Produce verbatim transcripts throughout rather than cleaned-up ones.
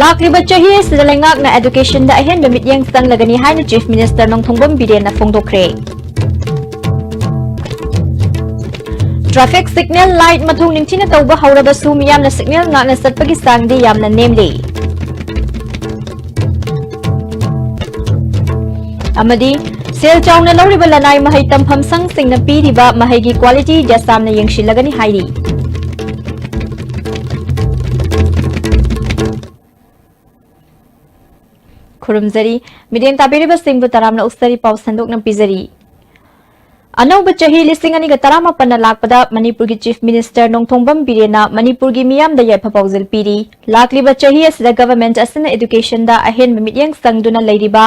ꯂꯥꯛꯂꯤꯕ ꯆꯍꯤ ꯑꯁꯤꯗ ꯂꯩꯉꯥꯛꯅ educationꯗ ꯑꯍꯦꯟꯕ ꯃꯤꯠꯌꯦꯡ ꯆꯪꯂꯒꯅꯤ ꯍꯥꯏꯅ Chief Minister Nongthombam ꯕꯤꯔꯦꯟꯅ ꯐꯣꯡꯗꯣꯛꯈ꯭ꯔꯦ꯫ Traffic signal light ꯃꯊꯧ ꯅꯤꯡꯊꯤꯅ ꯇꯧꯕ ꯍꯧꯔꯕꯁꯨ ꯃꯤꯌꯥꯝꯅ signal ꯉꯥꯛꯅ ꯆꯠꯄꯒꯤ ꯆꯥꯡꯗꯤ ꯌꯥꯝꯅ ꯅꯦꯝꯂꯤ꯫ ꯑꯃꯗꯤ ꯁꯦꯜ ꯆꯥꯎꯅ ꯂꯧꯔꯤꯕ ꯂꯅꯥꯏ ꯃꯍꯩ ꯇꯝꯐꯝ ꯁꯪꯁꯤꯡꯅ ꯄꯤꯔꯤꯕ ꯃꯍꯩꯒꯤ quality ꯖꯁꯥꯝꯅ ꯌꯦꯡꯁꯤꯜꯂꯒꯅꯤ ꯍꯥꯏꯔꯤ꯫ ꯈꯨꯔꯨꯝꯖꯔꯤ꯫ ꯃꯤꯠꯌꯦꯡ ꯇꯥꯕꯤꯔꯤꯕꯁꯤꯡꯕꯨ ꯇꯔꯥꯝꯅ ꯑꯣꯛꯆꯔꯤ, ꯄꯥꯎ ꯁꯟꯗꯣꯛꯅ ꯄꯤꯖꯔꯤ꯫ ꯑꯅꯧꯕ ꯆꯍꯤ ꯂꯤꯁꯤꯡ ꯑꯅꯤꯒ ꯇꯔꯥꯃꯥꯄꯟꯅ ꯂꯥꯛꯄꯗ ꯃꯅꯤꯄꯨꯔꯒꯤ Chief Minister ꯅꯣꯡꯊꯣꯝꯕꯝ ꯕꯤꯔꯦꯟꯅ ꯃꯅꯤꯄꯨꯔꯒꯤ ꯃꯤꯌꯥꯝꯗ ꯌꯥꯏꯐ ꯄꯥꯎꯖꯦꯜ ꯄꯤꯔꯤ꯫ ꯂꯥꯛꯂꯤꯕ ꯆꯍꯤ ꯑꯁꯤꯗ government ꯑꯁꯤꯅ educationꯗ ꯑꯍꯦꯟꯕ ꯃꯤꯠꯌꯦꯡ ꯆꯪꯗꯨꯅ ꯂꯩꯔꯤꯕ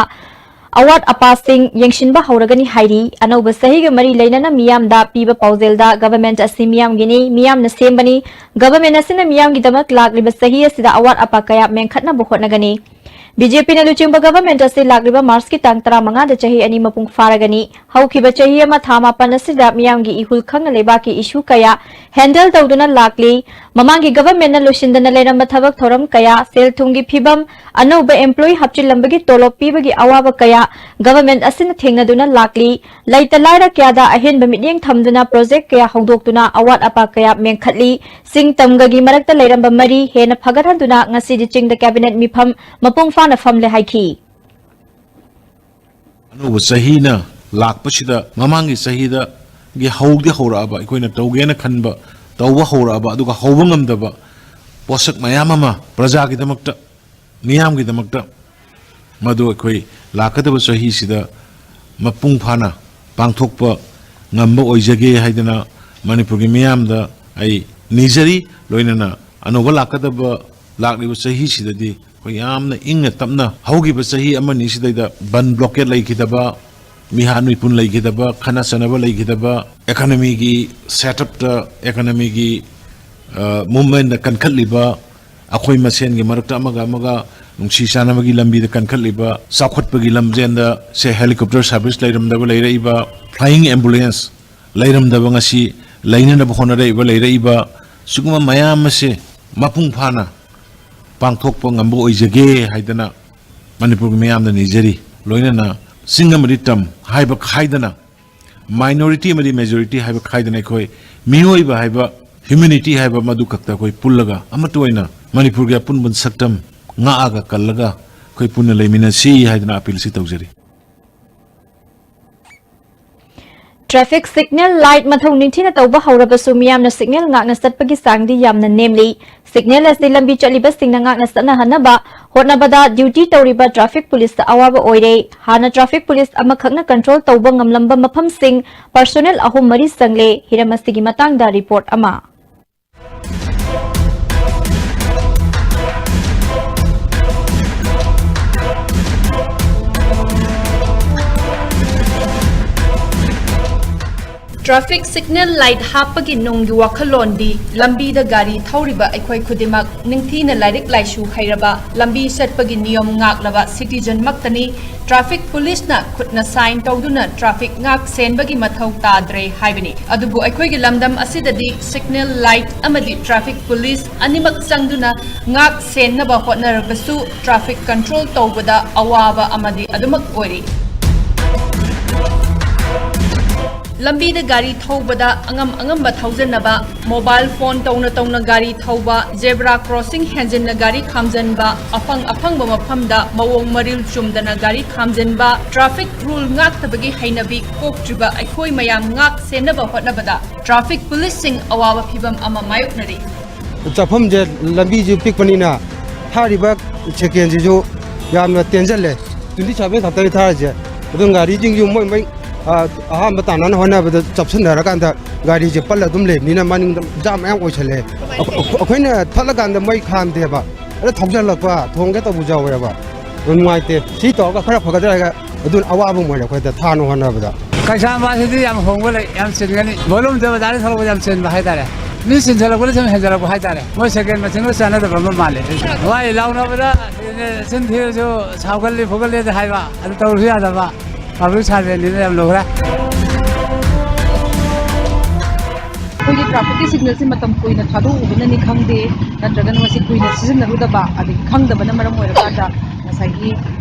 ꯑꯋꯥꯠ ꯑꯄꯥꯁꯤꯡ ꯌꯦꯡꯁꯤꯟꯕ ꯍꯧꯔꯒꯅꯤ ꯍꯥꯏꯔꯤ꯫ ꯑꯅꯧꯕ ꯆꯍꯤꯒ ꯃꯔꯤ ꯂꯩꯅꯅ ꯃꯤꯌꯥꯝꯗ ꯄꯤꯕ ꯄꯥꯎꯖꯦꯜꯗ government ꯑꯁꯤ ꯃꯤꯌꯥꯝꯒꯤꯅꯤ, ꯃꯤꯌꯥꯝꯅ ꯁꯦꯝꯕꯅꯤ, government ꯑꯁꯤꯅ ꯃꯤꯌꯥꯝꯒꯤꯗꯃꯛ ꯂꯥꯛꯂꯤꯕ ꯆꯍꯤ ꯑꯁꯤꯗ ꯑꯋꯥꯠ ꯑꯄꯥ ꯀꯌꯥ ꯃꯦꯟꯈꯠꯅꯕ ꯍꯣꯠꯅꯒꯅꯤ꯫ BJPꯅ ꯂꯨꯆꯤꯡꯕ government ꯑꯁꯤ ꯂꯥꯛꯂꯤꯕ Marchꯀꯤ ꯇꯥꯡ ꯇꯔꯥꯃꯉꯥꯗ ꯆꯍꯤ ꯑꯅꯤ ꯃꯄꯨꯡ ꯐꯥꯔꯒꯅꯤ꯫ ꯍꯧꯈꯤꯕ ꯆꯍꯤ ꯑꯃ ꯊꯥ ꯃꯥꯄꯟ ꯑꯁꯤꯗ ꯃꯤꯌꯥꯝꯒꯤ ꯏꯍꯨꯜ ꯈꯪꯅ ꯂꯩꯕꯥꯛꯀꯤ issue ꯀꯌꯥ handle ꯇꯧꯗꯨꯅ ꯂꯥꯛꯂꯤ꯫ ꯃꯃꯥꯡꯒꯤ governmentꯅ ꯂꯣꯏꯁꯤꯟꯗꯅ ꯂꯩꯔꯝꯕ ꯊꯕꯛ ꯊꯧꯔꯝ ꯀꯌꯥ, ꯁꯦꯜ ꯊꯨꯝꯒꯤ ꯐꯤꯕꯝ, ꯑꯅꯧꯕ employee ꯍꯥꯞꯆꯤꯜꯂꯝꯕꯒꯤ ꯇꯣꯂꯣꯞ ꯄꯤꯕꯒꯤ ꯑꯋꯥꯕ ꯀꯌꯥ government ꯑꯁꯤꯅ ꯊꯦꯡꯅꯗꯨꯅ ꯂꯥꯛꯂꯤ꯫ ꯂꯩꯇ ꯂꯥꯏꯔ ꯀꯌꯥꯗ ꯑꯍꯦꯟꯕ ꯃꯤꯠꯌꯦꯡ ꯊꯝꯗꯨꯅ project ꯀꯌꯥ ꯍꯧꯗꯣꯛꯇꯨꯅ ꯑꯋꯥꯠ ꯑꯄꯥ ꯀꯌꯥ ꯃꯦꯟꯈꯠꯂꯤ꯫ ꯆꯤꯡ ꯇꯝꯒꯒꯤ ꯃꯔꯛꯇ ꯂꯩꯔꯝꯕ ꯃꯔꯤ ꯍꯦꯟꯅ ꯐꯒꯠꯍꯟꯗꯨꯅ ꯉꯁꯤꯗꯤ ꯆꯤꯡꯗ cabinet ꯃꯤꯐꯝ ꯃꯄꯨꯡ ꯐꯥꯅ ꯐꯝꯂꯦ ꯍꯥꯏꯈꯤ꯫ ꯑꯅꯧꯕ ꯆꯍꯤꯅ ꯂꯥꯛꯄꯁꯤꯗ ꯃꯃꯥꯡꯒꯤ ꯆꯍꯤꯗꯒꯤ ꯍꯧꯗꯤ ꯍꯧꯔꯛꯑꯕ, ꯑꯩꯈꯣꯏꯅ ꯇꯧꯒꯦꯅ ꯈꯟꯕ, ꯇꯧꯕ ꯍꯧꯔꯛꯑꯕ, ꯑꯗꯨꯒ ꯍꯧꯕ ꯉꯝꯗꯕ ꯄꯣꯠꯁꯛ ꯃꯌꯥꯝ ꯑꯃ ꯄ꯭ꯔꯖꯥꯒꯤꯗꯃꯛꯇ, ꯃꯤꯌꯥꯝꯒꯤꯗꯃꯛꯇ ꯃꯗꯨ ꯑꯩꯈꯣꯏ ꯂꯥꯛꯀꯗꯕ ꯆꯍꯤꯁꯤꯗ ꯃꯄꯨꯡ ꯐꯥꯅ ꯄꯥꯡꯊꯣꯛꯄ ꯉꯝꯕ ꯑꯣꯏꯖꯒꯦ ꯍꯥꯏꯗꯅ ꯃꯅꯤꯄꯨꯔꯒꯤ ꯃꯤꯌꯥꯝꯗ ꯑꯩ ꯅꯤꯖꯔꯤ꯫ ꯂꯣꯏꯅꯅ ꯑꯅꯧꯕ ꯂꯥꯛꯀꯗꯕ, ꯂꯥꯛꯂꯤꯕ ꯆꯍꯤꯁꯤꯗꯗꯤ ꯑꯩꯈꯣꯏ ꯌꯥꯝꯅ ꯏꯪꯅ ꯇꯞꯅ ꯍꯧꯈꯤꯕ ꯆꯍꯤ ꯑꯃꯅꯤ ꯁꯤꯗꯩꯗ ꯕꯟ blockade ꯂꯩꯈꯤꯗꯕ, ꯃꯤꯍꯥꯠ ꯃꯤꯄꯨꯟ ꯂꯩꯈꯤꯗꯕ, ꯈꯠꯅ ꯆꯩꯅꯕ ꯂꯩꯈꯤꯗꯕ, economyꯒꯤ setupꯇ, economyꯒꯤ, ꯑ, movementꯇ ꯀꯟꯈꯠꯂꯤꯕ, ꯑꯩꯈꯣꯏ ꯃꯁꯦꯟꯒꯤ ꯃꯔꯛꯇ ꯑꯃꯒ ꯑꯃꯒ ꯅꯨꯡꯁꯤ ꯆꯥꯟꯅꯕꯒꯤ ꯂꯝꯕꯤꯗ ꯀꯟꯈꯠꯂꯤꯕ, ꯆꯥꯎꯈꯠꯄꯒꯤ ꯂꯝꯖꯦꯟꯗ ꯁꯦ helicopter service ꯂꯩꯔꯝꯗꯕ ꯂꯩꯔꯛꯏꯕ, flying ambulance ꯂꯩꯔꯝꯗꯕ ꯉꯁꯤ ꯂꯩꯅꯅꯕ ꯍꯣꯠꯅꯔꯛꯏꯕ ꯂꯩꯔꯛꯏꯕ, ꯁꯤꯒꯨꯝꯕ ꯃꯌꯥꯝ ꯑꯁꯦ ꯃꯄꯨꯡ ꯐꯥꯅ ꯄꯥꯡꯊꯣꯛꯄ ꯉꯝꯕ ꯑꯣꯏꯖꯒꯦ ꯍꯥꯏꯗꯅ ꯃꯅꯤꯄꯨꯔꯒꯤ ꯃꯤꯌꯥꯝꯗ ꯅꯤꯖꯔꯤ꯫ ꯂꯣꯏꯅꯅ ꯆꯤꯡ ꯑꯃꯗꯤ ꯇꯝ ꯍꯥꯏꯕ ꯈꯥꯏꯗꯅ, minority ꯑꯃꯗꯤ majority ꯍꯥꯏꯕ ꯈꯥꯏꯗꯅ ꯑꯩꯈꯣꯏ ꯃꯤꯑꯣꯏꯕ ꯍꯥꯏꯕ, humanity ꯍꯥꯏꯕ ꯃꯗꯨ ꯈꯛꯇ ꯑꯩꯈꯣꯏ ꯄꯨꯜꯂꯒ ꯑꯃꯠꯇ ꯑꯣꯏꯅ ꯃꯅꯤꯄꯨꯔꯒꯤ ꯑꯄꯨꯟꯕ ꯁꯛꯇꯝ ꯉꯥꯛꯑꯒ ꯀꯜꯂꯒ ꯑꯩꯈꯣꯏ ꯄꯨꯟꯅ ꯂꯩꯃꯤꯟꯅꯁꯤ ꯍꯥꯏꯗꯅ appeal ꯑꯁꯤ ꯇꯧꯖꯔꯤ꯫ Traffic signal light ꯃꯊꯧ ꯅꯤꯡꯊꯤꯅ ꯇꯧꯕ ꯍꯧꯔꯕꯁꯨ ꯃꯤꯌꯥꯝꯅ signal ꯉꯥꯛꯅ ꯆꯠꯄꯒꯤ ꯆꯥꯡꯗꯤ ꯌꯥꯝꯅ ꯅꯦꯝꯂꯤ꯫ Signal ꯑꯁꯤ ꯂꯝꯕꯤ ꯆꯠꯂꯤꯕꯁꯤꯡꯅ ꯉꯥꯛꯅ ꯆꯠꯅꯍꯟꯅꯕ ꯍꯣꯠꯅꯕꯗ duty ꯇꯧꯔꯤꯕ traffic policeꯇ ꯑꯋꯥꯕ ꯑꯣꯏꯔꯦ꯫ ꯍꯥꯟꯅ traffic police ꯑꯃꯈꯛꯅ control ꯇꯧꯕ ꯉꯝꯂꯝꯕ ꯃꯐꯝꯁꯤꯡ personnel ꯑꯍꯨꯝ ꯃꯔꯤ ꯆꯪꯂꯦ꯫ ꯍꯤꯔꯝ ꯑꯁꯤꯒꯤ ꯃꯇꯥꯡꯗ report ꯑꯃ꯫ Traffic signal light ꯍꯥꯞꯄꯒꯤ ꯅꯨꯡꯒꯤ ꯋꯥꯈꯜꯂꯣꯟꯗꯤ ꯂꯝꯕꯤꯗ ꯒꯥꯔꯤ ꯊꯧꯔꯤꯕ ꯑꯩꯈꯣꯏ ꯈꯨꯗꯤꯡꯃꯛ ꯅꯤꯡꯊꯤꯅ ꯂꯥꯏꯔꯤꯛ ꯂꯥꯏꯁꯨ ꯍꯩꯔꯕ, ꯂꯝꯕꯤ ꯆꯠꯄꯒꯤ ꯅꯤꯌꯣꯝ ꯉꯥꯛꯂꯕ citizen ꯃꯛꯇꯅꯤ꯫ Traffic policeꯅ ꯈꯨꯠꯅ sign ꯇꯧꯗꯨꯅ traffic ꯉꯥꯛ ꯁꯦꯟꯕꯒꯤ ꯃꯊꯧ ꯇꯥꯗ꯭ꯔꯦ ꯍꯥꯏꯕꯅꯤ꯫ ꯑꯗꯨꯕꯨ ꯑꯩꯈꯣꯏꯒꯤ ꯂꯝꯗꯝ ꯑꯁꯤꯗꯗꯤ signal light ꯑꯃꯗꯤ traffic police ꯑꯅꯤꯃꯛ ꯆꯪꯗꯨꯅ ꯉꯥꯛ ꯁꯦꯟꯅꯕ ꯍꯣꯠꯅꯔꯕꯁꯨ traffic control ꯇꯧꯕꯗ ꯑꯋꯥꯕ ꯑꯃꯗꯤ ꯑꯗꯨꯃꯛ ꯑꯣꯏꯔꯤ꯫ ꯂꯝꯕꯤꯗ ꯒꯥꯔꯤ ꯊꯧꯕꯗ ꯑꯉꯝ ꯑꯉꯝꯕ ꯊꯧꯖꯟꯅꯕ, mobile phone ꯇꯧꯅ ꯇꯧꯅ ꯒꯥꯔꯤ ꯊꯧꯕ, zebra crossing ꯍꯦꯟꯖꯤꯟꯅ ꯒꯥꯔꯤ ꯈꯥꯝꯖꯟꯕ, ꯑꯐꯪ ꯑꯐꯪꯕ ꯃꯐꯝꯗ ꯃꯑꯣꯡ ꯃꯔꯤꯜ ꯆꯨꯝꯗꯅ ꯒꯥꯔꯤ ꯈꯥꯝꯖꯟꯕ, traffic rule ꯉꯥꯛꯇꯕꯒꯤ ꯍꯩꯅꯕꯤ ꯀꯣꯛꯇ꯭ꯔꯤꯕ ꯑꯩꯈꯣꯏ ꯃꯌꯥꯝ ꯉꯥꯛ ꯁꯦꯟꯅꯕ ꯍꯣꯠꯅꯕꯗ traffic policeꯁꯤꯡ ꯑꯋꯥꯕ ꯐꯤꯚꯝ ꯑꯃ ꯃꯥꯌꯣꯛꯅꯔꯤ꯫ ꯆꯠꯐꯝꯁꯦ ꯂꯝꯕꯤꯁꯨ ꯄꯤꯛꯄꯅꯤꯅ ꯊꯥꯔꯤꯕ ꯁꯦꯀꯦꯟꯁꯤꯁꯨ ꯌꯥꯝꯅ ꯇꯦꯟꯖꯜꯂꯦ꯫ Twenty seven ꯈꯛꯇꯅꯤ ꯊꯥꯔꯤꯁꯦ꯫ ꯑꯗꯨꯝ ꯒꯥꯔꯤꯁꯤꯡꯁꯨ ꯃꯣꯏ ꯃꯣꯏ, ꯑ, ꯑꯍꯥꯟꯕ ꯇꯥꯟꯅꯅ ꯍꯣꯠꯅꯕꯗ ꯆꯞꯁꯤꯟꯅꯔꯀꯥꯟꯗ ꯒꯥꯔꯤꯁꯦ ꯄꯜꯂ ꯑꯗꯨꯝ ꯂꯩꯕꯅꯤꯅ ꯃꯅꯤꯡꯗ ꯖꯥꯝ ꯃꯌꯥꯝ ꯑꯣꯏꯁꯜꯂꯦ꯫ ꯑꯩꯈꯣꯏ-, ꯑꯩꯈꯣꯏꯅ ꯊꯠꯂꯀꯥꯟꯗ ꯃꯩ ꯈꯥꯝꯗꯦꯕ꯫ ꯑꯗ ꯊꯧꯖꯜꯂꯛꯄ, ꯊꯣꯡꯒꯦ ꯇꯧꯕꯁꯨ ꯌꯥꯎꯋꯦꯕ꯫ ꯑꯗꯨ ꯅꯨꯡꯉꯥꯏꯇꯦ꯫ ꯁꯤ ꯇꯧꯔꯒ ꯈꯔ ꯐꯒꯗ꯭ꯔꯥ ꯍꯥꯏꯔꯒ ꯑꯗꯨꯅ ꯑꯋꯥꯕ ꯑꯃ ꯑꯣꯏꯔꯦ ꯑꯩꯈꯣꯏꯗ ꯊꯥꯅ ꯍꯣꯠꯅꯕꯗ꯫ ꯀꯩꯁꯥꯝꯄꯥꯠꯁꯤꯗꯤ ꯌꯥꯝ ꯍꯣꯡꯕ ꯂꯩ, ꯌꯥꯝ ꯆꯤꯟꯒꯅꯤ꯫ ꯕꯣꯂꯨꯝꯗ ꯕꯖꯥꯔꯗ ꯊꯧꯕꯗ ꯌꯥꯝ ꯆꯤꯟꯕ ꯍꯥꯏꯇꯥꯔꯦ꯫ ꯃꯤ ꯆꯤꯟꯁꯤꯜꯂꯛꯄꯅ ꯁꯨꯝ ꯍꯦꯟꯖꯜꯂꯛꯄ ꯍꯥꯏꯇꯥꯔꯦ꯫ ꯃꯣꯏ ꯁꯦꯀꯦꯟ ꯃꯁꯤꯡꯒ ꯆꯥꯟꯅꯗꯕ ꯑꯃ ꯃꯥꯜꯂꯦ꯫ ꯋꯥꯏ ꯂꯥꯎꯅꯕꯗ ꯆꯤꯟ ꯊꯤꯔꯁꯨ ꯁꯥꯎꯒꯜꯂꯤ ꯈꯣꯠꯀꯜꯂꯤꯗ ꯍꯥꯏꯕ, ꯑꯗꯨ ꯇꯧꯔꯁꯨ ꯌꯥꯗꯕ꯫ ꯄꯥꯕ꯭ꯂꯤꯛ ꯁꯥꯔꯚꯦꯟꯅꯤꯅ ꯌꯥꯝ ꯂꯨꯈ꯭ꯔꯦ꯫ ꯑꯩꯈꯣꯏꯒꯤ ꯇ꯭ꯔꯥꯐꯤꯛꯀꯤ ꯁꯤꯒꯅꯦꯜꯁꯤ ꯃꯇꯝ ꯀꯨꯏꯅ ꯊꯥꯗꯣꯛꯎꯕꯅꯅꯤ ꯈꯪꯗꯦ, ꯅꯠꯇ꯭ꯔꯒꯅ ꯃꯁꯤ ꯀꯨꯏꯅ ꯁꯤꯖꯤꯟꯅꯔꯨꯗꯕ ꯑꯗꯒꯤ ꯈꯪꯗꯕꯅ ꯃꯔꯝ ꯑꯣꯏꯔꯀꯥꯟꯗ ꯉꯁꯥꯏꯒꯤ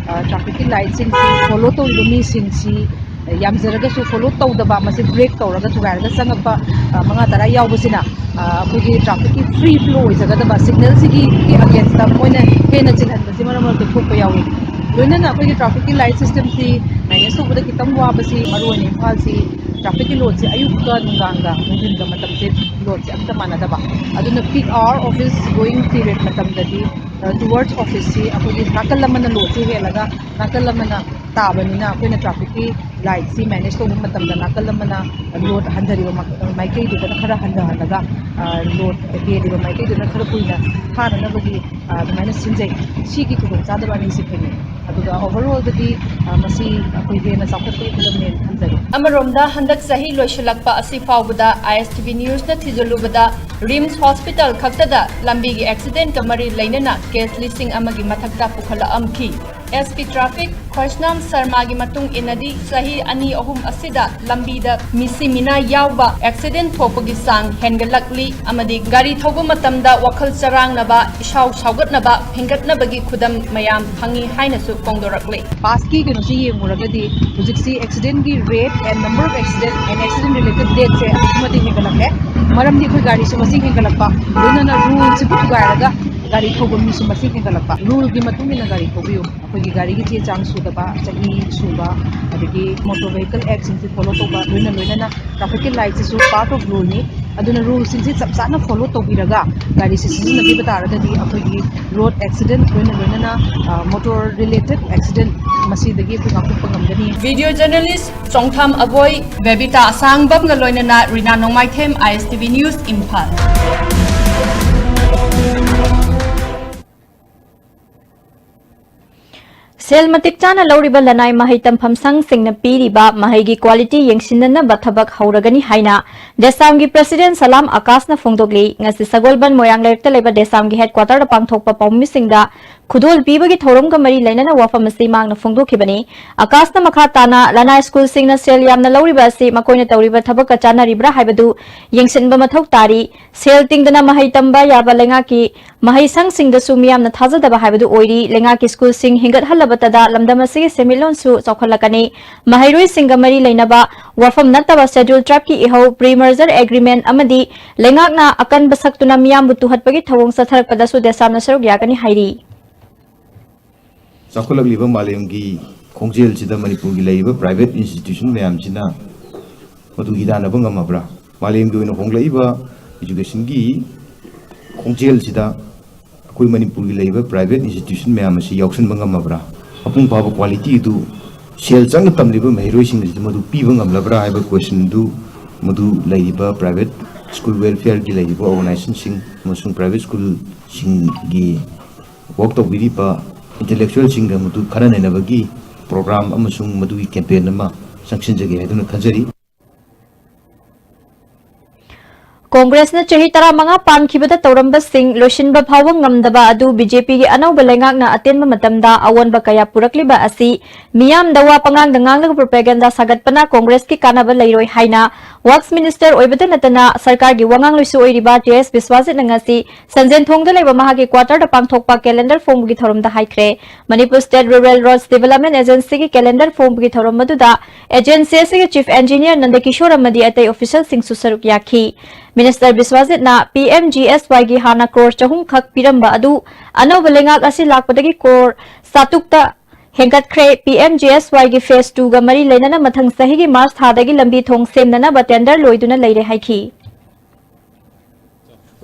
ꯇ꯭ꯔꯥꯐꯤꯛꯀꯤ ꯂꯥꯏꯠꯁꯤꯡꯁꯤ ꯐꯣꯂꯣ ꯇꯧꯔꯤꯕ ꯃꯤꯁꯤꯡꯁꯤ ꯌꯥꯝꯖꯔꯒꯁꯨ ꯐꯣꯂꯣ ꯇꯧꯗꯕ, ꯃꯁꯤ ꯕ꯭ꯔꯦꯛ ꯇꯧꯔꯒ ꯊꯨꯒꯥꯏꯔꯒ ꯆꯪꯉꯛꯄ ꯃꯉꯥ ꯇꯔꯥ ꯌꯥꯎꯕꯁꯤꯅ ꯑꯩꯈꯣꯏꯒꯤ ꯇ꯭ꯔꯥꯐꯤꯛꯀꯤ ꯐ꯭ꯔꯤ ꯐ꯭ꯂꯣ ꯑꯣꯏꯖꯒꯗꯕ ꯁꯤꯒꯅꯦꯜꯁꯤꯒꯤ ꯑꯒꯦꯟꯁꯇ ꯃꯣꯏꯅ ꯍꯦꯟꯅ ꯆꯤꯜꯍꯟꯕꯁꯤ ꯃꯔꯛ ꯃꯔꯛꯇ ꯊꯣꯛꯄ ꯌꯥꯎꯏ꯫ ꯂꯣꯏꯅꯅ ꯑꯩꯈꯣꯏꯒꯤ ꯇ꯭ꯔꯥꯐꯤꯛꯀꯤ ꯂꯥꯏꯠ ꯁꯤꯁꯇꯦꯝꯁꯤ ꯃꯦꯅꯦꯖ ꯇꯧꯕꯗ ꯈꯤꯇꯪ ꯋꯥꯕꯁꯤ ꯃꯔꯨꯑꯣꯏꯅ ꯏꯝꯐꯥꯜꯁꯤ ꯇ꯭ꯔꯥꯐꯤꯛꯀꯤ ꯂꯣꯗꯁꯤ ꯑꯌꯨꯛꯀ ꯅꯨꯡꯗꯥꯡꯒ ꯅꯨꯡꯊꯤꯟꯒ ꯃꯇꯝꯁꯦ ꯂꯣꯗꯁꯦ ꯑꯝꯇ ꯃꯥꯟꯅꯗꯕ꯫ ꯑꯗꯨꯅ peak hour office going period ꯃꯇꯝꯗꯗꯤ ꯇꯨꯋꯥꯔꯗꯁ ꯑꯣꯐꯤꯁꯁꯤ ꯑꯩꯈꯣꯏꯒꯤ ꯅꯥꯀꯜ ꯑꯃꯅ ꯂꯣꯗꯁꯤ ꯍꯦꯜꯂꯒ ꯅꯥꯀꯜ ꯑꯃꯅ ꯇꯥꯕꯅꯤꯅ ꯑꯩꯈꯣꯏꯅ ꯇ꯭ꯔꯥꯐꯤꯛꯀꯤ ꯂꯥꯏꯠꯁꯤ ꯃꯦꯅꯦꯖ ꯇꯧꯕ ꯃꯇꯝꯗ ꯅꯥꯀꯜ ꯑꯃꯅ ꯂꯣꯗ ꯍꯟꯊꯔꯤꯕ ꯃꯥꯏꯀꯩꯗꯨꯗꯅ ꯈꯔ ꯍꯟꯊꯍꯜꯂꯒ ꯂꯣꯗ ꯍꯦꯜꯂꯤꯕ ꯃꯥꯏꯀꯩꯗꯨꯅ ꯈꯔ ꯀꯨꯏꯅ ꯊꯥꯅꯅꯕꯒꯤ ꯑꯗꯨꯃꯥꯏꯅ ꯁꯤꯟꯖꯩ꯫ ꯁꯤꯒꯤ ꯈꯨꯗꯣꯡꯆꯥꯗꯕ ꯑꯅꯤꯁꯤ ꯊꯦꯡꯅꯩ꯫ ꯑꯗꯨꯒ ꯑꯣꯚꯔꯑꯣꯜꯗꯗꯤ ꯃꯁꯤ ꯑꯩꯈꯣꯏ ꯍꯦꯟꯅ ꯆꯥꯎꯈꯠꯄꯒꯤ ꯈꯨꯗꯝꯅꯦꯅ ꯈꯟꯖꯔꯤ꯫ ꯑꯃꯔꯣꯝꯗ ꯍꯟꯗꯛ ꯆꯍꯤ ꯂꯣꯏꯁꯤꯜꯂꯛꯄ ꯑꯁꯤ ꯐꯥꯎꯕꯗ ISTV Newsꯅ ꯊꯤꯖꯤꯜꯂꯨꯕꯗ RIMS Hospital ꯈꯛꯇꯗ ꯂꯝꯕꯤꯒꯤ ꯑꯦꯛꯁꯤꯗꯦꯟꯀ ꯃꯔꯤ ꯂꯩꯅꯅ ꯀꯦꯁ ꯂꯤꯁꯤꯡ ꯑꯃꯒꯤ ꯃꯊꯛꯇ ꯄꯨꯈꯠꯂꯛꯂꯝꯈꯤ꯫ SP Traffic ꯈꯣꯏꯁꯅꯥꯝ ꯁꯔꯃꯥꯒꯤ ꯃꯇꯨꯡ ꯏꯟꯅꯗꯤ ꯆꯍꯤ ꯑꯅꯤ ꯑꯍꯨꯝ ꯑꯁꯤꯗ ꯂꯝꯕꯤꯗ ꯃꯤꯁꯤ ꯃꯤꯅꯥ ꯌꯥꯎꯕ ꯑꯦꯛꯁꯤꯗꯦꯟ ꯊꯣꯛꯄꯒꯤ ꯆꯥꯡ ꯍꯦꯟꯒꯠꯂꯛꯂꯤ ꯑꯃꯗꯤ ꯒꯥꯔꯤ ꯊꯧꯕ ꯃꯇꯝꯗ ꯋꯥꯈꯜ ꯆꯔꯥꯡꯅꯕ, ꯏꯁꯥꯎ ꯁꯥꯎꯒꯠꯅꯕ ꯍꯦꯟꯒꯠꯅꯕꯒꯤ ꯈꯨꯗꯝ ꯃꯌꯥꯝ ꯐꯪꯏ ꯍꯥꯏꯅꯁꯨ ꯐꯣꯡꯗꯣꯔꯛꯂꯤ꯫ ꯄꯥꯁꯀꯤ ꯀꯩꯅꯣꯁꯤ ꯌꯦꯡꯉꯨꯔꯒꯗꯤ ꯍꯧꯖꯤꯛꯁꯤ accidentꯀꯤ rate and number of accident and accident related deathꯁꯦ ꯑꯗꯨꯛꯀꯤ ꯃꯇꯤꯛ ꯍꯦꯟꯒꯠꯂꯛꯂꯦ꯫ ꯃꯔꯝꯗꯤ ꯑꯩꯈꯣꯏ ꯒꯥꯔꯤꯁꯨ ꯃꯁꯤꯡ ꯍꯦꯟꯒꯠꯂꯛꯄ, ꯂꯣꯏꯅꯅ ruleꯁꯤꯕꯨ ꯊꯨꯒꯥꯏꯔꯒ ꯒꯥꯔꯤ ꯊꯧꯕ ꯃꯤꯁꯨ ꯃꯁꯤꯡ ꯍꯦꯟꯒꯠꯂꯛꯄ꯫ Ruleꯒꯤ ꯃꯇꯨꯡ ꯏꯟꯅ ꯒꯥꯔꯤ ꯊꯧꯕꯤꯌꯨ꯫ ꯑꯩꯈꯣꯏꯒꯤ ꯒꯥꯔꯤꯒꯤ ꯆꯦ ꯆꯥꯡ ꯁꯨꯗꯕ, ꯆꯍꯤ ꯁꯨꯕ, ꯑꯗꯒꯤ Motor Vehicle Actꯁꯤꯡꯁꯤ follow ꯇꯧꯕ, ꯂꯣꯏꯅ ꯂꯣꯏꯅꯅ trafficꯀꯤ lightꯁꯤꯁꯨ part of ruleꯅꯤ꯫ ꯑꯗꯨꯅ ruleꯁꯤꯡꯁꯤ ꯆꯞ ꯆꯥꯅ follow ꯇꯧꯕꯤꯔꯒ ꯒꯥꯔꯤꯁꯤ ꯁꯤꯖꯤꯟꯅꯕꯤꯕ ꯇꯥꯔꯒꯗꯤ ꯑꯩꯈꯣꯏꯒꯤ road accident, ꯂꯣꯏꯅ ꯂꯣꯏꯅꯅ motor related accident ꯃꯁꯤꯗꯒꯤ ꯑꯩꯈꯣꯏ ꯉꯥꯛꯊꯣꯛꯄ ꯉꯝꯒꯅꯤ꯫ Video journalist ꯆꯣꯡꯊꯥꯝ ꯑꯕꯣꯏ, ꯕꯦꯕꯤꯇꯥ ꯑꯁꯥꯡꯕꯝꯒ ꯂꯣꯏꯅꯅ ꯔꯤꯅꯥ ꯅꯣꯡꯃꯥꯏꯊꯦꯝ, ISTV News, ꯏꯝꯐꯥꯜ꯫ ꯁꯦꯜ ꯃꯇꯤꯛ ꯆꯥꯅ ꯂꯧꯔꯤꯕ ꯂꯅꯥꯏ ꯃꯍꯩ ꯇꯝꯐꯝ ꯁꯪꯁꯤꯡꯅ ꯄꯤꯔꯤꯕ ꯃꯍꯩꯒꯤ quality ꯌꯦꯡꯁꯤꯟꯅꯅꯕ ꯊꯕꯛ ꯍꯧꯔꯒꯅꯤ ꯍꯥꯏꯅ ꯗꯦꯁꯥꯝꯒꯤ president ꯁꯂꯥꯝ ꯑꯀꯥꯁꯅ ꯐꯣꯡꯗꯣꯛꯂꯤ꯫ ꯉꯁꯤ ꯁꯒꯣꯜꯕꯟ ꯃꯣꯏꯔꯥꯡ ꯂꯩꯔꯛꯇ ꯂꯩꯕ ꯗꯦꯁꯥꯝꯒꯤ headquarterꯗ ꯄꯥꯡꯊꯣꯛꯄ ꯄꯥꯎꯃꯤꯁꯤꯡꯗ ꯈꯨꯗꯣꯜ ꯄꯤꯕꯒꯤ ꯊꯧꯔꯝꯒ ꯃꯔꯤ ꯂꯩꯅꯅ ꯋꯥꯐꯝ ꯑꯁꯤ ꯃꯍꯥꯛꯅ ꯐꯣꯡꯗꯣꯛꯈꯤꯕꯅꯤ꯫ ꯑꯀꯥꯁꯅ ꯃꯈꯥ ꯇꯥꯅ ꯂꯅꯥꯏ ꯁ꯭ꯀꯨꯜꯁꯤꯡꯅ ꯁꯦꯜ ꯌꯥꯝꯅ ꯂꯧꯔꯤꯕ ꯑꯁꯤ ꯃꯈꯣꯏꯅ ꯇꯧꯔꯤꯕ ꯊꯕꯛꯀ ꯆꯥꯟꯅꯔꯤꯕ꯭ꯔꯥ ꯍꯥꯏꯕꯗꯨ ꯌꯦꯡꯁꯤꯟꯕ ꯃꯊꯧ ꯇꯥꯔꯤ꯫ ꯁꯦꯜ ꯇꯤꯡꯗꯅ ꯃꯍꯩ ꯇꯝꯕ ꯌꯥꯕ ꯂꯩꯉꯥꯛꯀꯤ ꯃꯍꯩꯁꯪꯁꯤꯡꯗꯁꯨ ꯃꯤꯌꯥꯝꯅ ꯊꯥꯖꯗꯕ ꯍꯥꯏꯕꯗꯨ ꯑꯣꯏꯔꯤ꯫ ꯂꯩꯉꯥꯛꯀꯤ ꯁ꯭ꯀꯨꯜꯁꯤꯡ ꯍꯤꯡꯒꯠꯍꯜꯂꯕꯇꯗ ꯂꯝꯗꯝ ꯑꯁꯤꯒꯤ ꯁꯦꯟꯃꯤꯠꯂꯣꯟꯁꯨ ꯆꯥꯎꯈꯠꯂꯛꯀꯅꯤ꯫ ꯃꯍꯩꯔꯣꯏꯁꯤꯡꯒ ꯃꯔꯤ ꯂꯩꯅꯕ ꯋꯥꯐꯝ ꯅꯠꯇꯕ Scheduled Tribeꯀꯤ ꯏꯍꯧ, pre-merger agreement ꯑꯃꯗꯤ ꯂꯩꯉꯥꯛꯅ ꯑꯀꯟꯕ ꯁꯛꯇꯨꯅ ꯃꯤꯌꯥꯝꯕꯨ ꯇꯨꯍꯠꯄꯒꯤ ꯊꯧꯑꯣꯡ ꯆꯠꯊꯔꯛꯄꯗꯁꯨ ꯗꯦꯁꯥꯝꯅ ꯁꯔꯨꯛ ꯌꯥꯒꯅꯤ ꯍꯥꯏꯔꯤ꯫ ꯆꯥꯎꯈꯠꯂꯛꯂꯤꯕ ꯃꯥꯂꯦꯝꯒꯤ ꯈꯣꯡꯖꯦꯜꯁꯤꯗ ꯃꯅꯤꯄꯨꯔꯒꯤ ꯂꯩꯔꯤꯕ private institution ꯃꯌꯥꯝꯁꯤꯅ ꯃꯗꯨ ꯍꯤꯗꯥꯟꯅꯕ ꯉꯝꯃꯕ꯭ꯔꯥ? ꯃꯥꯂꯦꯝꯒꯤ ꯑꯣꯏꯅ ꯍꯣꯡꯂꯛꯏꯕ educationꯒꯤ ꯈꯣꯡꯖꯦꯜꯁꯤꯗ ꯑꯩꯈꯣꯏ ꯃꯅꯤꯄꯨꯔꯒꯤ ꯂꯩꯔꯤꯕ private institution ꯃꯌꯥꯝ ꯑꯁꯤ ꯌꯥꯎꯁꯤꯟꯕ ꯉꯝꯃꯕ꯭ꯔꯥ? ꯃꯄꯨꯡ ꯐꯥꯕ qualityꯗꯨ ꯁꯦꯜ ꯆꯪꯅ ꯇꯝꯂꯤꯕ ꯃꯍꯩꯔꯣꯏꯁꯤꯡ ꯑꯁꯤꯗ ꯃꯗꯨ ꯄꯤꯕ ꯉꯝꯂꯕ꯭ꯔꯥ ꯍꯥꯏꯕ questionꯗꯨ ꯃꯗꯨ ꯂꯩꯔꯤꯕ private school welfareꯒꯤ ꯂꯩꯔꯤꯕ organizationꯁꯤꯡ ꯑꯃꯁꯨꯡ private schoolꯁꯤꯡꯒꯤ work ꯇꯧꯕꯤꯔꯤꯕ intellectualꯁꯤꯡꯒ ꯃꯗꯨ ꯈꯟꯅ ꯅꯩꯅꯕꯒꯤ program ꯑꯃꯁꯨꯡ ꯃꯗꯨꯒꯤ campaign ꯑꯃ ꯆꯪꯁꯤꯟꯖꯒꯦ ꯍꯥꯏꯗꯨꯅ ꯈꯟꯖꯔꯤ꯫ ꯀꯣꯡꯒ꯭ꯔꯦꯁꯅ ꯆꯍꯤ ꯇꯔꯥꯃꯉꯥ ꯄꯥꯟꯈꯤꯕꯗ ꯇꯧꯔꯝꯕꯁꯤꯡ ꯂꯣꯏꯁꯤꯟꯕ ꯐꯥꯎꯕ ꯉꯝꯗꯕ ꯑꯗꯨ BJPꯒꯤ ꯑꯅꯧꯕ ꯂꯩꯉꯥꯛꯅ ꯑꯇꯦꯟꯕ ꯃꯇꯝꯗ ꯑꯑꯣꯟꯕ ꯀꯌꯥ ꯄꯨꯔꯛꯂꯤꯕ ꯑꯁꯤ ꯃꯤꯌꯥꯝꯗ ꯋꯥ ꯄꯉꯥꯡꯗ ꯉꯥꯡꯂꯒ propaganda ꯁꯥꯒꯠꯄꯅ ꯀꯣꯡꯒ꯭ꯔꯦꯁꯀꯤ ꯀꯥꯟꯅꯕ ꯂꯩꯔꯣꯏ ꯍꯥꯏꯅ Works Minister ꯑꯣꯏꯕꯗ ꯅꯠꯇꯅ ꯁꯔꯀꯥꯔꯒꯤ ꯋꯥꯉꯥꯡꯂꯣꯏꯁꯨ ꯑꯣꯏꯔꯤꯕ J S ꯕꯤꯁ꯭ꯋꯥꯖꯤꯠꯅ ꯉꯁꯤ ꯁꯟꯖꯦꯟꯊꯣꯡꯗ ꯂꯩꯕ ꯃꯍꯥꯛꯀꯤ quarterꯗ ꯄꯥꯡꯊꯣꯛꯄ calendar ꯐꯣꯡꯕꯒꯤ ꯊꯧꯔꯝꯗ ꯍꯥꯏꯈ꯭ꯔꯦ꯫ Manipur State Rural Roads Development Agencyꯒꯤ calendar ꯐꯣꯡꯕꯒꯤ ꯊꯧꯔꯝ ꯑꯗꯨꯗ agency ꯑꯁꯤꯒꯤ Chief Engineer ꯅꯟꯗꯀꯤꯁꯣꯔ ꯑꯃꯗꯤ ꯑꯇꯩ officialꯁꯤꯡꯁꯨ ꯁꯔꯨꯛ ꯌꯥꯈꯤ꯫ Minister ꯕꯤꯁ꯭ꯋꯥꯖꯤꯠꯅ PMGSYꯒꯤ ꯍꯥꯟꯅ crore ꯆꯍꯨꯝ ꯈꯛ ꯄꯤꯔꯝꯕ ꯑꯗꯨ ꯑꯅꯧꯕ ꯂꯩꯉꯥꯛ ꯑꯁꯤ ꯂꯥꯛꯄꯗꯒꯤ crore ꯆꯥꯇ꯭ꯔꯨꯛꯇ ꯍꯦꯟꯒꯠꯈ꯭ꯔꯦ꯫ PMGSYꯒꯤ phase twoꯒ ꯃꯔꯤ ꯂꯩꯅꯅ ꯃꯊꯪ ꯆꯍꯤꯒꯤ March ꯊꯥꯗꯒꯤ ꯂꯝꯕꯤ ꯊꯣꯡ ꯁꯦꯝꯅꯅꯕ tender ꯂꯣꯏꯗꯨꯅ ꯂꯩꯔꯦ ꯍꯥꯏꯈꯤ꯫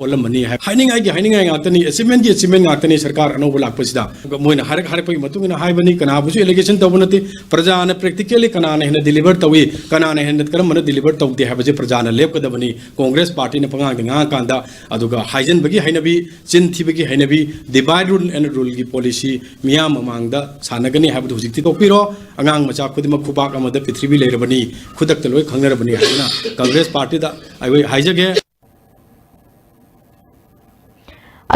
ꯑꯣꯜꯂꯝꯃꯅꯤ ꯍꯥꯏ-, ꯍꯥꯏꯅꯤꯡꯉꯥꯏꯒꯤ ꯍꯥꯏꯅꯤꯡꯉꯥꯏ ꯉꯥꯛꯇꯅꯤ, achievementꯀꯤ achievement ꯉꯥꯛꯇꯅꯤ ꯁꯔꯀꯥꯔ ꯑꯅꯧꯕ ꯂꯥꯛꯄꯁꯤꯗ꯫ ꯃꯣꯏꯅ ꯍꯥꯏꯔꯛ-, ꯍꯥꯏꯔꯛꯄꯒꯤ ꯃꯇꯨꯡ ꯏꯟꯅ ꯍꯥꯏꯕꯅꯤ, ꯀꯅꯥꯕꯨꯁꯨ allegation ꯇꯧꯕ ꯅꯠꯇꯦ꯫ ꯄ꯭ꯔꯖꯥꯅ practically ꯀꯅꯥꯅ ꯍꯦꯟꯅ deliver ꯇꯧꯏ, ꯀꯅꯥꯅ ꯍꯦꯟꯅ ꯀꯔꯝꯕꯅ deliver ꯇꯧꯗꯦ ꯍꯥꯏꯕꯁꯦ ꯄ꯭ꯔꯖꯥꯅ ꯂꯦꯞꯀꯗꯕꯅꯤ꯫ ꯀꯣꯡꯒ꯭ꯔꯦꯁ partyꯅ ꯄꯉꯥꯡꯗ ꯉꯥꯡꯉꯀꯥꯟꯗ, ꯑꯗꯨꯒ ꯍꯥꯏꯖꯤꯟꯕꯒꯤ ꯍꯩꯅꯕꯤ, ꯆꯤꯟ ꯊꯤꯕꯒꯤ ꯍꯩꯅꯕꯤ, divide rule and ruleꯒꯤ policy ꯃꯤꯌꯥꯝ ꯃꯃꯥꯡꯗ ꯁꯥꯟꯅꯒꯅꯤ ꯍꯥꯏꯕꯗꯨ ꯍꯧꯖꯤꯛꯇꯤ ꯇꯣꯛꯄꯤꯔꯣ꯫ ꯑꯉꯥꯡ ꯃꯆꯥ ꯈꯨꯗꯤꯡꯃꯛ ꯈꯨꯕꯥꯛ ꯑꯃꯗ ꯄ꯭ꯔꯤꯊꯤꯕꯤ ꯂꯩꯔꯕꯅꯤ, ꯈꯨꯗꯛꯇ ꯂꯣꯏ ꯈꯪꯅꯔꯕꯅꯤ ꯍꯥꯏꯗꯨꯅ ꯀꯪꯒ꯭ꯔꯦꯁ partyꯗ ꯑꯩꯈꯣꯏ ꯍꯥꯏꯖꯒꯦ꯫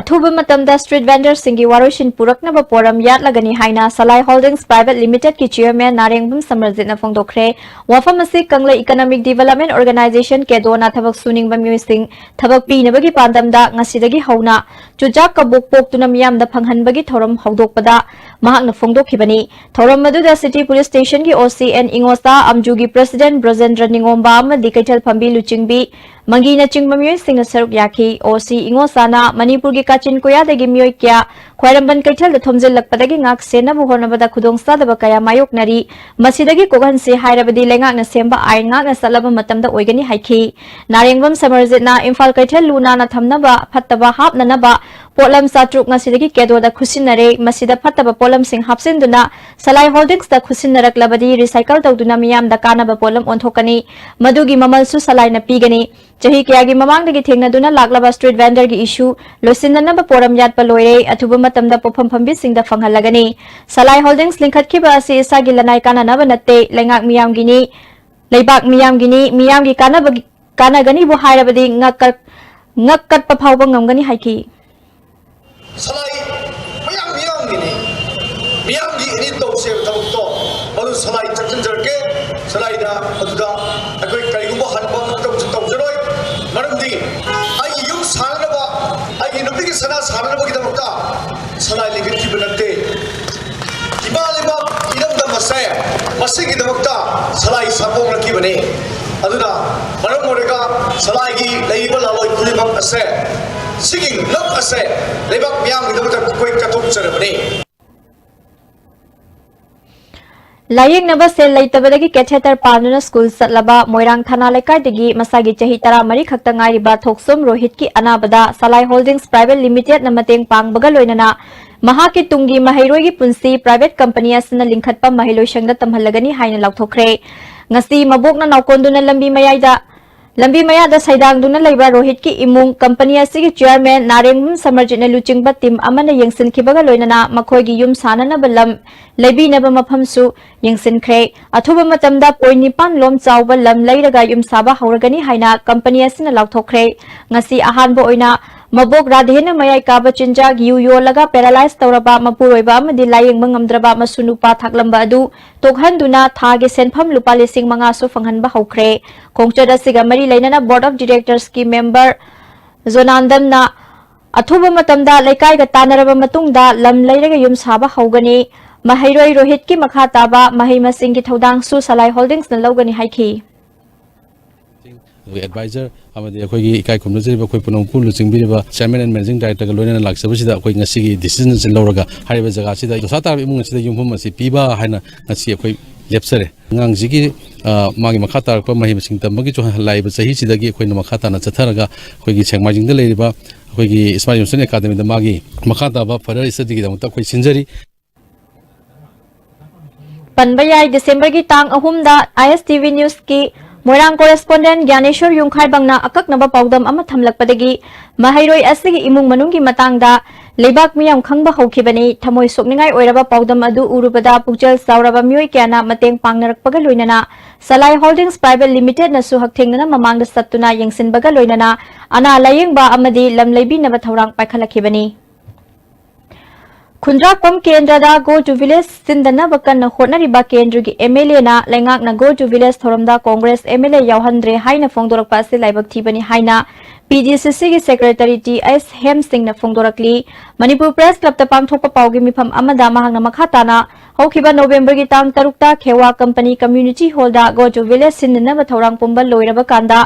ꯑꯊꯨꯕ ꯃꯇꯝꯗ street vendorꯁꯤꯡꯒꯤ ꯋꯥꯔꯣꯏꯁꯤꯟ ꯄꯨꯔꯛꯅꯕ ꯄꯣꯔꯝ ꯌꯥꯠꯂꯒꯅꯤ ꯍꯥꯏꯅ Salai Holdings Private Limitedꯀꯤ chairman ꯅꯥꯔꯦꯡꯕꯝ ꯁꯃꯔꯖꯤꯠꯅ ꯐꯣꯡꯗꯣꯛꯈ꯭ꯔꯦ꯫ ꯋꯥꯐꯝ ꯑꯁꯤ ꯀꯪꯂꯩ Economic Development Organisation, ꯀꯦꯗꯣꯅ ꯊꯕꯛ ꯁꯨꯅꯤꯡꯕ ꯃꯤꯑꯣꯏꯁꯤꯡ ꯊꯕꯛ ꯄꯤꯅꯕꯒꯤ ꯄꯥꯟꯗꯝꯗ ꯉꯁꯤꯗꯒꯤ ꯍꯧꯅ ꯆꯨꯖꯥꯛ ꯀꯕꯣꯛ ꯄꯣꯛꯇꯨꯅ ꯃꯤꯌꯥꯝꯗ ꯐꯪꯍꯟꯕꯒꯤ ꯊꯧꯔꯝ ꯍꯧꯗꯣꯛꯄꯗ ꯃꯍꯥꯛꯅ ꯐꯣꯡꯗꯣꯛꯈꯤꯕꯅꯤ꯫ ꯊꯧꯔꯝ ꯑꯗꯨꯗ City Police Stationꯒꯤ OC N ꯏꯉꯣꯆꯥ, ꯑꯝꯖꯨꯒꯤ president ꯕ꯭ꯔꯖꯦꯟꯗ꯭ꯔ ꯅꯤꯉꯣꯝꯕ ꯑꯃꯗꯤ ꯀꯩꯊꯦꯜ ꯐꯝꯕꯤ ꯂꯨꯆꯤꯡꯕꯤ ꯃꯪꯒꯤꯅꯆꯤꯡꯕ ꯃꯤꯑꯣꯏꯁꯤꯡꯅ ꯁꯔꯨꯛ ꯌꯥꯈꯤ꯫ OC ꯏꯉꯣꯆꯥꯅ ꯃꯅꯤꯄꯨꯔꯒꯤ ꯀꯥꯆꯤꯟ ꯀꯣꯌꯥꯗꯒꯤ ꯃꯤꯑꯣꯏ ꯀꯌꯥ ꯈ꯭ꯋꯥꯏꯔꯝꯕꯟ ꯀꯩꯊꯦꯜꯗ ꯊꯣꯝꯖꯤꯜꯂꯛꯄꯗꯒꯤ ꯉꯥꯛ ꯁꯦꯟꯅꯕ ꯍꯣꯠꯅꯕꯗ ꯈꯨꯗꯣꯡꯆꯥꯗꯕ ꯀꯌꯥ ꯃꯥꯌꯣꯛꯅꯔꯤ꯫ ꯃꯁꯤꯗꯒꯤ ꯀꯣꯛꯍꯟꯁꯤ ꯍꯥꯏꯔꯕꯗꯤ ꯂꯩꯉꯥꯛꯅ ꯁꯦꯝꯕ ꯑꯥꯏꯟ ꯉꯥꯛꯅ ꯆꯠꯂꯕ ꯃꯇꯝꯗ ꯑꯣꯏꯒꯅꯤ ꯍꯥꯏꯈꯤ꯫ ꯅꯥꯔꯦꯡꯕꯝ ꯁꯃꯔꯖꯤꯠꯅ ꯏꯝꯐꯥꯜ ꯀꯩꯊꯦꯜ ꯂꯨ ꯅꯥꯟꯅ ꯊꯝꯅꯕ ꯐꯠꯇꯕ ꯍꯥꯞꯅꯅꯕ ꯄꯣꯠꯂꯝ ꯆꯥꯇ꯭ꯔꯨꯛ ꯉꯁꯤꯗꯒꯤ ꯀꯦꯗꯣꯗ ꯈꯨꯠꯁꯤꯟꯅꯔꯦ꯫ ꯃꯁꯤꯗ ꯐꯠꯇꯕ ꯄꯣꯠꯂꯝꯁꯤꯡ ꯍꯥꯞꯆꯤꯟꯗꯨꯅ Salai Holdingsꯇ ꯈꯨꯠꯁꯤꯟꯅꯔꯛꯂꯕꯗꯤ recycle ꯇꯧꯗꯨꯅ ꯃꯤꯌꯥꯝꯗ ꯀꯥꯟꯅꯕ ꯄꯣꯠꯂꯝ ꯑꯣꯟꯊꯣꯛꯀꯅꯤ꯫ ꯃꯗꯨꯒꯤ ꯃꯃꯜꯁꯨ Salaina ꯄꯤꯒꯅꯤ꯫ ꯆꯍꯤ ꯀꯌꯥꯒꯤ ꯃꯃꯥꯡꯗꯒꯤ ꯊꯦꯡꯅꯗꯨꯅ ꯂꯥꯛꯂꯕ street vendorꯒꯤ issue ꯂꯣꯏꯁꯤꯟꯅꯅꯕ ꯄꯣꯔꯝ ꯌꯥꯠꯄ ꯂꯣꯏꯔꯦ꯫ ꯑꯊꯨꯕ ꯃꯇꯝꯗ ꯄꯣꯠꯐꯝ ꯐꯝꯕꯤꯁꯤꯡꯗ ꯐꯪꯍꯜꯂꯒꯅꯤ꯫ Salai Holdings ꯂꯤꯡꯈꯠꯈꯤꯕ ꯑꯁꯤ ꯏꯁꯥꯒꯤ ꯂꯅꯥꯏ ꯀꯥꯟꯅꯅꯕ ꯅꯠꯇꯦ, ꯂꯩꯉꯥꯛ ꯃꯤꯌꯥꯝꯒꯤꯅꯤ, ꯂꯩꯕꯥꯛ ꯃꯤꯌꯥꯝꯒꯤꯅꯤ, ꯃꯤꯌꯥꯝꯒꯤ ꯀꯥꯟꯅꯕꯒꯤ, ꯀꯥꯟꯅꯒꯅꯤꯕꯨ ꯍꯥꯏꯔꯕꯗꯤ ꯉꯛ ꯀꯠ-, ꯉꯛ ꯀꯠꯄ ꯐꯥꯎꯕ ꯉꯝꯒꯅꯤ ꯍꯥꯏꯈꯤ꯫ Salai ꯃꯌꯥꯝ ꯃꯤꯌꯥꯝꯒꯤꯅꯤ, ꯃꯤꯌꯥꯝꯒꯤ ꯑꯦꯅꯤ ꯇꯧꯁꯦꯕ ꯊꯕꯛꯇꯣ ꯃꯗꯨ Salai ꯆꯠꯁꯤꯟꯖꯔꯛꯀꯦ꯫ Salaida ꯃꯗꯨꯗ ꯑꯩꯈꯣꯏ ꯀꯔꯤꯒꯨꯝꯕ ꯍꯟꯕ ꯇꯧꯁꯨ ꯇꯧꯖꯔꯣꯏ꯫ ꯃꯔꯝꯗꯤ ꯑꯩꯒꯤ ꯌꯨꯝ ꯁꯥꯅꯅꯕ, ꯑꯩꯒꯤ ꯅꯨꯄꯤꯒꯤ ꯁꯅꯥ ꯁꯥꯅꯅꯕꯒꯤꯗꯃꯛꯇ Salai ꯂꯤꯡꯈꯠꯈꯤꯕ ꯅꯠꯇꯦ꯫ ꯏꯃꯥ ꯂꯩꯕꯥꯛ ꯏꯔꯝꯗꯝ ꯑꯁꯦ ꯃꯁꯤꯒꯤꯗꯃꯛꯇ Salai ꯁꯥꯄꯣꯛꯅꯈꯤꯕꯅꯤ꯫ ꯑꯗꯨꯅ ꯃꯔꯝ ꯑꯣꯏꯔꯒ Salaiꯒꯤ ꯂꯩꯔꯤꯕ ꯂꯥꯂꯣꯏ ꯈꯨꯗꯤꯡꯃꯛ ꯑꯁꯦ, ꯁꯤꯒꯤ ꯉꯛ ꯑꯁꯦ ꯂꯩꯕꯥꯛ ꯃꯤꯌꯥꯝꯒꯤꯗꯃꯛꯇ ꯑꯩꯈꯣꯏ ꯀꯠꯊꯣꯛꯆꯔꯕꯅꯤ꯫ ꯂꯥꯌꯦꯡꯅꯕ ꯁꯦꯜ ꯂꯩꯇꯕꯗꯒꯤ catheter ꯄꯥꯟꯗꯨꯅ school ꯆꯠꯂꯕ ꯃꯣꯏꯔꯥꯡ ꯊꯅꯥ ꯂꯩꯀꯥꯏꯗꯒꯤ ꯃꯁꯥꯒꯤ ꯆꯍꯤ ꯇꯔꯥꯃꯔꯤ ꯈꯛꯇ ꯉꯥꯏꯔꯤꯕ ꯊꯣꯛꯆꯣꯝ ꯔꯣꯍꯤꯠꯀꯤ ꯑꯅꯥꯕꯗ Salai Holdings Private Limitedꯅ ꯃꯇꯦꯡ ꯄꯥꯡꯕꯒ ꯂꯣꯏꯅꯅ ꯃꯍꯥꯛꯀꯤ ꯇꯨꯡꯒꯤ ꯃꯍꯩꯔꯣꯏꯒꯤ ꯄꯨꯟꯁꯤ private company ꯑꯁꯤꯅ ꯂꯤꯡꯈꯠꯄ ꯃꯍꯩꯂꯣꯏꯁꯪꯗ ꯇꯝꯍꯜꯂꯒꯅꯤ ꯍꯥꯏꯅ ꯂꯥꯎꯊꯣꯛꯈ꯭ꯔꯦ꯫ ꯉꯁꯤ ꯃꯕꯣꯛꯅ ꯅꯥꯎꯀꯣꯟꯗꯨꯅ ꯂꯝꯕꯤ ꯃꯌꯥꯏꯗ, ꯂꯝꯕꯤ ꯃꯌꯥꯗ ꯁꯩꯗꯥꯡꯗꯨꯅ ꯂꯩꯕ ꯔꯣꯍꯤꯠꯀꯤ ꯏꯃꯨꯡ, company ꯑꯁꯤꯒꯤ chairman ꯅꯥꯔꯦꯡꯕꯝ ꯁꯃꯔꯖꯤꯠꯅ ꯂꯨꯆꯤꯡꯕ team ꯑꯃꯅ ꯌꯦꯡꯁꯤꯟꯈꯤꯕꯒ ꯂꯣꯏꯅꯅ ꯃꯈꯣꯏꯒꯤ ꯌꯨꯝ ꯁꯥꯅꯅꯕ ꯂꯝ ꯂꯩꯕꯤꯅꯕ ꯃꯐꯝꯁꯨ ꯌꯦꯡꯁꯤꯟꯈ꯭ꯔꯦ꯫ ꯑꯊꯨꯕ ꯃꯇꯝꯗ point ꯅꯤꯄꯥꯟ ꯂꯣꯝ ꯆꯥꯎꯕ ꯂꯝ ꯂꯩꯔꯒ ꯌꯨꯝ ꯁꯥꯕ ꯍꯧꯔꯒꯅꯤ ꯍꯥꯏꯅ company ꯑꯁꯤꯅ ꯂꯥꯎꯊꯣꯛꯈ꯭ꯔꯦ꯫ ꯉꯁꯤ ꯑꯍꯥꯟꯕ ꯑꯣꯏꯅ ꯃꯕꯣꯛ ꯔꯥꯙꯦꯅ ꯃꯌꯥꯏ ꯀꯥꯕ ꯆꯤꯟꯖꯥꯛ ꯌꯨ ꯌꯣꯜꯂꯒ ꯄꯦꯔꯥꯂꯥꯏꯖ ꯇꯧꯔꯕ ꯃꯄꯨꯔꯣꯏꯕ ꯑꯃꯗꯤ ꯂꯥꯌꯦꯡꯕ ꯉꯝꯗ꯭ꯔꯕ ꯃꯁꯨ ꯅꯨꯄꯥ ꯊꯥꯛꯂꯝꯕ ꯑꯗꯨ ꯇꯣꯛꯍꯟꯗꯨꯅ ꯊꯥꯒꯤ ꯁꯦꯟꯐꯝ ꯂꯨꯄꯥ ꯂꯤꯁꯤꯡ ꯃꯉꯥꯁꯨ ꯐꯪꯍꯟꯕ ꯍꯧꯈ꯭ꯔꯦ꯫ ꯈꯣꯡꯆꯠ ꯑꯁꯤꯒ ꯃꯔꯤ ꯂꯩꯅꯅ Board of Directorsꯀꯤ member ꯖꯣꯅꯥꯟꯗꯟꯅ ꯑꯊꯨꯕ ꯃꯇꯝꯗ ꯂꯩꯀꯥꯏꯒ ꯇꯥꯟꯅꯔꯕ ꯃꯇꯨꯡꯗ ꯂꯝ ꯂꯩꯔꯒ ꯌꯨꯝ ꯁꯥꯕ ꯍꯧꯒꯅꯤ꯫ ꯃꯍꯩꯔꯣꯏ ꯔꯣꯍꯤꯠꯀꯤ ꯃꯈꯥ ꯇꯥꯕ ꯃꯍꯩ ꯃꯁꯤꯡꯒꯤ ꯊꯧꯗꯥꯡꯁꯨ ꯁꯂꯥꯏ ꯍꯣꯜꯗꯤꯡꯁꯅ ꯂꯧꯒꯅꯤ ꯍꯥꯏꯈꯤ꯫ ꯑꯗꯨꯒ advisor ꯑꯃꯗꯤ ꯑꯩꯈꯣꯏꯒꯤ ꯏꯀꯥꯏ ꯈꯨꯝꯅꯖꯔꯤꯕ ꯑꯩꯈꯣꯏ ꯄꯨꯝꯅꯃꯛꯄꯨ ꯂꯨꯆꯤꯡꯕꯤꯔꯤꯕ Chairman and Managing Directorꯒ ꯂꯣꯏꯅꯅ ꯂꯥꯛꯆꯕꯁꯤꯗ ꯑꯩꯈꯣꯏ ꯉꯁꯤꯒꯤ decision ꯑꯁꯤ ꯂꯧꯔꯒ ꯍꯥꯏꯔꯤꯕ ꯖꯒꯥꯁꯤꯗ ꯗꯣꯁꯥ ꯇꯥꯔꯕ ꯏꯃꯨꯡ ꯑꯁꯤꯗ ꯌꯨꯝꯐꯝ ꯑꯁꯤ ꯄꯤꯕ ꯍꯥꯏꯅ ꯉꯁꯤ ꯑꯩꯈꯣꯏ ꯂꯦꯞꯆꯔꯦ꯫ ꯑꯉꯥꯡꯁꯤꯒꯤ, ꯑ, ꯃꯥꯒꯤ ꯃꯈꯥ ꯇꯥꯔꯛꯄ ꯃꯍꯩ ꯃꯁꯤꯡ ꯇꯝꯕꯒꯤꯁꯨ ꯂꯥꯛꯏꯕ ꯆꯍꯤꯁꯤꯗꯒꯤ ꯑꯩꯈꯣꯏꯅ ꯃꯈꯥ ꯇꯥꯅ ꯆꯠꯊꯔꯒ ꯑꯩꯈꯣꯏꯒꯤ ꯁꯦꯛꯃꯥꯏꯖꯤꯡꯗ ꯂꯩꯔꯤꯕ ꯑꯩꯈꯣꯏꯒꯤ Smile Education Academyꯗ ꯃꯥꯒꯤ ꯃꯈꯥ ꯇꯥꯕ further studyꯒꯤꯗꯃꯛꯇ ꯑꯩꯈꯣꯏ ꯁꯤꯟꯖꯔꯤ꯫ ꯄꯟꯕ ꯌꯥꯏ, ꯗꯤꯁꯦꯝꯕꯔꯒꯤ ꯇꯥꯡ ꯑꯍꯨꯝꯗ ISTV Newsꯀꯤ ꯃꯣꯏꯔꯥꯡ correspondent ꯒ꯭ꯌꯥꯅꯦꯁꯣꯔ ꯌꯨꯝꯈꯥꯏꯕꯪꯅ ꯑꯀꯛꯅꯕ ꯄꯥꯎꯗꯝ ꯑꯃ ꯊꯝꯂꯛꯄꯗꯒꯤ ꯃꯍꯩꯔꯣꯏ ꯑꯁꯤꯒꯤ ꯏꯃꯨꯡ ꯃꯅꯨꯡꯒꯤ ꯃꯇꯥꯡꯗ ꯂꯩꯕꯥꯛ ꯃꯤꯌꯥꯝ ꯈꯪꯕ ꯍꯧꯈꯤꯕꯅꯤ꯫ ꯊꯃꯣꯏ ꯁꯣꯛꯅꯤꯡꯉꯥꯏ ꯑꯣꯏꯔꯕ ꯄꯥꯎꯗꯝ ꯑꯗꯨ ꯎꯔꯨꯕꯗ ꯄꯨꯛꯆꯦꯜ ꯆꯥꯎꯔꯕ ꯃꯤꯑꯣꯏ ꯀꯌꯥꯅ ꯃꯇꯦꯡ ꯄꯥꯡꯅꯔꯛꯄꯒ ꯂꯣꯏꯅꯅ ꯁꯂꯥꯏ Holdings Private Limitedꯅꯁꯨ ꯍꯛꯊꯦꯡꯅꯅ ꯃꯃꯥꯡꯗ ꯆꯠꯇꯨꯅ ꯌꯦꯡꯁꯤꯟꯕꯒ ꯂꯣꯏꯅꯅ ꯑꯅꯥ ꯂꯥꯌꯦꯡꯕ ꯑꯃꯗꯤ ꯂꯝ ꯂꯩꯕꯤꯅꯕ ꯊꯧꯔꯥꯡ ꯄꯥꯏꯈꯠꯂꯛꯈꯤꯕꯅꯤ꯫ ꯈꯨꯟꯗ꯭ꯔꯥꯛꯄꯝ ꯀꯦꯟꯗ꯭ꯔꯗ Go to Village ꯁꯤꯟꯗꯅꯕ ꯀꯟꯅ ꯍꯣꯠꯅꯔꯤꯕ ꯀꯦꯟꯗ꯭ꯔꯒꯤ MLAꯅ ꯂꯩꯉꯥꯛꯅ Go to Village ꯊꯧꯔꯝꯗ Congress MLA ꯌꯥꯎꯍꯟꯗ꯭ꯔꯦ ꯍꯥꯏꯅ ꯐꯣꯡꯗꯣꯔꯛꯄ ꯑꯁꯤ ꯂꯥꯏꯕꯛ ꯊꯤꯕꯅꯤ ꯍꯥꯏꯅ PDCCꯒꯤ secretary T S ꯍꯦꯝꯁꯤꯡꯅ ꯐꯣꯡꯗꯣꯔꯛꯂꯤ꯫ Manipur Press Clubꯇ ꯄꯥꯡꯊꯣꯛꯄ ꯄꯥꯎꯒꯤ ꯃꯤꯐꯝ ꯑꯃꯗ ꯃꯍꯥꯛꯅ ꯃꯈꯥ ꯇꯥꯅ ꯍꯧꯈꯤꯕ ꯅꯣꯕꯦꯝꯕꯔꯒꯤ ꯇꯥꯡ ꯇꯔꯨꯛꯇ ꯈꯦꯋꯥ Company Community Hallꯗ Go to Village ꯁꯤꯟꯅꯅꯕ ꯊꯧꯔꯥꯡ ꯄꯨꯝꯕ ꯂꯣꯏꯔꯕ ꯀꯥꯟꯗ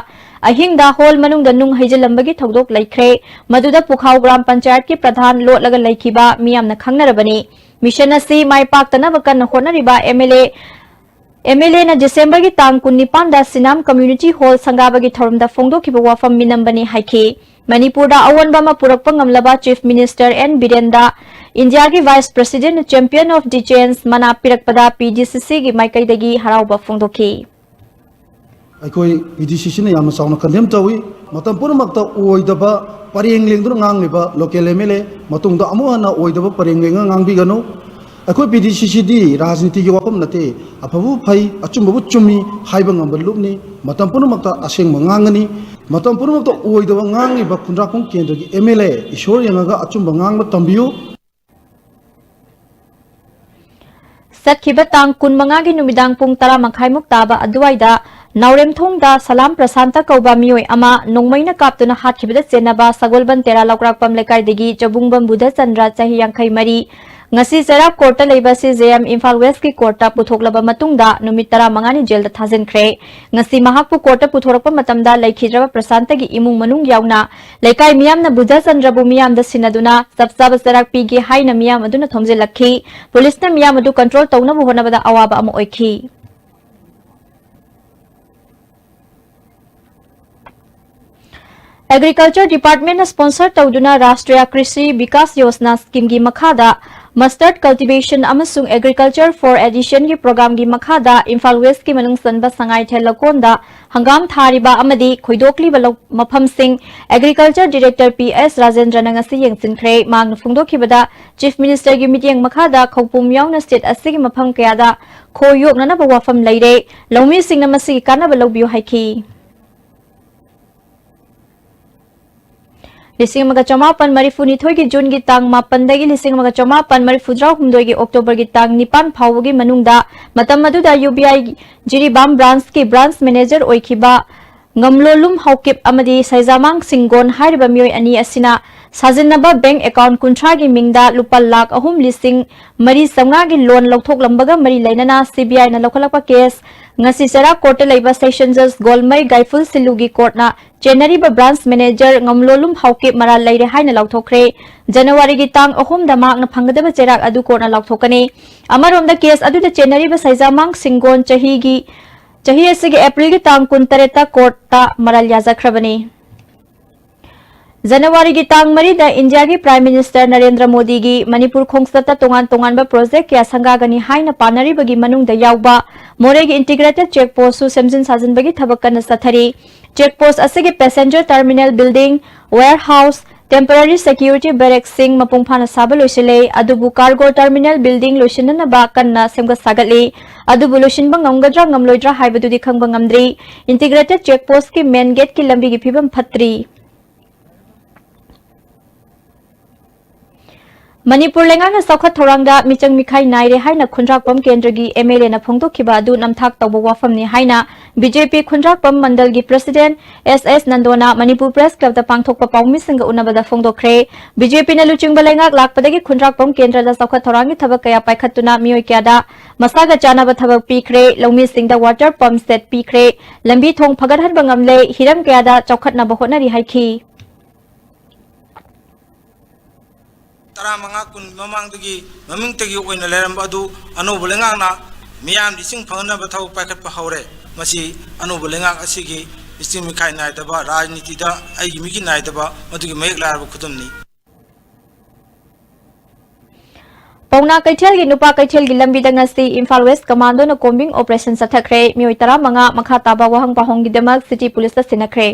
ꯑꯍꯤꯡꯗ hall ꯃꯅꯨꯡꯗ ꯅꯨꯡ ꯍꯩꯖꯤꯜꯂꯝꯕꯒꯤ ꯊꯧꯗꯣꯛ ꯂꯩꯈ꯭ꯔꯦ꯫ ꯃꯗꯨꯗ ꯄꯨꯈꯥꯎ ꯒ꯭ꯔꯥꯝ ꯄꯟꯆꯥꯌꯠꯀꯤ ꯄ꯭ꯔꯙꯥꯟ ꯂꯣꯠꯂꯒ ꯂꯩꯈꯤꯕ ꯃꯤꯌꯥꯝꯅ ꯈꯪꯅꯔꯕꯅꯤ꯫ Mission ꯑꯁꯤ ꯃꯥꯏ ꯄꯥꯛꯇꯅꯕ ꯀꯟꯅ ꯍꯣꯠꯅꯔꯤꯕ MLA, MLAꯅ ꯗꯤꯁꯦꯝꯕꯔꯒꯤ ꯇꯥꯡ ꯀꯨꯟꯅꯤꯄꯥꯟꯗ ꯁꯤꯅꯥꯝ Community Hall ꯁꯪꯒꯥꯕꯒꯤ ꯊꯧꯔꯝꯗ ꯐꯣꯡꯗꯣꯛꯈꯤꯕ ꯋꯥꯐꯝ ꯃꯤꯅꯝꯕꯅꯤ ꯍꯥꯏꯈꯤ꯫ ꯃꯅꯤꯄꯨꯔꯗ ꯑꯑꯣꯟꯕ ꯑꯃ ꯄꯨꯔꯛꯄ ꯉꯝꯂꯕ Chief Minister N ꯕꯤꯔꯦꯟꯗ, ꯏꯟꯗꯤꯌꯥꯒꯤ Vice President Champion of the Change ꯃꯅꯥ ꯄꯤꯔꯛꯄꯗ PDCCꯒꯤ ꯃꯥꯏꯀꯩꯗꯒꯤ ꯍꯔꯥꯎꯕ ꯐꯣꯡꯗꯣꯛꯈꯤ꯫ ꯑꯩꯈꯣꯏ PDCCꯅ ꯌꯥꯝꯅ ꯆꯥꯎꯅ condemn ꯇꯧꯏ꯫ ꯃꯇꯝ ꯄꯨꯝꯅꯃꯛꯇ ꯑꯣꯏꯗꯕ ꯄꯔꯦꯡ ꯂꯦꯡꯗꯨꯅ ꯉꯥꯡꯂꯤꯕ local MLA, ꯃꯇꯨꯡꯗ ꯑꯃꯨꯛ ꯍꯟꯅ ꯑꯣꯏꯗꯕ ꯄꯔꯦꯡ ꯂꯦꯡꯉ ꯉꯥꯡꯕꯤꯒꯅꯨ꯫ ꯑꯩꯈꯣꯏ ꯄꯤ ꯗꯤ ꯁꯤ ꯁꯤꯗꯤ ꯔꯥꯖꯅꯤꯇꯤꯒꯤ ꯋꯥꯐꯝ ꯅꯠꯇꯦ꯫ ꯑꯐꯕꯕꯨ ꯐꯩ, ꯑꯆꯨꯝꯕꯕꯨ ꯆꯨꯝꯃꯤ ꯍꯥꯏꯕ ꯉꯝꯕ ꯂꯨꯞꯅꯤ꯫ ꯃꯇꯝ ꯄꯨꯝꯅꯃꯛꯇ ꯑꯁꯦꯡꯕ ꯉꯥꯡꯒꯅꯤ꯫ ꯃꯇꯝ ꯄꯨꯝꯅꯃꯛꯇ ꯑꯣꯏꯗꯕ ꯉꯥꯡꯂꯤꯕ ꯈꯨꯟꯗ꯭ꯔꯥꯛꯄꯝ ꯀꯦꯟꯗ꯭ꯔꯒꯤ ꯑꯦꯝ ꯑꯦꯜ ꯑꯦ, ꯏꯁꯣꯔ ꯌꯦꯡꯉꯒ ꯑꯆꯨꯝꯕ ꯉꯥꯡꯕ ꯇꯝꯕꯤꯌꯨ꯫ ꯆꯠꯈꯤꯕ ꯇꯥꯡ ꯀꯨꯟꯃꯉꯥꯒꯤ ꯅꯨꯃꯤꯗꯥꯡ ꯄꯨꯡ ꯇꯔꯥ ꯃꯈꯥꯏꯃꯨꯛ ꯇꯥꯕ ꯑꯗꯨꯋꯥꯏꯗ ꯅꯥꯎꯔꯦꯝꯊꯣꯡꯗ ꯁꯂꯥꯝ ꯄ꯭ꯔꯁꯥꯟꯇ ꯀꯧꯕ ꯃꯤꯑꯣꯏ ꯑꯃ ꯅꯣꯡꯃꯩꯅ ꯀꯥꯞꯇꯨꯅ ꯍꯥꯠꯈꯤꯕꯗ ꯆꯦꯟꯅꯕ ꯁꯒꯣꯜꯕꯟ ꯇꯦꯔꯥ ꯂꯧꯀ꯭ꯔꯥꯛꯄꯝ ꯂꯩꯀꯥꯏꯗꯒꯤ ꯆꯕꯨꯡꯕꯝ ꯕꯨꯙꯆꯟꯗ꯭ꯔ, ꯆꯍꯤ ꯌꯥꯡꯈꯩ ꯃꯔꯤ, ꯉꯁꯤ ꯆꯩꯔꯥꯛ ꯀꯣꯔꯠꯇ ꯂꯩꯕ ꯁꯤ ꯖꯦ ꯑꯦꯝ ꯏꯝꯐꯥꯜ ꯋꯦꯁꯀꯤ ꯀꯣꯔꯠꯇ ꯄꯨꯊꯣꯛꯂꯕ ꯃꯇꯨꯡꯗ ꯅꯨꯃꯤꯠ ꯇꯔꯥꯃꯉꯥꯅꯤ ꯖꯦꯜꯗ ꯊꯥꯖꯤꯟꯈ꯭ꯔꯦ꯫ ꯉꯁꯤ ꯃꯍꯥꯛꯄꯨ ꯀꯣꯔꯠꯇ ꯄꯨꯊꯣꯔꯛꯄ ꯃꯇꯝꯗ ꯂꯩꯈꯤꯗ꯭ꯔꯕ ꯄ꯭ꯔꯁꯥꯟꯇꯒꯤ ꯏꯃꯨꯡ ꯃꯅꯨꯡ ꯌꯥꯎꯅ ꯂꯩꯀꯥꯏ ꯃꯤꯌꯥꯝꯅ ꯕꯨꯙꯆꯟꯗ꯭ꯔꯕꯨ ꯃꯤꯌꯥꯝꯗ ꯁꯤꯟꯅꯗꯨꯅ ꯆꯞ ꯆꯥꯕ ꯆꯩꯔꯥꯛ ꯄꯤꯒꯦ ꯍꯥꯏꯅ ꯃꯤꯌꯥꯝ ꯑꯗꯨꯅ ꯊꯣꯝꯖꯤꯜꯂꯛꯈꯤ꯫ ꯄꯨꯂꯤꯁꯅ ꯃꯤꯌꯥꯝ ꯑꯗꯨ ꯀꯟꯇ꯭ꯔꯣꯜ ꯇꯧꯅꯕ ꯍꯣꯠꯅꯕꯗ ꯑꯋꯥꯕ ꯑꯃ ꯑꯣꯏꯈꯤ꯫ ꯑꯦꯒ꯭ꯔꯤꯀꯜꯆꯔ ꯗꯤꯄꯥꯔꯠꯃꯦꯟꯅ ꯁ꯭ꯄꯣꯟꯁꯔ ꯇꯧꯗꯨꯅ ꯔꯥꯁꯇ꯭ꯔꯤꯌꯥ ꯀ꯭ꯔꯤꯁꯤ ꯕꯤꯀꯥꯁ ꯌꯣꯖꯅꯥ ꯁ꯭ꯀꯤꯝꯒꯤ ꯃꯈꯥꯗ ꯃꯁꯇꯔꯗ ꯀꯜꯇꯤꯚꯦꯁꯟ ꯑꯃꯁꯨꯡ ꯑꯦꯒ꯭ꯔꯤꯀꯜꯆꯔ ꯐꯣꯔ ꯑꯦꯗꯤꯁꯟꯒꯤ ꯄ꯭ꯔꯣꯒ꯭ꯔꯥꯝꯒꯤ ꯃꯈꯥꯗ ꯏꯝꯐꯥꯜ ꯋꯦꯁꯀꯤ ꯃꯅꯨꯡ ꯆꯟꯕ ꯁꯉꯥꯏꯊꯦꯜ ꯂꯧꯀꯣꯟꯗ ꯍꯪꯒꯥꯝ ꯊꯥꯔꯤꯕ ꯑꯃꯗꯤ ꯈꯣꯏꯗꯣꯛꯂꯤꯕ ꯂꯧ-, ꯃꯐꯝꯁꯤꯡ ꯑꯦꯒ꯭ꯔꯤꯀꯜꯆꯔ ꯗꯤꯔꯦꯛꯇꯔ ꯄꯤ ꯑꯦꯁ ꯔꯥꯖꯦꯟꯗ꯭ꯔꯅ ꯉꯁꯤ ꯌꯦꯡꯁꯤꯟꯈ꯭ꯔꯦ꯫ ꯃꯍꯥꯛꯅ ꯐꯣꯡꯗꯣꯛꯈꯤꯕꯗ, ꯆꯤꯐ ꯃꯤꯅꯤꯁꯇꯔꯒꯤ ꯃꯤꯠꯌꯦꯡ ꯃꯈꯥꯗ ꯈꯧꯄꯨꯝ ꯌꯥꯎꯅ ꯁ꯭ꯇꯦꯠ ꯑꯁꯤꯒꯤ ꯃꯐꯝ ꯀꯌꯥꯗ ꯈꯣꯏ ꯌꯣꯛꯅꯅꯕ ꯋꯥꯐꯝ ꯂꯩꯔꯦ꯫ ꯂꯧꯃꯤꯁꯤꯡꯅ ꯃꯁꯤꯒꯤ ꯀꯥꯟꯅꯕ ꯂꯧꯕꯤꯌꯨ ꯍꯥꯏꯈꯤ꯫ ꯂꯤꯁꯤꯡ ꯑꯃꯒ ꯆꯃꯥꯄꯟ ꯃꯔꯤꯐꯨꯅꯤꯊꯣꯏꯒꯤ ꯖꯨꯟꯒꯤ ꯇꯥꯡ ꯃꯥꯄꯟꯗꯒꯤ ꯂꯤꯁꯤꯡ ꯑꯃꯒ ꯆꯃꯥꯄꯟ ꯃꯔꯤꯐꯨꯇꯔꯥ ꯍꯨꯝꯗꯣꯏꯒꯤ ꯑꯣꯛꯇꯣꯕꯔꯒꯤ ꯇꯥꯡ ꯅꯤꯄꯥꯟ ꯐꯥꯎꯕꯒꯤ ꯃꯅꯨꯡꯗ, ꯃꯇꯝ ꯑꯗꯨꯗ ꯌꯨ ꯕꯤ ꯑꯥꯏ ꯖꯤꯔꯤꯕꯥꯝ ꯕ꯭ꯔꯥꯟꯁꯀꯤ ꯕ꯭ꯔꯥꯟꯁ ꯃꯦꯅꯦꯖꯔ ꯑꯣꯏꯈꯤꯕ ꯉꯝꯂꯣꯂꯨꯝ ꯍꯥꯎꯀꯤꯞ ꯑꯃꯗꯤ ꯁꯩꯖꯥꯃꯥꯡ ꯁꯤꯡꯒꯣꯟ ꯍꯥꯏꯔꯤꯕ ꯃꯤꯑꯣꯏ ꯑꯅꯤ ꯑꯁꯤꯅ ꯁꯥꯖꯤꯟꯅꯕ ꯕꯦꯡꯛ ꯑꯦꯀꯥꯎꯟꯠ ꯀꯨꯟꯊ꯭ꯔꯥꯒꯤ ꯃꯤꯡꯗ ꯂꯨꯄꯥ ꯂꯥꯈ ꯑꯍꯨꯝ ꯂꯤꯁꯤꯡ ꯃꯔꯤ ꯆꯥꯝꯃꯉꯥꯒꯤ ꯂꯣꯟ ꯂꯧꯊꯣꯛꯂꯝꯕꯒ ꯃꯔꯤ ꯂꯩꯅꯅ ꯁꯤ ꯕꯤ ꯑꯥꯏꯅ ꯂꯧꯈꯠꯂꯛꯄ ꯀꯦꯁ ꯉꯁꯤ ꯆꯩꯔꯥꯛ ꯀꯣꯔꯠꯇ ꯂꯩꯕ ꯁꯦꯁꯟ ꯖꯖ ꯒꯣꯜꯃꯩ ꯒꯥꯏꯐꯨꯜ ꯁꯤꯜꯂꯨꯒꯤ ꯀꯣꯔꯠꯅ ꯆꯦꯟꯅꯔꯤꯕ ꯕ꯭ꯔꯥꯟꯁ ꯃꯦꯅꯦꯖꯔ ꯉꯝꯂꯣꯂꯨꯝ ꯍꯥꯎꯀꯤꯞ ꯃꯔꯥꯜ ꯂꯩꯔꯦ ꯍꯥꯏꯅ ꯂꯥꯎꯊꯣꯛꯈ꯭ꯔꯦ꯫ ꯖꯅꯋꯥꯔꯤꯒꯤ ꯇꯥꯡ ꯑꯍꯨꯝꯗ ꯃꯍꯥꯛꯅ ꯐꯪꯒꯗꯕ ꯆꯩꯔꯥꯛ ꯑꯗꯨ ꯀꯣꯔꯠꯅ ꯂꯥꯎꯊꯣꯛꯀꯅꯤ꯫ ꯑꯃꯔꯣꯝꯗ, ꯀꯦꯁ ꯑꯗꯨꯗ ꯆꯦꯟꯅꯔꯤꯕ ꯁꯩꯖꯥꯃꯥꯡ ꯁꯤꯡꯒꯣꯟ ꯆꯍꯤꯒꯤ, ꯆꯍꯤ ꯑꯁꯤꯒꯤ ꯑꯦꯄ꯭ꯔꯤꯜꯒꯤ ꯇꯥꯡ ꯀꯨꯟꯇꯔꯦꯠꯇ ꯀꯣꯔꯠꯇ ꯃꯔꯥꯜ ꯌꯥꯖꯈ꯭ꯔꯕꯅꯤ꯫ ꯖꯅꯋꯥꯔꯤꯒꯤ ꯇꯥꯡ ꯃꯔꯤꯗ ꯏꯟꯗꯤꯌꯥꯒꯤ ꯄ꯭ꯔꯥꯏꯝ ꯃꯤꯅꯤꯁꯇꯔ ꯅꯔꯦꯟꯗ꯭ꯔ ꯃꯣꯗꯤꯒꯤ ꯃꯅꯤꯄꯨꯔ ꯈꯣꯡꯆꯠꯇ ꯇꯣꯉꯥꯟ ꯇꯣꯉꯥꯟꯕ ꯄ꯭ꯔꯣꯖꯦꯛ ꯀꯌꯥ ꯁꯪꯒꯥꯒꯅꯤ ꯍꯥꯏꯅ ꯄꯥꯅꯔꯤꯕꯒꯤ ꯃꯅꯨꯡꯗ ꯌꯥꯎꯕ ꯃꯣꯔꯦꯒꯤ ꯏꯟꯇꯤꯒ꯭ꯔꯦꯇꯦꯗ ꯆꯦꯛ ꯄꯣꯁ꯭ꯠꯁꯨ ꯁꯦꯝꯖꯤꯟ ꯁꯥꯖꯤꯟꯕꯒꯤ ꯊꯕꯛ ꯀꯟꯅ ꯆꯠꯊꯔꯤ꯫ ꯆꯦꯛ ꯄꯣꯁ꯭ꯠ ꯑꯁꯤꯒꯤ ꯄꯦꯁꯦꯟꯖꯔ ꯇꯔꯃꯤꯅꯦꯜ ꯕꯤꯜꯗꯤꯡ, ꯋꯦꯌꯔ ꯍꯥꯎꯁ, Temporary Security Barracks ꯁꯤꯡ ꯃꯄꯨꯡ ꯐꯥꯅ ꯁꯥꯕ ꯂꯣꯏꯁꯤꯜꯂꯦ, ꯑꯗꯨꯕꯨ cargo terminal building ꯂꯣꯏꯁꯤꯟꯅꯅꯕ ꯀꯟꯅ ꯁꯦꯝꯒꯠ ꯁꯥꯒꯠꯂꯤ꯫ ꯑꯗꯨꯕꯨ ꯂꯣꯏꯁꯤꯟꯕ ꯉꯝꯒꯗ꯭ꯔꯥ ꯉꯝꯂꯣꯏꯗ꯭ꯔꯥ ꯍꯥꯏꯕꯗꯨꯗꯤ ꯈꯪꯕ ꯉꯝꯗ꯭ꯔꯤ꯫ Integrated Check Post ꯀꯤ main gate ꯀꯤ ꯂꯝꯕꯤꯒꯤ ꯐꯤꯕꯝ ꯐꯠꯇ꯭ꯔꯤ꯫ ꯃꯅꯤꯄꯨꯔ ꯂꯩꯉꯥꯛꯅ ꯆꯥꯎꯈꯠ ꯊꯧꯔꯥꯡꯗ ꯃꯤꯆꯪ ꯃꯤꯈꯥꯏ ꯅꯥꯏꯔꯦ ꯍꯥꯏꯅ ꯈꯨꯟꯗ꯭ꯔꯥꯛꯄꯝ ꯀꯦꯟꯗ꯭ꯔꯒꯤ MLA ꯅ ꯐꯣꯡꯗꯣꯛꯈꯤꯕ ꯑꯗꯨ ꯅꯝꯊꯥꯛ ꯇꯧꯕ ꯋꯥꯐꯝꯅꯤ ꯍꯥꯏꯅ BJP ꯈꯨꯟꯗ꯭ꯔꯥꯛꯄꯝ ꯃꯟꯗꯜꯒꯤ President S S ꯅꯟꯗꯣꯅ Manipur Press Club ꯇ ꯄꯥꯡꯊꯣꯛꯄ ꯄꯥꯎꯃꯤꯁꯤꯡꯒ ꯎꯅꯕꯗ ꯐꯣꯡꯗꯣꯛꯈ꯭ꯔꯦ꯫ BJP ꯅ ꯂꯨꯆꯤꯡꯕ ꯂꯩꯉꯥꯛ ꯂꯥꯛꯄꯗꯒꯤ ꯈꯨꯟꯗ꯭ꯔꯥꯛꯄꯝ ꯀꯦꯟꯗ꯭ꯔꯗ ꯆꯥꯎꯈꯠ ꯊꯧꯔꯥꯡꯒꯤ ꯊꯕꯛ ꯀꯌꯥ ꯄꯥꯏꯈꯠꯇꯨꯅ ꯃꯤꯑꯣꯏ ꯀꯌꯥꯗ ꯃꯁꯥꯒ ꯆꯥꯟꯅꯕ ꯊꯕꯛ ꯄꯤꯈ꯭ꯔꯦ, ꯂꯧꯃꯤꯁꯤꯡꯗ water pump set ꯄꯤꯈ꯭ꯔꯦ, ꯂꯝꯕꯤ ꯊꯣꯡ ꯐꯒꯠꯍꯟꯕ ꯉꯝꯂꯦ, ꯍꯤꯔꯝ ꯀꯌꯥꯗ ꯆꯥꯎꯈꯠꯅꯕ ꯍꯣꯠꯅꯔꯤ ꯍꯥꯏꯈꯤ꯫ ꯇꯔꯥꯃꯉꯥ ꯀꯨꯟ ꯃꯃꯥꯡꯗꯒꯤ ꯃꯃꯤꯡꯇꯒꯤ ꯑꯣꯏꯅ ꯂꯩꯔꯝꯕ ꯑꯗꯨ ꯑꯅꯧꯕ ꯂꯩꯉꯥꯛꯅ ꯃꯤꯌꯥꯝꯗ ꯏꯁꯤꯡ ꯐꯪꯅꯅꯕ ꯊꯕꯛ ꯄꯥꯏꯈꯠꯄ ꯍꯧꯔꯦ꯫ ꯃꯁꯤ ꯑꯅꯧꯕ ꯂꯩꯉꯥꯛ ꯑꯁꯤꯒꯤ ꯃꯤꯆꯪ ꯃꯤꯈꯥꯏ ꯅꯥꯏꯗꯕ, ꯔꯥꯖꯅꯤꯇꯤꯗ ꯑꯩꯒꯤ ꯃꯤꯒꯤ ꯅꯥꯏꯗꯕ, ꯃꯗꯨꯒꯤ ꯃꯌꯦꯛ ꯂꯥꯔꯕ ꯈꯨꯗꯝꯅꯤ꯫ ꯄꯥꯎꯅꯥ ꯀꯩꯊꯦꯜꯒꯤ ꯅꯨꯄꯥ ꯀꯩꯊꯦꯜꯒꯤ ꯂꯝꯕꯤꯗ ꯉꯁꯤ ꯏꯝꯐꯥꯜ West Commando ꯅ combing operation ꯆꯠꯊꯈ꯭ꯔꯦ꯫ ꯃꯤꯑꯣꯏ ꯇꯔꯥꯃꯉꯥ ꯃꯈꯥ ꯇꯥꯕ ꯋꯥꯍꯪ ꯄꯥꯎꯍꯪꯒꯤꯗꯃꯛ City Police ꯇ ꯁꯤꯟꯅꯈ꯭ꯔꯦ꯫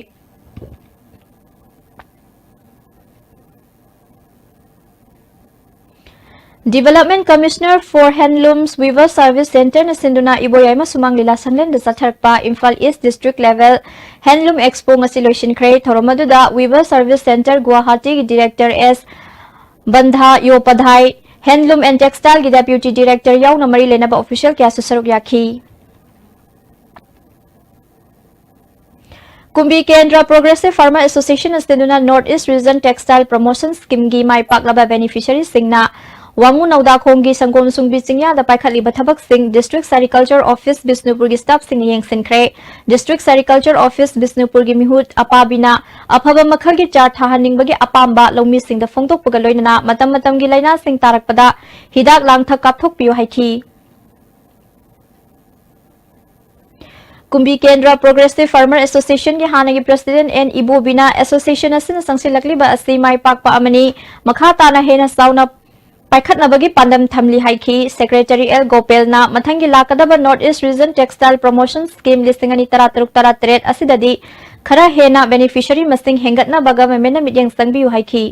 Development Commissioner for Handlooms Weaver Service Centre ꯅ ꯁꯤꯟꯗꯨꯅ ꯏꯕꯣꯌꯥꯏꯃ ꯁꯨꯃꯥꯡ ꯂꯤꯂꯥ ꯁꯪꯂꯦꯟꯗ ꯆꯠꯊꯔꯛꯄ Imphal East District Level Handloom Expo ꯉꯁꯤ ꯂꯣꯏꯁꯤꯟꯈ꯭ꯔꯦ꯫ ꯊꯧꯔꯝ ꯑꯗꯨꯗ Weaver Service Centre ꯒꯨꯋꯥꯍꯥꯇꯤꯒꯤ Director S ꯕꯟꯙꯥ ꯌꯣꯄꯥꯙꯥꯏ, Handloom and Textile ꯒꯤ Deputy Director ꯌꯥꯎꯅ ꯃꯔꯤ ꯂꯩꯅꯕ official ꯀꯌꯥꯁꯨ ꯁꯔꯨꯛ ꯌꯥꯈꯤ꯫ ꯀꯨꯝꯕꯤ ꯀꯦꯟꯗ꯭ꯔ Progressive Farmer Association ꯑꯁꯤꯅ North East Region Textile Promotion Scheme ꯒꯤ ꯃꯥꯏ ꯄꯥꯛꯂꯕ beneficiary ꯁꯤꯡꯅ ꯋꯥꯉꯨ ꯅꯧꯗꯥꯈꯣꯡꯒꯤ ꯁꯪꯒꯣꯝ ꯁꯨꯡꯕꯤ ꯆꯤꯡꯌꯥꯗ ꯄꯥꯏꯈꯠꯂꯤꯕ ꯊꯕꯛꯁꯤꯡ District Sericulture Office ꯕꯤꯁꯅꯨꯄꯨꯔꯒꯤ staff ꯁꯤꯡꯅ ꯌꯦꯡꯁꯤꯟꯈ꯭ꯔꯦ꯫ District Sericulture Office ꯕꯤꯁꯅꯨꯄꯨꯔꯒꯤ ꯃꯤꯍꯨꯠ ꯑꯄꯥꯕꯤꯅ ꯑꯐꯕ ꯃꯈꯜꯒꯤ ꯆꯥꯔ ꯊꯥꯍꯟꯅꯤꯡꯕꯒꯤ ꯑꯄꯥꯝꯕ ꯂꯧꯃꯤꯁꯤꯡꯗ ꯐꯣꯡꯗꯣꯛꯄꯒ ꯂꯣꯏꯅꯅ ꯃꯇꯝ ꯃꯇꯝꯒꯤ ꯂꯥꯏꯅꯥꯁꯤꯡ ꯇꯥꯔꯛꯄꯗ ꯍꯤꯗꯥꯛ ꯂꯥꯡꯊꯛ ꯀꯥꯞꯊꯣꯛꯄꯤꯌꯨ ꯍꯥꯏꯈꯤ꯫ ꯀꯨꯝꯕꯤ ꯀꯦꯟꯗ꯭ꯔ Progressive Farmer Association ꯒꯤ ꯍꯥꯟꯅꯒꯤ President N ꯏꯕꯣꯕꯤꯅ association ꯑꯁꯤꯅ ꯆꯪꯁꯤꯜꯂꯛꯂꯤꯕ ꯑꯁꯤ ꯃꯥꯏ ꯄꯥꯛꯄ ꯑꯃꯅꯤ, ꯃꯈꯥ ꯇꯥꯅ ꯍꯦꯟꯅ ꯆꯥꯎꯅ ꯄꯥꯏꯈꯠꯅꯕꯒꯤ ꯄꯥꯟꯗꯝ ꯊꯝꯂꯤ ꯍꯥꯏꯈꯤ꯫ Secretary L ꯒꯣꯄꯦꯜꯅ ꯃꯊꯪꯒꯤ ꯂꯥꯛꯀꯗꯕ North East Region Textile Promotion Scheme ꯂꯤꯁꯤꯡ ꯑꯅꯤ ꯇꯔꯥꯇꯔꯨꯛ ꯇꯔꯥꯇꯔꯦꯠ ꯑꯁꯤꯗꯗꯤ ꯈꯔ ꯍꯦꯟꯅ beneficiary ꯃꯁꯤꯡ ꯍꯦꯟꯒꯠꯅꯕ governmentꯅ ꯃꯤꯠꯌꯦꯡ ꯆꯪꯕꯤꯌꯨ ꯍꯥꯏꯈꯤ꯫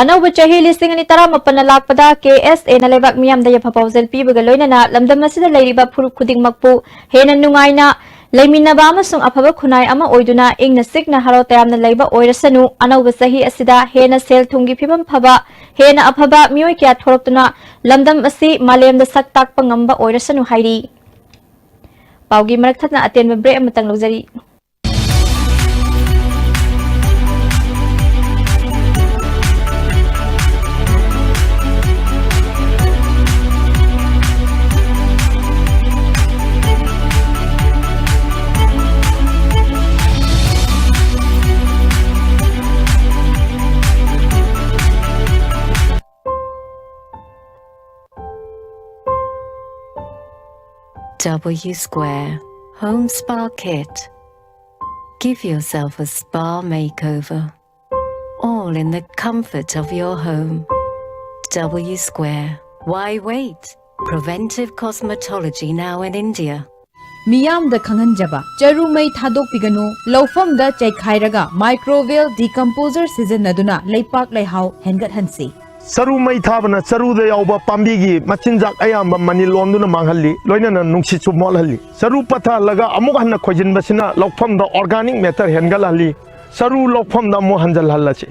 ꯑꯅꯧꯕ ꯆꯍꯤ ꯂꯤꯁꯤꯡ ꯑꯅꯤ ꯇꯔꯥꯃꯥꯄꯟꯅ ꯂꯥꯛꯄꯗ ꯀꯦ ꯑꯦꯁ ꯑꯦꯅ ꯂꯩꯕꯥꯛ ꯃꯤꯌꯥꯝꯗ ꯌꯥꯏꯐ ꯄꯥꯎꯖꯦꯜ ꯄꯤꯕꯒ ꯂꯣꯏꯅꯅ ꯂꯝꯗꯝ ꯑꯁꯤꯗ ꯂꯩꯔꯤꯕ ꯐꯨꯔꯨꯞ ꯈꯨꯗꯤꯡꯃꯛꯄꯨ ꯍꯦꯟꯅ ꯅꯨꯡꯉꯥꯏꯅ ꯂꯩꯃꯤꯟꯅꯕ ꯑꯃꯁꯨꯡ ꯑꯐꯕ ꯈꯨꯟꯅꯥꯏ ꯑꯃ ꯑꯣꯏꯗꯨꯅ ꯏꯪꯅ ꯆꯤꯛꯅ ꯍꯔꯥꯎ ꯇꯌꯥꯝꯅ ꯂꯩꯕ ꯑꯣꯏꯔꯁꯅꯨ, ꯑꯅꯧꯕ ꯆꯍꯤ ꯑꯁꯤꯗ ꯍꯦꯟꯅ ꯁꯦꯜ ꯊꯨꯝꯒꯤ ꯐꯤꯕꯝ ꯐꯕ, ꯍꯦꯟꯅ ꯑꯐꯕ ꯃꯤꯑꯣꯏ ꯀꯌꯥ ꯊꯣꯔꯛꯇꯨꯅ ꯂꯝꯗꯝ ꯑꯁꯤ ꯃꯥꯂꯦꯝꯗ ꯁꯛ ꯇꯥꯛꯄ ꯉꯝꯕ ꯑꯣꯏꯔꯁꯅꯨ ꯍꯥꯏꯔꯤ꯫ ꯄꯥꯎꯒꯤ ꯃꯔꯛ ꯊꯠꯅ ꯑꯇꯦꯟꯕ break ꯑꯃꯇꯪ ꯂꯧꯖꯔꯤ꯫ W Square Home Spa Kit. Give yourself a spa makeover, all in the comfort of your home. W Square. Why wait? Preventive cosmetology now in India. ꯃꯤꯌꯥꯝꯗ ꯈꯪꯍꯟꯖꯕ, ꯆꯔꯨ ꯃꯩ ꯊꯥꯗꯣꯛꯄꯤꯒꯅꯨ, ꯂꯧꯐꯝꯗ ꯆꯩꯈꯥꯏꯔꯒ microbial decomposer ꯁꯤꯖꯤꯟꯅꯗꯨꯅ ꯂꯩꯄꯥꯛ ꯂꯩꯍꯥꯎ ꯍꯦꯟꯒꯠꯍꯟꯁꯤ꯫ ꯆꯔꯨ ꯃꯩ ꯊꯥꯕꯅ ꯆꯔꯨꯗ ꯌꯥꯎꯕ ꯄꯥꯝꯕꯤꯒꯤ ꯃꯆꯤꯟꯖꯥꯛ ꯑꯌꯥꯝꯕ ꯃꯅꯤꯜ ꯑꯣꯟꯗꯨꯅ ꯃꯥꯡꯍꯜꯂꯤ, ꯂꯣꯏꯅꯅ ꯅꯨꯡꯁꯤꯠꯁꯨ ꯃꯣꯠꯍꯜꯂꯤ꯫ ꯆꯔꯨ ꯄꯠꯊꯍꯜꯂꯒ ꯑꯃꯨꯛ ꯍꯟꯅ ꯈꯣꯏꯖꯤꯟꯕꯁꯤꯅ ꯂꯧꯐꯝꯗ organic matter ꯍꯦꯟꯒꯠꯍꯜꯂꯤ꯫ ꯆꯔꯨ ꯂꯧꯐꯝꯗ ꯑꯃꯨꯛ ꯍꯟꯖꯤꯜꯍꯜꯂꯁꯤ꯫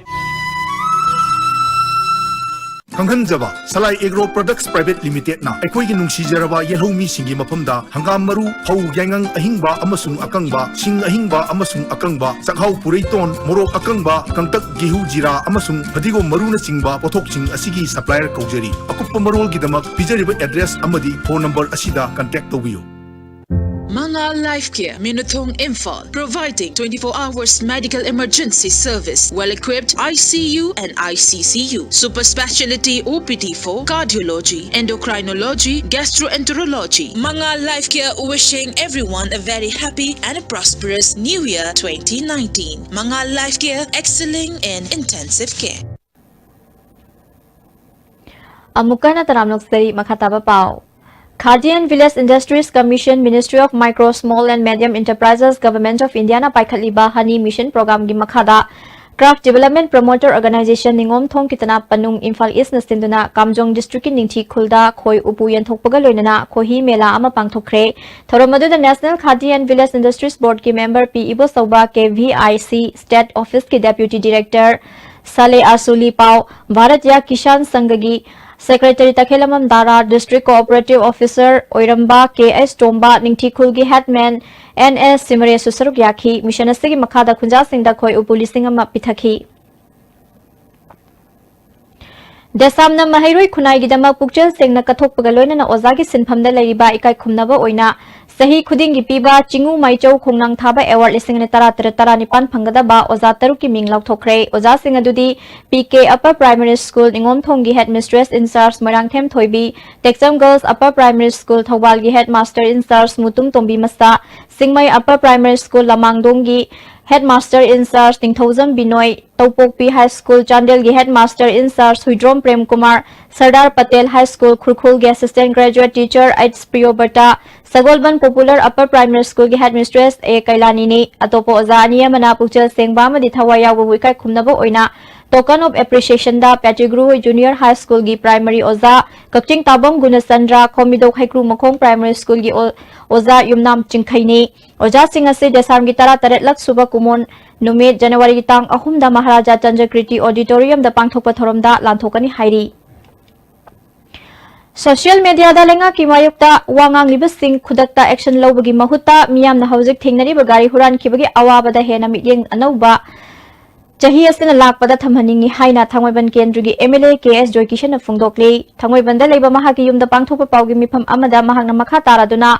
ꯈꯪꯍꯟꯖꯕ, ꯁꯂꯥꯏ Agro Products Private Limitedꯅ ꯑꯩꯈꯣꯏꯒꯤ ꯅꯨꯡꯁꯤꯖꯔꯕ ꯌꯦꯜꯍꯧꯃꯤꯁꯤꯡꯒꯤ ꯃꯐꯝꯗ ꯍꯪꯒꯥꯝ ꯃꯔꯨ, ꯐꯧ, ꯌꯥꯏꯉꯪ ꯑꯍꯤꯡꯕ ꯑꯃꯁꯨꯡ ꯑꯀꯪꯕ, ꯁꯤꯡ ꯑꯍꯤꯡꯕ ꯑꯃꯁꯨꯡ ꯑꯀꯪꯕ, ꯆꯥꯛꯍꯥꯎ ꯄꯨꯔꯩꯇꯣꯟ, ꯃꯣꯔꯣꯛ ꯑꯀꯪꯕ, ꯀꯪꯇꯛ, ꯒꯦꯍꯨ, ꯖꯤꯔꯥ ꯑꯃꯁꯨꯡ ꯐꯗꯤꯒꯣꯝ ꯃꯔꯨꯅꯆꯤꯡꯕ ꯄꯣꯠꯊꯣꯛꯁꯤꯡ ꯑꯁꯤꯒꯤ supplier ꯀꯧꯖꯔꯤ꯫ ꯑꯀꯨꯞꯄ ꯃꯔꯣꯜꯒꯤꯗꯃꯛ ꯄꯤꯖꯔꯤꯕ address ꯑꯃꯗꯤ phone number ꯑꯁꯤꯗ contact ꯇꯧꯕꯤꯌꯨ꯫ Manga Life Care, Minuthong, Imphal, providing twenty-four hours medical emergency service, well-equipped I C U and I C C U, super speciality O P D for cardiology, endocrinology, gastroenterology. Manga Life Care wishing everyone a very happy and a prosperous New Year twenty nineteen. Manga Life Care, excelling in intensive care. ꯑꯃꯨꯛꯀ ꯍꯟꯅ ꯇꯔꯥꯝꯅ ꯑꯣꯛꯆꯔꯤ꯫ ꯃꯈꯥ ꯇꯥꯕ ꯄꯥꯎ꯫ Khadi and Village Industries Commission, Ministry of Micro, Small and Medium Enterprises, Government of India ꯅ ꯄꯥꯏꯈꯠꯂꯤꯕ ꯍꯅꯤ mission ꯄ꯭ꯔꯣꯒ꯭ꯔꯥꯝꯒꯤ ꯃꯈꯥꯗ Craft Development Promoter Organization ꯅꯤꯉꯣꯝꯊꯣꯡ ꯀꯤꯇꯅ ꯄꯅꯨꯡ Imphal ꯏꯁꯅ ꯁꯤꯟꯗꯨꯅ ꯀꯥꯝꯖꯣꯡ ꯗꯤꯁꯇ꯭ꯔꯤꯛꯀꯤ ꯅꯤꯡꯊꯤ ꯈꯨꯜꯗ ꯈꯣꯏ ꯎꯄꯨ ꯌꯦꯟꯊꯣꯛꯄꯒ ꯂꯣꯏꯅꯅ ꯈꯣꯏꯍꯤ ꯃꯦꯂꯥ ꯑꯃ ꯄꯥꯡꯊꯣꯛꯈ꯭ꯔꯦ꯫ ꯊꯧꯔꯝ ꯑꯗꯨꯗ National Khadi and Village Industries Board ꯀꯤ member P Ibochouba, K V I C State Office ꯀꯤ Deputy Director ꯁꯥꯂꯦ ꯑꯥꯁꯨ ꯂꯤꯄꯥꯎ, ꯚꯥꯔꯠꯌꯥ ꯀꯤꯁꯥꯟ ꯁꯪꯘꯒꯤ Secretary ꯇꯈꯦꯂꯝꯕꯝ ꯗꯥꯔꯥ, District Cooperative Officer ꯑꯣꯏꯔꯝꯕ ꯀꯦ ꯑꯦꯁ ꯇꯣꯝꯕ, ꯅꯤꯡꯊꯤ ꯈꯨꯜꯒꯤ Headman ꯑꯦꯟ ꯑꯦꯁ ꯁꯤꯃꯔꯦꯁꯨ ꯁꯔꯨꯛ ꯌꯥꯈꯤ꯫ ꯃꯤꯁꯟ ꯑꯁꯤꯒꯤ ꯃꯈꯥꯗ ꯈꯨꯟꯖꯥꯁꯤꯡꯗ ꯈꯣꯏ ꯎꯄꯨ ꯂꯤꯁꯤꯡ ꯑꯃ ꯄꯤꯊꯛꯈꯤ꯫ ꯗꯦꯁꯥꯝꯅ ꯃꯍꯩꯔꯣꯏ ꯈꯨꯟꯅꯥꯏꯒꯤꯗꯃꯛ ꯄꯨꯛꯆꯦꯜ ꯁꯦꯡꯅ ꯀꯠꯊꯣꯛꯄꯒ ꯂꯣꯏꯅꯅ ꯑꯣꯖꯥꯒꯤ ꯁꯤꯟꯐꯝꯗ ꯂꯩꯔꯤꯕ ꯏꯀꯥꯏ ꯈꯨꯝꯅꯕ ꯑꯣꯏꯅ ꯆꯍꯤ ꯈꯨꯗꯤꯡꯒꯤ ꯄꯤꯕ ꯆꯤꯡꯉꯨ ꯃꯥꯏꯆꯧ ꯈꯣꯡꯅꯥꯡ ꯊꯥꯕ Award ꯂꯤꯁꯤꯡ ꯑꯅꯤ ꯇꯔꯥ ꯇꯔꯦꯠ ꯇꯔꯥꯅꯤꯄꯥꯟ ꯐꯪꯒꯗꯕ ꯑꯣꯖꯥ ꯇꯔꯨꯛꯀꯤ ꯃꯤꯡ ꯂꯥꯎꯊꯣꯛꯈ꯭ꯔꯦ꯫ ꯑꯣꯖꯥꯁꯤꯡ ꯑꯗꯨꯗꯤ P K Upper Primary School ꯅꯤꯉꯣꯝꯊꯣꯡꯒꯤ Headmistress in charge Moirangthem ꯊꯣꯏꯕꯤ, ꯇꯦꯛꯆꯝ Girls Upper Primary School ꯊꯧꯕꯥꯜꯒꯤ Headmaster in charge Mutum Tombi ꯃꯆꯥ, ꯁꯤꯡꯃꯩ Upper Primary School ꯂꯃꯥꯡꯗꯣꯡꯒꯤ Headmaster in charge Ningthoujam Binoy, Toupokpi High School ꯆꯥꯟꯗꯦꯜꯒꯤ Headmaster in charge Huidrom Prem Kumar, Sardar Patel High School ꯈꯨꯔꯈꯨꯜꯒꯤ Assistant Graduate Teacher H Priyobrata, Sagolband Popular Upper Primary School ꯒꯤ Headmistress A ꯀꯩꯂꯥꯅꯤꯅꯤ꯫ ꯑꯇꯣꯞꯄ ꯑꯣꯖꯥ ꯑꯅꯤ ꯑꯃꯅ ꯄꯨꯛꯆꯦꯜ ꯁꯦꯡꯕ ꯑꯃꯗꯤ ꯊꯋꯥꯏ ꯌꯥꯎꯕꯕꯨ ꯏꯀꯥꯏ ꯈꯨꯝꯅꯕ ꯑꯣꯏꯅ Token of Appreciation the ꯄꯦꯇꯤꯒ꯭ꯔꯨ Junior High School ꯒꯤ Primary ꯑꯣꯖꯥ ꯀꯛꯆꯤꯡ ꯇꯥꯕꯝ ꯒꯨꯅꯆꯟꯗ꯭ꯔ, ꯈꯣꯝꯕꯤꯗꯣꯛ ꯍꯩꯀ꯭ꯔꯨ ꯃꯈꯣꯡ Primary School ꯒꯤ ꯑꯣ-, ꯑꯣꯖꯥ ꯌꯨꯝꯅꯥꯝ ꯆꯤꯡꯈꯩꯅꯤ꯫ ꯑꯣꯖꯥꯁꯤꯡ ꯑꯁꯤ ꯗꯦꯁꯥꯝꯒꯤ ꯇꯔꯥꯇꯔꯦꯠꯂꯛ ꯁꯨꯕ ꯀꯨꯃꯣꯟ ꯅꯨꯃꯤꯠ ꯖꯅꯋꯥꯔꯤꯒꯤ ꯇꯥꯡ ꯑꯍꯨꯝꯗ ꯃꯍꯥꯔꯥꯖꯥ ꯆꯟꯗ꯭ꯔꯀ꯭ꯔꯤꯇꯤ Auditorium ꯗ ꯄꯥꯡꯊꯣꯛꯄ ꯊꯧꯔꯝꯗ ꯂꯥꯟꯊꯣꯛꯀꯅꯤ ꯍꯥꯏꯔꯤ꯫ Social media ꯗ ꯂꯩꯉꯥꯛꯀꯤ ꯃꯥꯌꯣꯛꯇ ꯋꯥ ꯉꯥꯡꯂꯤꯕꯁꯤꯡ ꯈꯨꯗꯛꯇ action ꯂꯧꯕꯒꯤ ꯃꯍꯨꯠꯇ ꯃꯤꯌꯥꯝꯅ ꯍꯧꯖꯤꯛ ꯊꯦꯡꯅꯔꯤꯕ ꯒꯥꯔꯤ ꯍꯨꯔꯥꯟꯈꯤꯕꯒꯤ ꯑꯋꯥꯕꯗ ꯍꯦꯟꯅ ꯃꯤꯠꯌꯦꯡ ꯑꯅꯧꯕ ꯆꯍꯤ ꯑꯁꯤꯅ ꯂꯥꯛꯄꯗ ꯊꯝꯍꯟꯅꯤꯡꯏ ꯍꯥꯏꯅ ꯊꯥꯡꯃꯩꯕꯟ ꯀꯦꯟꯗ꯭ꯔꯒꯤ ꯑꯦꯝ ꯑꯦꯜ ꯑꯦ ꯀꯦ ꯑꯦꯁ ꯖꯣꯏꯀꯤꯁꯟꯅ ꯐꯣꯡꯗꯣꯛꯂꯤ꯫ ꯊꯥꯡꯃꯩꯕꯟꯗ ꯂꯩꯕ ꯃꯍꯥꯛꯀꯤ ꯌꯨꯝꯗ ꯄꯥꯡꯊꯣꯛꯄ ꯄꯥꯎꯒꯤ ꯃꯤꯐꯝ ꯑꯃꯗ ꯃꯍꯥꯛꯅ ꯃꯈꯥ ꯇꯥꯔꯗꯨꯅ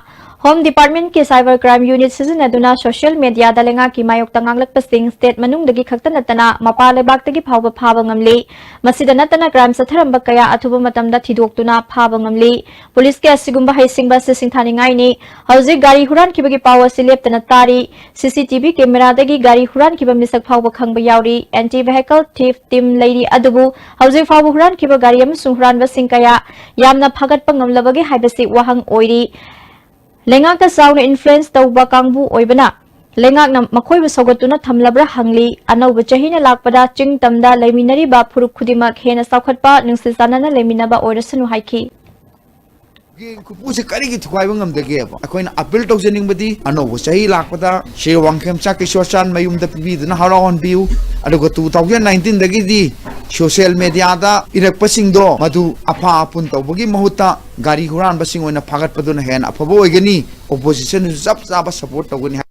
Home Department ꯀꯤ Cyber Crime Unit ꯁꯤꯖꯤꯟꯅꯗꯨꯅ social media ꯗ ꯂꯩꯉꯥꯛꯀꯤ ꯃꯥꯌꯣꯛꯇ ꯉꯥꯡꯂꯛꯄꯁꯤꯡ state ꯃꯅꯨꯡꯗꯒꯤ ꯈꯛꯇ ꯅꯠꯇꯅ ꯃꯄꯥꯟ ꯂꯩꯕꯥꯛꯇꯒꯤ ꯐꯥꯎꯕ ꯐꯥꯕ ꯉꯝꯂꯤ꯫ ꯃꯁꯤꯗ ꯅꯠꯇꯅ crime ꯆꯠꯊꯔꯝꯕ ꯀꯌꯥ ꯑꯊꯨꯕ ꯃꯇꯝꯗ ꯊꯤꯗꯣꯛꯇꯨꯅ ꯐꯥꯕ ꯉꯝꯂꯤ꯫ Police ꯀꯤ ꯑꯁꯤꯒꯨꯝꯕ ꯍꯩꯁꯤꯡꯕ ꯑꯁꯤ ꯁꯤꯡꯊꯥꯅꯤꯡꯉꯥꯏꯅꯤ꯫ ꯍꯧꯖꯤꯛ ꯒꯥꯔꯤ ꯍꯨꯔꯥꯟꯈꯤꯕꯒꯤ ꯄꯥꯎ ꯑꯁꯤ ꯂꯦꯞꯇꯅ ꯇꯥꯔꯤ꯫ C C T V camera ꯗꯒꯤ ꯒꯥꯔꯤ ꯍꯨꯔꯥꯟꯈꯤꯕ ꯃꯤꯁꯛ ꯐꯥꯎꯕ ꯈꯪꯕ ꯌꯥꯎꯔꯤ꯫ Anti Vehicle Thief Team ꯂꯩꯔꯤ, ꯑꯗꯨꯕꯨ ꯍꯧꯖꯤꯛ ꯐꯥꯎꯕ ꯍꯨꯔꯥꯟꯈꯤꯕ ꯒꯥꯔꯤ ꯑꯃꯁꯨꯡ ꯍꯨꯔꯥꯟꯕꯁꯤꯡ ꯀꯌꯥ ꯌꯥꯝꯅ ꯐꯥꯒꯠꯄ ꯉꯝꯂꯕꯒꯦ ꯍꯥꯏꯕꯁꯤ ꯋꯥꯍꯪ ꯑꯣꯏꯔꯤ꯫ ꯂꯩꯉꯥꯛꯇ ꯆꯥꯎꯅ influence ꯇꯧꯕ ꯀꯥꯡꯕꯨ ꯑꯣꯏꯕꯅ ꯂꯩꯉꯥꯛꯅ ꯃꯈꯣꯏꯕꯨ ꯁꯧꯒꯠꯇꯨꯅ ꯊꯝꯂꯕ꯭ꯔꯥ ꯍꯪꯂꯤ꯫ ꯑꯅꯧꯕ ꯆꯍꯤꯅ ꯂꯥꯛꯄꯗ ꯆꯤꯡ ꯇꯝꯗ ꯂꯩꯃꯤꯟꯅꯔꯤꯕ ꯐꯨꯔꯨꯞ ꯈꯨꯗꯤꯡꯃꯛ ꯍꯦꯟꯅ ꯆꯥꯎꯈꯠꯄ, ꯅꯨꯡꯁꯤ ꯆꯥꯟꯅꯅ ꯂꯩꯃꯤꯟꯅꯕ ꯑꯣꯏꯔꯁꯅꯨ ꯍꯥꯏꯈꯤ꯫ ꯒꯤ ꯈꯨꯄꯨꯁꯦ ꯀꯔꯤꯒꯤ ꯊꯨꯒꯥꯏꯕ ꯉꯝꯗꯒꯦꯕ? ꯑꯩꯈꯣꯏꯅ appeal ꯇꯧꯖꯅꯤꯡꯕꯗꯤ, ꯑꯅꯧꯕ ꯆꯍꯤ ꯂꯥꯛꯄꯗ ꯁ꯭ꯔꯤ ꯋꯥꯡꯈꯦꯝꯆꯥꯛ ꯀꯤꯁꯣꯔꯆꯥꯟ ꯃꯌꯨꯝꯗ ꯄꯤꯕꯤꯗꯨꯅ ꯍꯔꯥꯎꯍꯟꯕꯤꯌꯨ꯫ ꯑꯗꯨꯒ two thousand nineteen ꯗꯒꯤꯗꯤ social media ꯗ ꯏꯔꯛꯄꯁꯤꯡꯗꯣ ꯃꯗꯨ ꯑꯐ ꯑꯄꯨꯟ ꯇꯧꯕꯒꯤ ꯃꯍꯨꯠꯇ ꯒꯥꯔꯤ ꯍꯨꯔꯥꯟꯕꯁꯤꯡ ꯑꯣꯏꯅ ꯐꯥꯒꯠꯄꯗꯨꯅ ꯍꯦꯟꯅ ꯑꯐꯕ ꯑꯣꯏꯒꯅꯤ꯫ Opposition ꯁꯨ ꯆꯞ ꯆꯥꯕ support ꯇꯧꯒꯅꯤ ꯍꯥꯏ꯫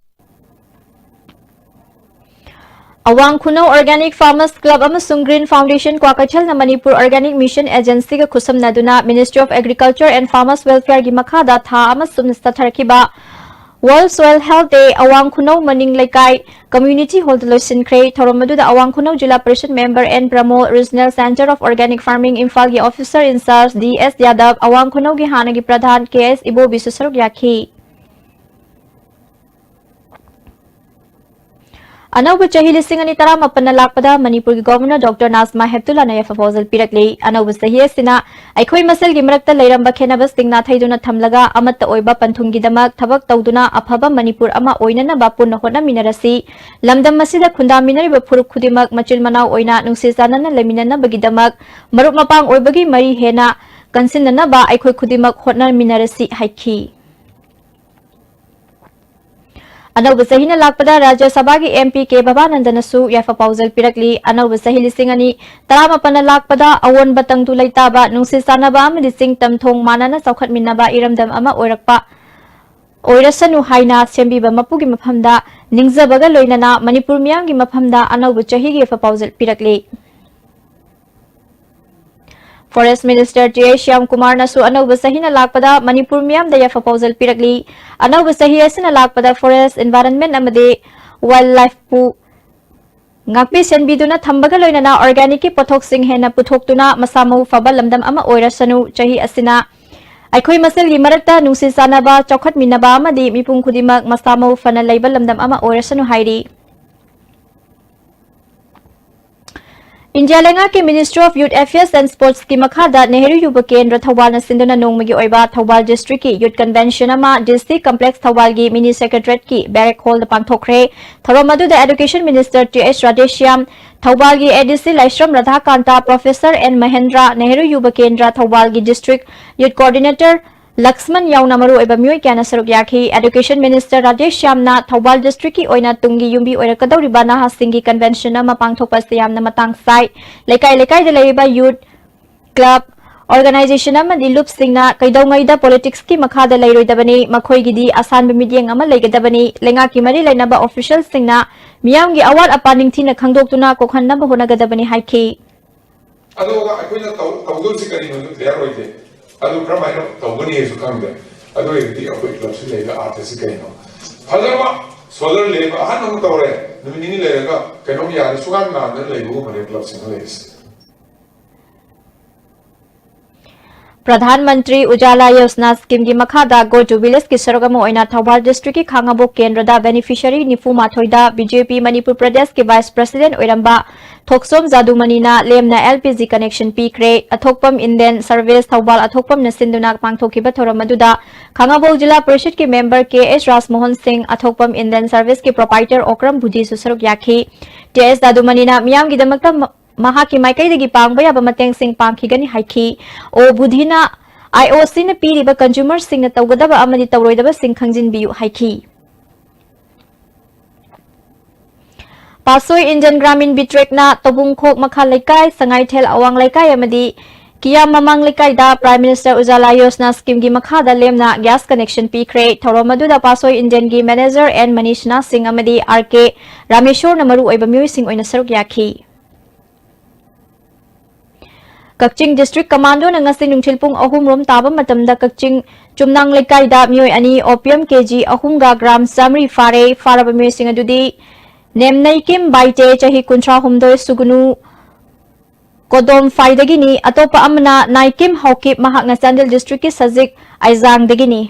ꯑꯋꯥꯡ ꯈꯨꯅꯧ Organic Farmers Club ꯑꯃꯁꯨꯡ Green Foundation ꯀ꯭ꯋꯥꯀꯩꯊꯦꯜꯅ Manipur Organic Mission Agency ꯒ ꯈꯨꯠꯁꯝꯅꯗꯨꯅ Ministry of Agriculture and Farmers Welfare ꯒꯤ ꯃꯈꯥꯗ ꯊꯥ ꯑꯃ ꯆꯨꯞꯅ ꯆꯠꯊꯔꯛꯈꯤꯕ World Soil Health Day ꯑꯋꯥꯡ ꯈꯨꯅꯧ ꯃꯅꯤꯡ ꯂꯩꯀꯥꯏ Community Hall ꯗ ꯂꯣꯏꯁꯤꯟꯈ꯭ꯔꯦ꯫ ꯊꯧꯔꯝ ꯑꯗꯨꯗ ꯑꯋꯥꯡ ꯈꯨꯅꯧ ꯖꯤꯂꯥ ꯄꯔꯤꯁꯗ member N ꯄ꯭ꯔꯃꯣꯗ, Regional Center of Organic Farming ꯏꯝꯐꯥꯜꯒꯤ officer in charge D S ꯌꯥꯗꯕ, ꯑꯋꯥꯡ ꯈꯨꯅꯧꯒꯤ ꯍꯥꯟꯅꯒꯤ ꯄ꯭ꯔꯙꯥꯟ K S ꯏꯕꯣꯕꯤꯁꯨ ꯁꯔꯨꯛ ꯌꯥꯈꯤ꯫ ꯑꯅꯧꯕ ꯆꯍꯤ ꯂꯤꯁꯤꯡ ꯑꯅꯤ ꯇꯔꯥꯃꯥꯄꯟꯅ ꯂꯥꯛꯄꯗ ꯃꯅꯤꯄꯨꯔꯒꯤ Governor Doctor ꯅꯥꯖꯃꯥ ꯍꯦꯞꯇꯨꯂꯥꯅ ꯌꯥꯏꯐ ꯄꯥꯎꯖꯦꯜ ꯄꯤꯔꯛꯂꯤ꯫ ꯑꯅꯧꯕ ꯆꯍꯤ ꯑꯁꯤꯅ ꯑꯩꯈꯣꯏ ꯃꯁꯦꯜꯒꯤ ꯃꯔꯛꯇ ꯂꯩꯔꯝꯕ ꯈꯦꯠꯅꯕꯁꯤꯡ ꯅꯥꯊꯩꯗꯨꯅ ꯊꯝꯂꯒ ꯑꯃꯠꯇ ꯑꯣꯏꯕ ꯄꯟꯊꯨꯡꯒꯤꯗꯃꯛ ꯊꯕꯛ ꯇꯧꯗꯨꯅ ꯑꯐꯕ ꯃꯅꯤꯄꯨꯔ ꯑꯃ ꯑꯣꯏꯅꯅꯕ ꯄꯨꯟꯅ ꯍꯣꯠꯅꯃꯤꯟꯅꯔꯁꯤ꯫ ꯂꯝꯗꯝ ꯑꯁꯤꯗ ꯈꯨꯟꯗꯥꯃꯤꯟꯅꯔꯤꯕ ꯐꯨꯔꯨꯞ ꯈꯨꯗꯤꯡꯃꯛ ꯃꯆꯤꯟ ꯃꯅꯥꯎ ꯑꯣꯏꯅ ꯅꯨꯡꯁꯤ ꯆꯥꯟꯅꯅ ꯂꯩꯃꯤꯟꯅꯅꯕꯒꯤꯗꯃꯛ ꯃꯔꯨꯞ ꯃꯄꯥꯡ ꯑꯣꯏꯕꯒꯤ ꯃꯔꯤ ꯍꯦꯟꯅ ꯀꯟꯁꯤꯟꯅꯅꯕ ꯑꯩꯈꯣꯏ ꯈꯨꯗꯤꯡꯃꯛ ꯍꯣꯠꯅꯃꯤꯟꯅꯔꯁꯤ ꯍꯥꯏꯈꯤ꯫ ꯑꯅꯧꯕ ꯆꯍꯤꯅ ꯂꯥꯛꯄꯗ ꯔꯥꯖ꯭ꯌ ꯁꯚꯥꯒꯤ M P K ꯕꯕꯥꯅꯟꯗꯅꯁꯨ ꯌꯥꯏꯐ ꯄꯥꯎꯖꯦꯜ ꯄꯤꯔꯛꯂꯤ꯫ ꯑꯅꯧꯕ ꯆꯍꯤ ꯂꯤꯁꯤꯡ ꯑꯅꯤ ꯇꯔꯥꯃꯥꯄꯟꯅ ꯂꯥꯛꯄꯗ ꯑꯑꯣꯟꯕ ꯇꯪꯗꯨ ꯂꯩꯇꯥꯕ, ꯅꯨꯡꯁꯤ ꯆꯥꯟꯅꯕ ꯑꯃꯗꯤ ꯆꯤꯡ ꯇꯝ ꯊꯣꯡ ꯃꯥꯟꯅꯅ ꯆꯥꯎꯈꯠꯃꯤꯟꯅꯕ ꯏꯔꯝꯗꯝ ꯑꯃ ꯑꯣꯏꯔꯛꯄ ꯑꯣꯏꯔꯁꯅꯨ ꯍꯥꯏꯅ ꯁꯦꯝꯕꯤꯕ ꯃꯄꯨꯒꯤ ꯃꯐꯝꯗ ꯅꯤꯡꯖꯕꯒ ꯂꯣꯏꯅꯅ ꯃꯅꯤꯄꯨꯔ ꯃꯤꯌꯥꯝꯒꯤ ꯃꯐꯝꯗ ꯑꯅꯧꯕ ꯆꯍꯤꯒꯤ ꯌꯥꯏꯐ ꯄꯥꯎꯖꯦꯜ ꯄꯤꯔꯛꯂꯤ꯫ Forest Minister T H Shyam Kumar ꯅꯁꯨ ꯑꯅꯧꯕ ꯆꯍꯤꯅ ꯂꯥꯛꯄꯗ ꯃꯅꯤꯄꯨꯔ ꯃꯤꯌꯥꯝꯗ ꯌꯥꯏꯐ ꯄꯥꯎꯖꯦꯜ ꯄꯤꯔꯛꯂꯤ꯫ ꯑꯅꯧꯕ ꯆꯍꯤ ꯑꯁꯤꯅ ꯂꯥꯛꯄꯗ forest, environment ꯑꯃꯗꯤ wild life ꯄꯨ ꯉꯥꯛꯄꯤ ꯁꯦꯟꯕꯤꯗꯨꯅ ꯊꯝꯕꯒ ꯂꯣꯏꯅꯅ organic ꯀꯤ ꯄꯣꯠꯊꯣꯛꯁꯤꯡ ꯍꯦꯟꯅ ꯄꯨꯊꯣꯛꯇꯨꯅ ꯃꯁꯥ ꯃꯎ ꯐꯕ ꯂꯝꯗꯝ ꯑꯃ ꯑꯣꯏꯔꯁꯅꯨ꯫ ꯆꯍꯤ ꯑꯁꯤꯅ ꯑꯩꯈꯣꯏ ꯃꯁꯦꯜꯒꯤ ꯃꯔꯛꯇ ꯅꯨꯡꯁꯤ ꯆꯥꯟꯅꯕ, ꯆꯥꯎꯈꯠꯃꯤꯟꯅꯕ ꯑꯃꯗꯤ ꯃꯤꯄꯨꯝ ꯈꯨꯗꯤꯡꯃꯛ ꯃꯁꯥ ꯃꯎ ꯐꯅ ꯂꯩꯕ ꯂꯝꯗꯝ ꯑꯃ ꯑꯣꯏꯔꯁꯅꯨ ꯍꯥꯏꯔꯤ꯫ ꯏꯟꯗꯤꯌꯥ ꯂꯩꯉꯥꯛꯀꯤ Ministry of Youth Affairs and Sports ꯀꯤ ꯃꯈꯥꯗ ꯅꯦꯍꯔꯨ ꯌꯨꯕ ꯀꯦꯟꯗ꯭ꯔ ꯊꯧꯕꯥꯜꯅ ꯁꯤꯟꯗꯨꯅ ꯅꯣꯡꯃꯒꯤ ꯑꯣꯏꯕ ꯊꯧꯕꯥꯜ district ꯀꯤ youth convention ꯑꯃ D C complex ꯊꯧꯕꯥꯜꯒꯤ mini secretariat ꯀꯤ barrack hall ꯗ ꯄꯥꯡꯊꯣꯛꯈ꯭ꯔꯦ꯫ ꯊꯧꯔꯝ ꯑꯗꯨꯗ Education Minister T H Radheshyam, ꯊꯧꯕꯥꯜꯒꯤ A D C Laishram ꯔꯥꯙꯥꯀꯥꯟꯇ, Professor N Mahendra, Nehru ꯌꯨꯕ ꯀꯦꯟꯗ꯭ꯔ ꯊꯧꯕꯥꯜꯒꯤ district youth coordinator ꯂꯛꯁꯃꯟ ꯌꯥꯎꯅ ꯃꯔꯨꯑꯣꯏꯕ ꯃꯤꯑꯣꯏ ꯀꯌꯥꯅ ꯁꯔꯨꯛ ꯌꯥꯈꯤ꯫ Education Minister ꯔꯥꯙꯦꯁ꯭ꯌꯥꯝꯅ ꯊꯧꯕꯥꯜ district ꯀꯤ ꯑꯣꯏꯅ ꯇꯨꯡꯒꯤ ꯌꯨꯝꯕꯤ ꯑꯣꯏꯔꯛꯀꯗꯧꯔꯤꯕ ꯅꯍꯥꯁꯤꯡꯒꯤ convention ꯑꯃ ꯄꯥꯡꯊꯣꯛꯄ ꯑꯁꯤ ꯌꯥꯝꯅ ꯃꯇꯥꯡ ꯆꯥꯏ꯫ ꯂꯩꯀꯥꯏ ꯂꯩꯀꯥꯏꯗ ꯂꯩꯔꯤꯕ youth, club, organization ꯑꯃꯗꯤ ꯂꯨꯞꯁꯤꯡꯅ ꯀꯩꯗꯧꯉꯩꯗ politics ꯀꯤ ꯃꯈꯥꯗ ꯂꯩꯔꯣꯏꯗꯕꯅꯤ, ꯃꯈꯣꯏꯒꯤꯗꯤ ꯑꯁꯥꯟꯕ ꯃꯤꯠꯌꯦꯡ ꯑꯃ ꯂꯩꯒꯗꯕꯅꯤ꯫ ꯂꯩꯉꯥꯛꯀꯤ ꯃꯔꯤ ꯂꯩꯅꯕ official ꯁꯤꯡꯅ ꯃꯤꯌꯥꯝꯒꯤ ꯑꯋꯥꯠ ꯑꯄꯥ ꯅꯤꯡꯊꯤꯅ ꯈꯪꯗꯣꯛꯇꯨꯅ ꯀꯣꯛꯍꯟꯅꯕ ꯍꯣꯠꯅꯒꯗꯕꯅꯤ ꯍꯥꯏꯈꯤ꯫ ꯑꯗꯨꯒ ꯑꯩꯈꯣꯏꯅ ꯇꯧ-, ꯇꯧꯗꯧꯁꯤ ꯀꯔꯤꯅꯣꯁꯨ clear ꯑꯣꯏꯗꯦ꯫ ꯑꯗꯨ ꯀꯔꯝꯍꯥꯏꯅ ꯇꯧꯒꯅꯤ ꯍꯥꯏꯁꯨ ꯈꯪꯗꯦ꯫ ꯑꯗꯨ ꯑꯣꯏꯔꯗꯤ ꯑꯩꯈꯣꯏ club ꯁꯤ ꯂꯩꯕ ꯑꯥꯔꯊꯁꯤ ꯀꯩꯅꯣ? ꯐꯖꯕ solar ꯂꯩꯕ ꯑꯍꯟ ꯑꯃ ꯇꯧꯔꯦ, ꯅꯨꯃꯤꯠ ꯅꯤꯅꯤ ꯂꯩꯔꯒ ꯀꯩꯅꯣꯝ ꯌꯥꯔꯦ, ꯁꯨꯡꯉꯥꯟ ꯉꯥꯟꯗꯅ ꯂꯩꯕꯒꯨꯝꯕꯅꯦ club ꯁꯤꯡ ꯂꯩꯔꯤꯁꯦ꯫ ꯄ꯭ꯔꯙꯥꯟ ꯃꯟꯇ꯭ꯔꯤ ꯎꯖꯥꯂꯥ ꯌꯣꯖꯅꯥ scheme ꯒꯤ ꯃꯈꯥꯗ Go to Village ꯀꯤ ꯁꯔꯨꯛ ꯑꯃ ꯑꯣꯏꯅ ꯊꯧꯕꯥꯜ district ꯀꯤ ꯈꯥꯉꯕꯣꯛ ꯀꯦꯟꯗ꯭ꯔꯗ beneficiary ꯅꯤꯐꯨ ꯃꯥꯊꯣꯏꯗ B J P ꯃꯅꯤꯄꯨꯔ ꯄ꯭ꯔꯗꯦꯁꯀꯤ vice president ꯑꯣꯏꯔꯝꯕ ꯊꯣꯛꯆꯣꯝ ꯖꯥꯗꯨꯃꯅꯤꯅ ꯂꯦꯝꯅ L P G connection ꯄꯤꯈ꯭ꯔꯦ꯫ ꯑꯊꯣꯛꯄꯝ Indian Service ꯊꯧꯕꯥꯜ ꯑꯊꯣꯛꯄꯝꯅ ꯁꯤꯟꯗꯨꯅ ꯄꯥꯡꯊꯣꯛꯈꯤꯕ ꯊꯧꯔꯝ ꯑꯗꯨꯗ ꯈꯥꯉꯕꯣꯛ ꯖꯤꯂꯥ ꯄꯔꯤꯁꯠꯀꯤ member K H ꯔꯥꯖꯃꯣꯍꯟ ꯁꯤꯡ, ꯑꯊꯣꯛꯄꯝ Indian Service ꯀꯤ proprietor ꯑꯣꯀ꯭ꯔꯝ ꯕꯨꯙꯤꯁꯨ ꯁꯔꯨꯛ ꯌꯥꯈꯤ꯫ T H ꯖꯥꯗꯨꯃꯅꯤꯅ ꯃꯤꯌꯥꯝꯒꯤꯗꯃꯛꯇ ꯃ-, ꯃꯍꯥꯛꯀꯤ ꯃꯥꯏꯀꯩꯗꯒꯤ ꯄꯥꯡꯕ ꯌꯥꯕ ꯃꯇꯦꯡꯁꯤꯡ ꯄꯥꯡꯈꯤꯒꯅꯤ ꯍꯥꯏꯈꯤ꯫ ꯑꯣ ꯕꯨꯙꯤꯅ I O C ꯅ ꯄꯤꯔꯤꯕ consumer ꯁꯤꯡꯅ ꯇꯧꯒꯗꯕ ꯑꯃꯗꯤ ꯇꯧꯔꯣꯏꯗꯕꯁꯤꯡ ꯈꯪꯖꯤꯟꯕꯤꯌꯨ ꯍꯥꯏꯈꯤ꯫ ꯄꯥꯁꯣꯏ Indian Gramin Bitrek ꯅ ꯇꯧꯕꯨꯡꯈꯣꯛ ꯃꯈꯥ ꯂꯩꯀꯥꯏ, ꯁꯉꯥꯏꯊꯦꯜ ꯑꯋꯥꯡ ꯂꯩꯀꯥꯏ ꯑꯃꯗꯤ ꯀꯤꯌꯥꯝ ꯃꯃꯥꯡ ꯂꯩꯀꯥꯏꯗ Prime Minister Ujjwala Yojana scheme ꯒꯤ ꯃꯈꯥꯗ ꯂꯦꯝꯅ gas connection ꯄꯤꯈ꯭ꯔꯦ꯫ ꯊꯧꯔꯝ ꯑꯗꯨꯗ ꯄꯥꯁꯣꯏ Indian ꯒꯤ manager N ꯃꯅꯤꯁꯅꯥ ꯁꯤꯡ ꯑꯃꯗꯤ R K ꯔꯥꯃꯦꯁꯣꯔꯅ ꯃꯔꯨ ꯑꯣꯏꯕ ꯃꯤꯑꯣꯏꯁꯤꯡ ꯑꯣꯏꯅ ꯁꯔꯨꯛ ꯌꯥꯈꯤ꯫ ꯀꯛꯆꯤꯡ District Commando ꯅ ꯉꯁꯤ ꯅꯨꯡꯊꯤꯜ ꯄꯨꯡ ꯑꯍꯨꯝ ꯔꯣꯝ ꯇꯥꯕ ꯃꯇꯝꯗ ꯀꯛꯆꯤꯡ ꯆꯨꯝꯅꯥꯡ ꯂꯩꯀꯥꯏꯗ ꯃꯤꯑꯣꯏ ꯑꯅꯤ opium ꯀꯦ ꯖꯤ ꯑꯍꯨꯝꯒ gram ꯆꯥꯃꯔꯤ ꯐꯥꯔꯦ꯫ ꯐꯥꯔꯕ ꯃꯤꯑꯣꯏꯁꯤꯡ ꯑꯗꯨꯗꯤ ꯅꯦꯝꯅꯩꯀꯤꯝ ꯕꯥꯏꯇꯦ, ꯆꯍꯤ ꯀꯨꯟꯊ꯭ꯔꯥ ꯍꯨꯝꯗꯣꯏ, ꯁꯨꯒꯨꯅꯨ ꯀꯣꯗꯣꯝꯐꯥꯏꯗꯒꯤꯅꯤ꯫ ꯑꯇꯣꯞꯄ ꯑꯃꯅ ꯅꯥꯏꯀꯤꯝ ꯍꯥꯎꯀꯤꯞ, ꯃꯍꯥꯛꯅ ꯆꯥꯟꯗꯦꯜ District ꯀꯤ ꯁꯖꯤꯛ ꯑꯥꯏꯖꯥꯡꯗꯒꯤꯅꯤ꯫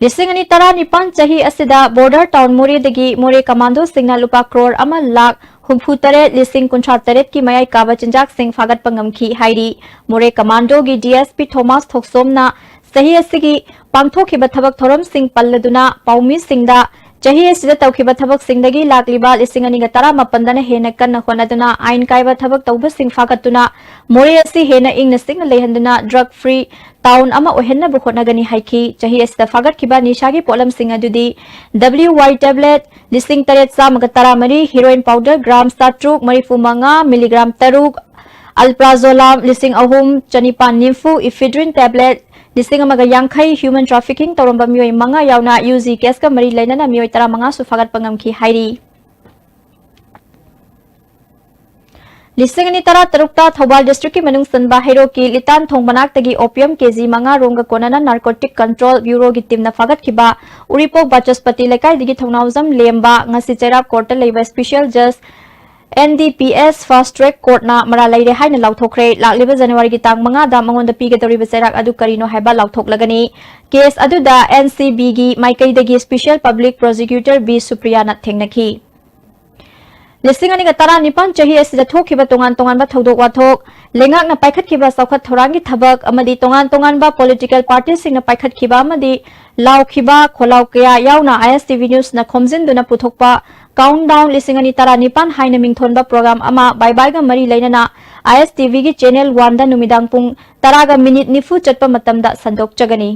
ꯂꯤꯁꯤꯡ ꯑꯅꯤ ꯇꯔꯥꯅꯤꯄꯥꯟ ꯆꯍꯤ ꯑꯁꯤꯗ border town ꯃꯣꯔꯦꯗꯒꯤ ꯃꯣꯔꯦ commandoꯁꯤꯡꯅ ꯂꯨꯄꯥ crore ꯑꯃ ꯂꯥꯈ ꯍꯨꯝꯐꯨ ꯇꯔꯦꯠ ꯂꯤꯁꯤꯡ ꯀꯨꯟꯊ꯭ꯔꯥ ꯇꯔꯦꯠꯀꯤ ꯃꯌꯥꯏ ꯀꯥꯕ ꯆꯤꯟꯖꯥꯛꯁꯤꯡ ꯐꯥꯒꯠꯄ ꯉꯝꯈꯤ ꯍꯥꯏꯔꯤ꯫ ꯃꯣꯔꯦ commandoꯒꯤ D S P ꯊꯣꯃꯥꯁ ꯊꯣꯛꯆꯣꯝꯅ ꯆꯍꯤ ꯑꯁꯤꯒꯤ ꯄꯥꯡꯊꯣꯛꯈꯤꯕ ꯊꯕꯛ ꯊꯧꯔꯝꯁꯤꯡ ꯄꯜꯂꯗꯨꯅ ꯄꯥꯎꯃꯤꯁꯤꯡꯗ ꯆꯍꯤ ꯑꯁꯤꯗ ꯇꯧꯈꯤꯕ ꯊꯕꯛꯁꯤꯡꯗꯒꯤ ꯂꯥꯛꯂꯤꯕ ꯂꯤꯁꯤꯡ ꯑꯅꯤꯒ ꯇꯔꯥꯃꯥꯄꯟꯗꯅ ꯍꯦꯟꯅ ꯀꯟꯅ ꯍꯣꯠꯅꯗꯨꯅ ꯑꯥꯏꯟ ꯀꯥꯏꯕ ꯊꯕꯛ ꯇꯧꯕꯁꯤꯡ ꯐꯥꯒꯠꯇꯨꯅ ꯃꯣꯔꯦ ꯑꯁꯤ ꯍꯦꯟꯅ ꯏꯪꯅ ꯆꯤꯛꯅ ꯂꯩꯍꯟꯗꯨꯅ drug free town ꯑꯃ ꯑꯣꯏꯍꯟꯅꯕ ꯍꯣꯠꯅꯒꯅꯤ ꯍꯥꯏꯈꯤ꯫ ꯆꯍꯤ ꯑꯁꯤꯗ ꯐꯥꯒꯠꯈꯤꯕ ꯅꯤꯁꯥꯒꯤ ꯄꯣꯠꯂꯝꯁꯤꯡ ꯑꯗꯨꯗꯤ W Y tablet ꯂꯤꯁꯤꯡ ꯇꯔꯦꯠ ꯆꯥꯝꯃꯒ ꯇꯔꯥꯃꯔꯤ, heroin powder gram ꯆꯥꯇ꯭ꯔꯨꯛ ꯃꯔꯤꯐꯨ ꯃꯉꯥ, milligram ꯇꯔꯨꯛ alprazolam ꯂꯤꯁꯤꯡ ꯑꯍꯨꯝ ꯆꯅꯤꯄꯥꯟ ꯅꯤꯐꯨ, ephedrine tablet ꯂꯤꯁꯤꯡ ꯑꯃꯒ ꯌꯥꯡꯈꯩ, human trafficking ꯇꯧꯔꯝꯕ ꯃꯤꯑꯣꯏ ꯃꯉꯥ ꯌꯥꯎꯅ U G caseꯀ ꯃꯔꯤ ꯂꯩꯅꯅ ꯃꯤꯑꯣꯏ ꯇꯔꯥꯃꯉꯥꯁꯨ ꯐꯥꯒꯠꯄ ꯉꯝꯈꯤ ꯍꯥꯏꯔꯤ꯫ ꯂꯤꯁꯤꯡ ꯑꯅꯤ ꯇꯔꯥꯇꯔꯨꯛꯇ ꯊꯧꯕꯥꯜ Districtꯀꯤ ꯃꯅꯨꯡ ꯆꯟꯕ ꯍꯩꯔꯣꯛꯀꯤ ꯂꯤꯇꯥꯟ ꯊꯣꯡ ꯃꯅꯥꯛꯇꯒꯤ opium ꯀꯦ ꯖꯤ ꯃꯉꯥ ꯔꯣꯝꯒ ꯀꯣꯟꯅꯅ Narcotic Control Bureauꯒꯤ teamꯅ ꯐꯥꯒꯠꯈꯤꯕ ꯎꯔꯤꯄꯣꯛ ꯕꯥꯆꯁꯄꯇꯤ ꯂꯩꯀꯥꯏꯗꯒꯤ ꯊꯧꯅꯥꯎꯖꯝ ꯂꯦꯝꯕ ꯉꯁꯤ ꯆꯩꯔꯥꯛ courtꯇ ꯂꯩꯕ special judge N D P S fast track courtꯅ ꯃꯔꯥꯜ ꯂꯩꯔꯦ ꯍꯥꯏꯅ ꯂꯥꯎꯊꯣꯛꯈ꯭ꯔꯦ꯫ ꯂꯥꯛꯂꯤꯕ Januaryꯒꯤ ꯇꯥꯡ ꯃꯉꯥꯗ ꯃꯉꯣꯟꯗ ꯄꯤꯒꯗꯧꯔꯤꯕ ꯆꯩꯔꯥꯛ ꯑꯗꯨ ꯀꯔꯤꯅꯣ ꯍꯥꯏꯕ ꯂꯥꯎꯊꯣꯛꯂꯒꯅꯤ꯫ Case ꯑꯗꯨꯗ N C Bꯒꯤ ꯃꯥꯏꯀꯩꯗꯒꯤ special public prosecutor B ꯁꯨꯄ꯭ꯔꯤꯌꯥꯅ ꯊꯦꯡꯅꯈꯤ꯫ ꯂꯤꯁꯤꯡ ꯑꯅꯤꯒ ꯇꯔꯥꯅꯤꯄꯥꯟ ꯆꯍꯤ ꯑꯁꯤꯗ ꯊꯣꯛꯈꯤꯕ ꯇꯣꯉꯥꯟ ꯇꯣꯉꯥꯟꯕ ꯊꯧꯗꯣꯛ ꯋꯥꯊꯣꯛ, ꯂꯩꯉꯥꯛꯅ ꯄꯥꯏꯈꯠꯈꯤꯕ ꯆꯥꯎꯈꯠ ꯊꯧꯔꯥꯡꯒꯤ ꯊꯕꯛ ꯑꯃꯗꯤ ꯇꯣꯉꯥꯟ ꯇꯣꯉꯥꯟꯕ political partyꯁꯤꯡꯅ ꯄꯥꯏꯈꯠꯈꯤꯕ ꯑꯃꯗꯤ ꯂꯥꯎꯈꯤꯕ ꯈꯣꯜꯂꯥꯎ ꯀꯌꯥ ꯌꯥꯎꯅ I S T V Newsꯅ ꯈꯣꯝꯖꯤꯟꯗꯨꯅ ꯄꯨꯊꯣꯛꯄ Countdown ꯂꯤꯁꯤꯡ ꯑꯅꯤ ꯇꯔꯥꯅꯤꯄꯥꯟ ꯍꯥꯏꯅ ꯃꯤꯡꯊꯣꯟꯕ program ꯑꯃ ꯕꯥꯏ ꯕꯥꯏꯒ ꯃꯔꯤ ꯂꯩꯅꯅ I S T Vꯒꯤ channel oneꯗ ꯅꯨꯃꯤꯗꯥꯡ ꯄꯨꯡ ꯇꯔꯥꯒ minute ꯅꯤꯐꯨ ꯆꯠꯄ ꯃꯇꯝꯗ ꯁꯟꯗꯣꯛꯆꯒꯅꯤ꯫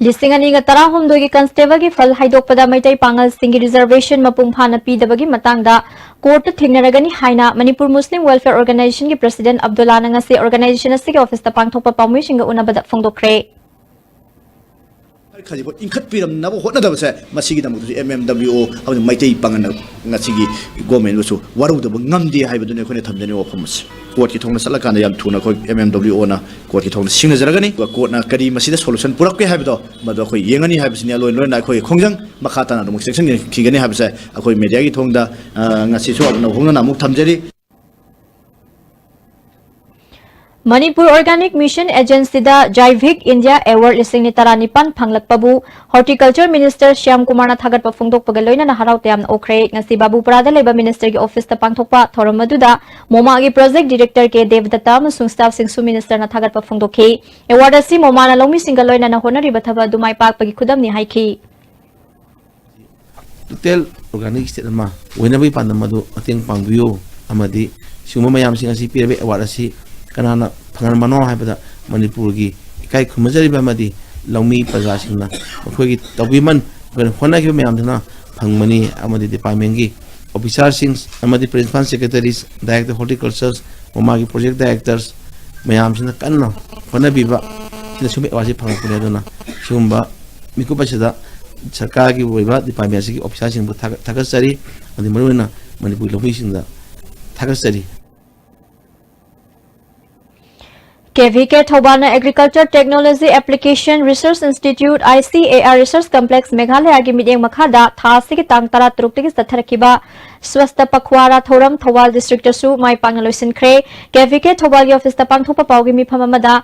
ꯂꯤꯁꯤꯡ ꯑꯅꯤꯒ ꯇꯔꯥꯍꯨꯝꯗꯣꯏꯒꯤ ꯀꯟꯁꯇꯦꯕꯜꯒꯤ ꯐꯜ ꯍꯥꯏꯗꯣꯛꯄꯗ ꯃꯩꯇꯩ ꯄꯥꯉꯜꯁꯤꯡꯒꯤ ꯔꯤꯖꯔꯕꯦꯁꯟ ꯃꯄꯨꯡ ꯐꯥꯅ ꯄꯤꯗꯕꯒꯤ ꯃꯇꯥꯡꯗ ꯀꯣꯔꯠꯇ ꯊꯦꯡꯅꯔꯒꯅꯤ ꯍꯥꯏꯅ ꯃꯅꯤꯄꯨꯔ ꯃꯨꯁꯂꯤꯝ ꯋꯦꯜꯐꯤꯌꯔ ꯑꯣꯔꯒꯅꯥꯏꯖꯦꯁꯟꯒꯤ ꯄ꯭ꯔꯁꯤꯗꯦꯟꯠ ꯑꯕꯗꯨꯜꯂꯥꯅ ꯉꯁꯤ ꯑꯣꯔꯒꯅꯥꯏꯖꯦꯁꯟ ꯑꯁꯤꯒꯤ ꯑꯣꯐꯤꯁꯇ ꯄꯥꯡꯊꯣꯛꯄ ꯄꯥꯎꯃꯤꯁꯤꯡꯒ ꯎꯅꯕꯗ ꯐꯣꯡꯗꯣꯛꯈ꯭ꯔꯦ꯫ ꯈꯖꯤꯛꯐꯥꯎ ꯏꯟꯈꯠꯄꯤꯔꯝꯅꯕ ꯍꯣꯠꯅꯗꯕꯁꯦ, ꯃꯁꯤꯒꯤꯗꯃꯛꯇꯁꯨ ꯑꯦꯝ ꯑꯦꯝ ꯗꯕ꯭ꯂꯤꯎ ꯑꯣ ꯑꯃꯗꯤ ꯃꯩꯇꯩ ꯄꯥꯉꯜꯅ ꯉꯁꯤꯒꯤ ꯒꯣꯔꯃꯦꯟꯕꯨꯁꯨ ꯋꯥꯔꯧꯗꯕ ꯉꯝꯗꯦ ꯍꯥꯏꯕꯗꯨꯅꯤ ꯑꯩꯈꯣꯏꯅ ꯊꯝꯖꯅꯤꯡꯕ ꯋꯥꯐꯝ ꯑꯁꯤ꯫ ꯀꯣꯔꯠꯀꯤ ꯊꯣꯡꯗ ꯆꯠꯂꯀꯥꯟꯗ ꯌꯥꯝ ꯊꯨꯅ ꯑꯩꯈꯣꯏ ꯑꯦꯝ ꯑꯦꯝ ꯗꯕ꯭ꯂꯤꯎ ꯑꯣꯅ ꯀꯣꯔꯠꯀꯤ ꯊꯣꯡꯗ ꯁꯤꯡꯅꯖꯔꯒꯅꯤ꯫ ꯑꯗꯨꯒ ꯀꯣꯔꯠꯅ ꯀꯔꯤ ꯃꯁꯤꯗ ꯁꯣꯂꯨꯁꯟ ꯄꯨꯔꯛꯀꯦ ꯍꯥꯏꯕꯗꯣ ꯃꯗꯨ ꯑꯩꯈꯣꯏ ꯌꯦꯡꯒꯅꯤ ꯍꯥꯏꯕꯁꯤꯅꯤ꯫ ꯂꯣꯏ ꯂꯣꯏꯅ ꯑꯩꯈꯣꯏꯒꯤ ꯈꯣꯡꯖꯪ ꯃꯈꯥ ꯇꯥꯅ ꯑꯗꯨꯃꯛ ꯆꯦꯛꯁꯤꯟꯈꯤꯒꯅꯤ ꯍꯥꯏꯕꯁꯦ ꯑꯩꯈꯣꯏ ꯃꯦꯗꯤꯌꯥꯒꯤ ꯊꯣꯡꯗ, ꯑ, ꯉꯁꯤꯁꯨ ꯅꯧꯍꯧꯅꯅ ꯑꯃꯨꯛ ꯊꯝꯖꯔꯤ꯫ ꯃꯅꯤꯄꯨꯔ ꯑꯣꯔꯒꯥꯅꯤꯛ ꯃꯤꯁꯟ ꯑꯦꯖꯦꯟꯁꯤꯗ ꯖꯥꯏꯚꯤꯛ ꯏꯟꯗꯤꯌꯥ ꯑꯦꯋꯥꯔꯗ ꯂꯤꯁꯤꯡ ꯇꯔꯥꯅꯤꯄꯥꯟ ꯐꯪꯂꯛꯄꯕꯨ ꯍꯣꯔꯇꯤꯀꯜꯆꯔ ꯃꯤꯅꯤꯁꯇꯔ ꯁ꯭ꯌꯥꯝ ꯀꯨꯃꯥꯔꯅ ꯊꯥꯒꯠꯄ ꯐꯣꯡꯗꯣꯛꯄꯒ ꯂꯣꯏꯅꯅ ꯍꯔꯥꯎ ꯇꯌꯥꯝꯅ ꯑꯣꯛꯈ꯭ꯔꯦ꯫ ꯉꯁꯤ ꯕꯥꯕꯨꯄꯨꯔꯥꯗ ꯂꯩꯕ ꯃꯤꯅꯤꯁꯇꯔꯒꯤ ꯑꯣꯐꯤꯁꯇ ꯄꯥꯡꯊꯣꯛꯄ ꯊꯧꯔꯝ ꯑꯗꯨꯗ ꯃꯣꯃꯥꯒꯤ ꯄ꯭ꯔꯣꯖꯦꯛ ꯗꯤꯔꯦꯛꯇꯔ ꯀꯦ ꯗꯦꯕꯗꯠꯇ ꯑꯃꯁꯨꯡ ꯁ꯭ꯇꯥꯐꯁꯤꯡꯁꯨ ꯃꯤꯅꯤꯁꯇꯔꯅ ꯊꯥꯒꯠꯄ ꯐꯣꯡꯗꯣꯛꯈꯤ꯫ ꯑꯦꯋꯥꯔꯗ ꯑꯁꯤ ꯃꯣꯃꯥꯅ ꯂꯧꯃꯤꯁꯤꯡꯒ ꯂꯣꯏꯅꯅ ꯍꯣꯠꯅꯔꯤꯕ ꯊꯕꯛ ꯑꯗꯨ ꯃꯥꯏ ꯄꯥꯛꯄꯒꯤ ꯈꯨꯗꯝꯅꯤ ꯍꯥꯏꯈꯤ꯫ ꯇꯣꯇꯦꯜ ꯑꯣꯔꯒꯥꯅꯤꯛ ꯁ꯭ꯇꯦꯠ ꯑꯃ ꯑꯣꯏꯅꯕꯒꯤ ꯄꯥꯟꯗꯝ ꯑꯗꯨ ꯃꯇꯦꯡ ꯄꯥꯡꯕꯤꯌꯨ ꯑꯃꯗꯤ ꯁꯤꯒꯨꯝꯕ ꯃꯌꯥꯝꯁꯤꯡ ꯑꯁꯤ ꯄꯤꯔꯕ ꯑꯦꯋꯥꯔꯗ ꯑꯁꯤ ꯀꯅꯥꯅ ꯐꯪꯍꯟꯕꯅꯣ ꯍꯥꯏꯕꯗ ꯃꯅꯤꯄꯨꯔꯒꯤ ꯏꯀꯥꯏ ꯈꯨꯝꯅꯖꯔꯤꯕ ꯑꯃꯗꯤ ꯂꯧꯃꯤ ꯄ꯭ꯔꯖꯥꯁꯤꯡꯅ ꯃꯈꯣꯏꯒꯤ ꯇꯧꯕꯤꯃꯜ, ꯃꯈꯣꯏꯅ ꯍꯣꯠꯅꯈꯤꯕ ꯃꯌꯥꯝꯗꯨꯅ ꯐꯪꯕꯅꯤ ꯑꯃꯗꯤ ꯗꯤꯄꯥꯔꯠꯃꯦꯟꯒꯤ ꯑꯣꯐꯤꯁꯥꯔꯁꯤꯡ ꯑꯃꯗꯤ ꯄ꯭ꯔꯤꯟꯁꯤꯄꯥꯜ ꯁꯦꯀ꯭ꯔꯦꯇꯔꯤꯁ, ꯗꯥꯏꯔꯦꯛꯇꯔ ꯍꯣꯔꯇꯤꯀꯜꯆꯔ, ꯃꯃꯥꯒꯤ ꯄ꯭ꯔꯣꯖꯦꯛ ꯗꯥꯏꯔꯦꯛꯇꯔꯁ ꯃꯌꯥꯝꯁꯤꯅ ꯀꯟꯅ ꯍꯣꯠꯅꯕꯤꯕ ꯁꯤꯅ ꯁꯤꯒꯨꯝꯕ ꯑꯦꯋꯥꯔꯗꯁꯤ ꯐꯪꯉꯛꯄꯅꯤ꯫ ꯑꯗꯨꯅ ꯁꯤꯒꯨꯝꯕ ꯃꯤꯀꯨꯞ ꯑꯁꯤꯗ ꯁꯔꯀꯥꯔꯒꯤ ꯑꯣꯏꯕ ꯗꯤꯄꯥꯔꯠꯃꯦꯟ ꯑꯁꯤꯒꯤ ꯑꯣꯐꯤꯁꯥꯔꯁꯤꯡꯕꯨ ꯊꯥꯒꯠ-, ꯊꯥꯒꯠꯆꯔꯤ ꯑꯃꯗꯤ ꯃꯔꯨꯑꯣꯏꯅ ꯃꯅꯤꯄꯨꯔꯒꯤ ꯂꯧꯃꯤꯁꯤꯡꯗ ꯊꯥꯒꯠꯆꯔꯤ꯫ ꯀꯦ V K ꯊꯧꯕꯥꯜꯅ Agriculture Technology Application Research Institute, I C A R Research Complex, ꯃꯦꯘꯥꯂꯌꯥꯒꯤ ꯃꯤꯠꯌꯦꯡ ꯃꯈꯥꯗ ꯊꯥ ꯑꯁꯤꯒꯤ ꯇꯥꯡ ꯇꯔꯥꯇꯔꯨꯛꯇꯒꯤ ꯆꯠꯊꯔꯛꯈꯤꯕ ꯁ꯭ꯋꯁꯊ ꯄꯈ꯭ꯋꯥꯔꯥ ꯊꯧꯔꯝ ꯊꯧꯕꯥꯜ ꯗꯤꯁꯇ꯭ꯔꯤꯛꯇꯁꯨ ꯃꯥꯏ ꯄꯥꯛꯅ ꯂꯣꯏꯁꯤꯟꯈ꯭ꯔꯦ꯫ ꯀꯦ ꯚꯤ ꯀꯦ ꯊꯧꯕꯥꯜꯒꯤ ꯑꯣꯐꯤꯁꯇ ꯄꯥꯡꯊꯣꯛꯄ ꯄꯥꯎꯒꯤ ꯃꯤꯐꯝ ꯑꯃꯗ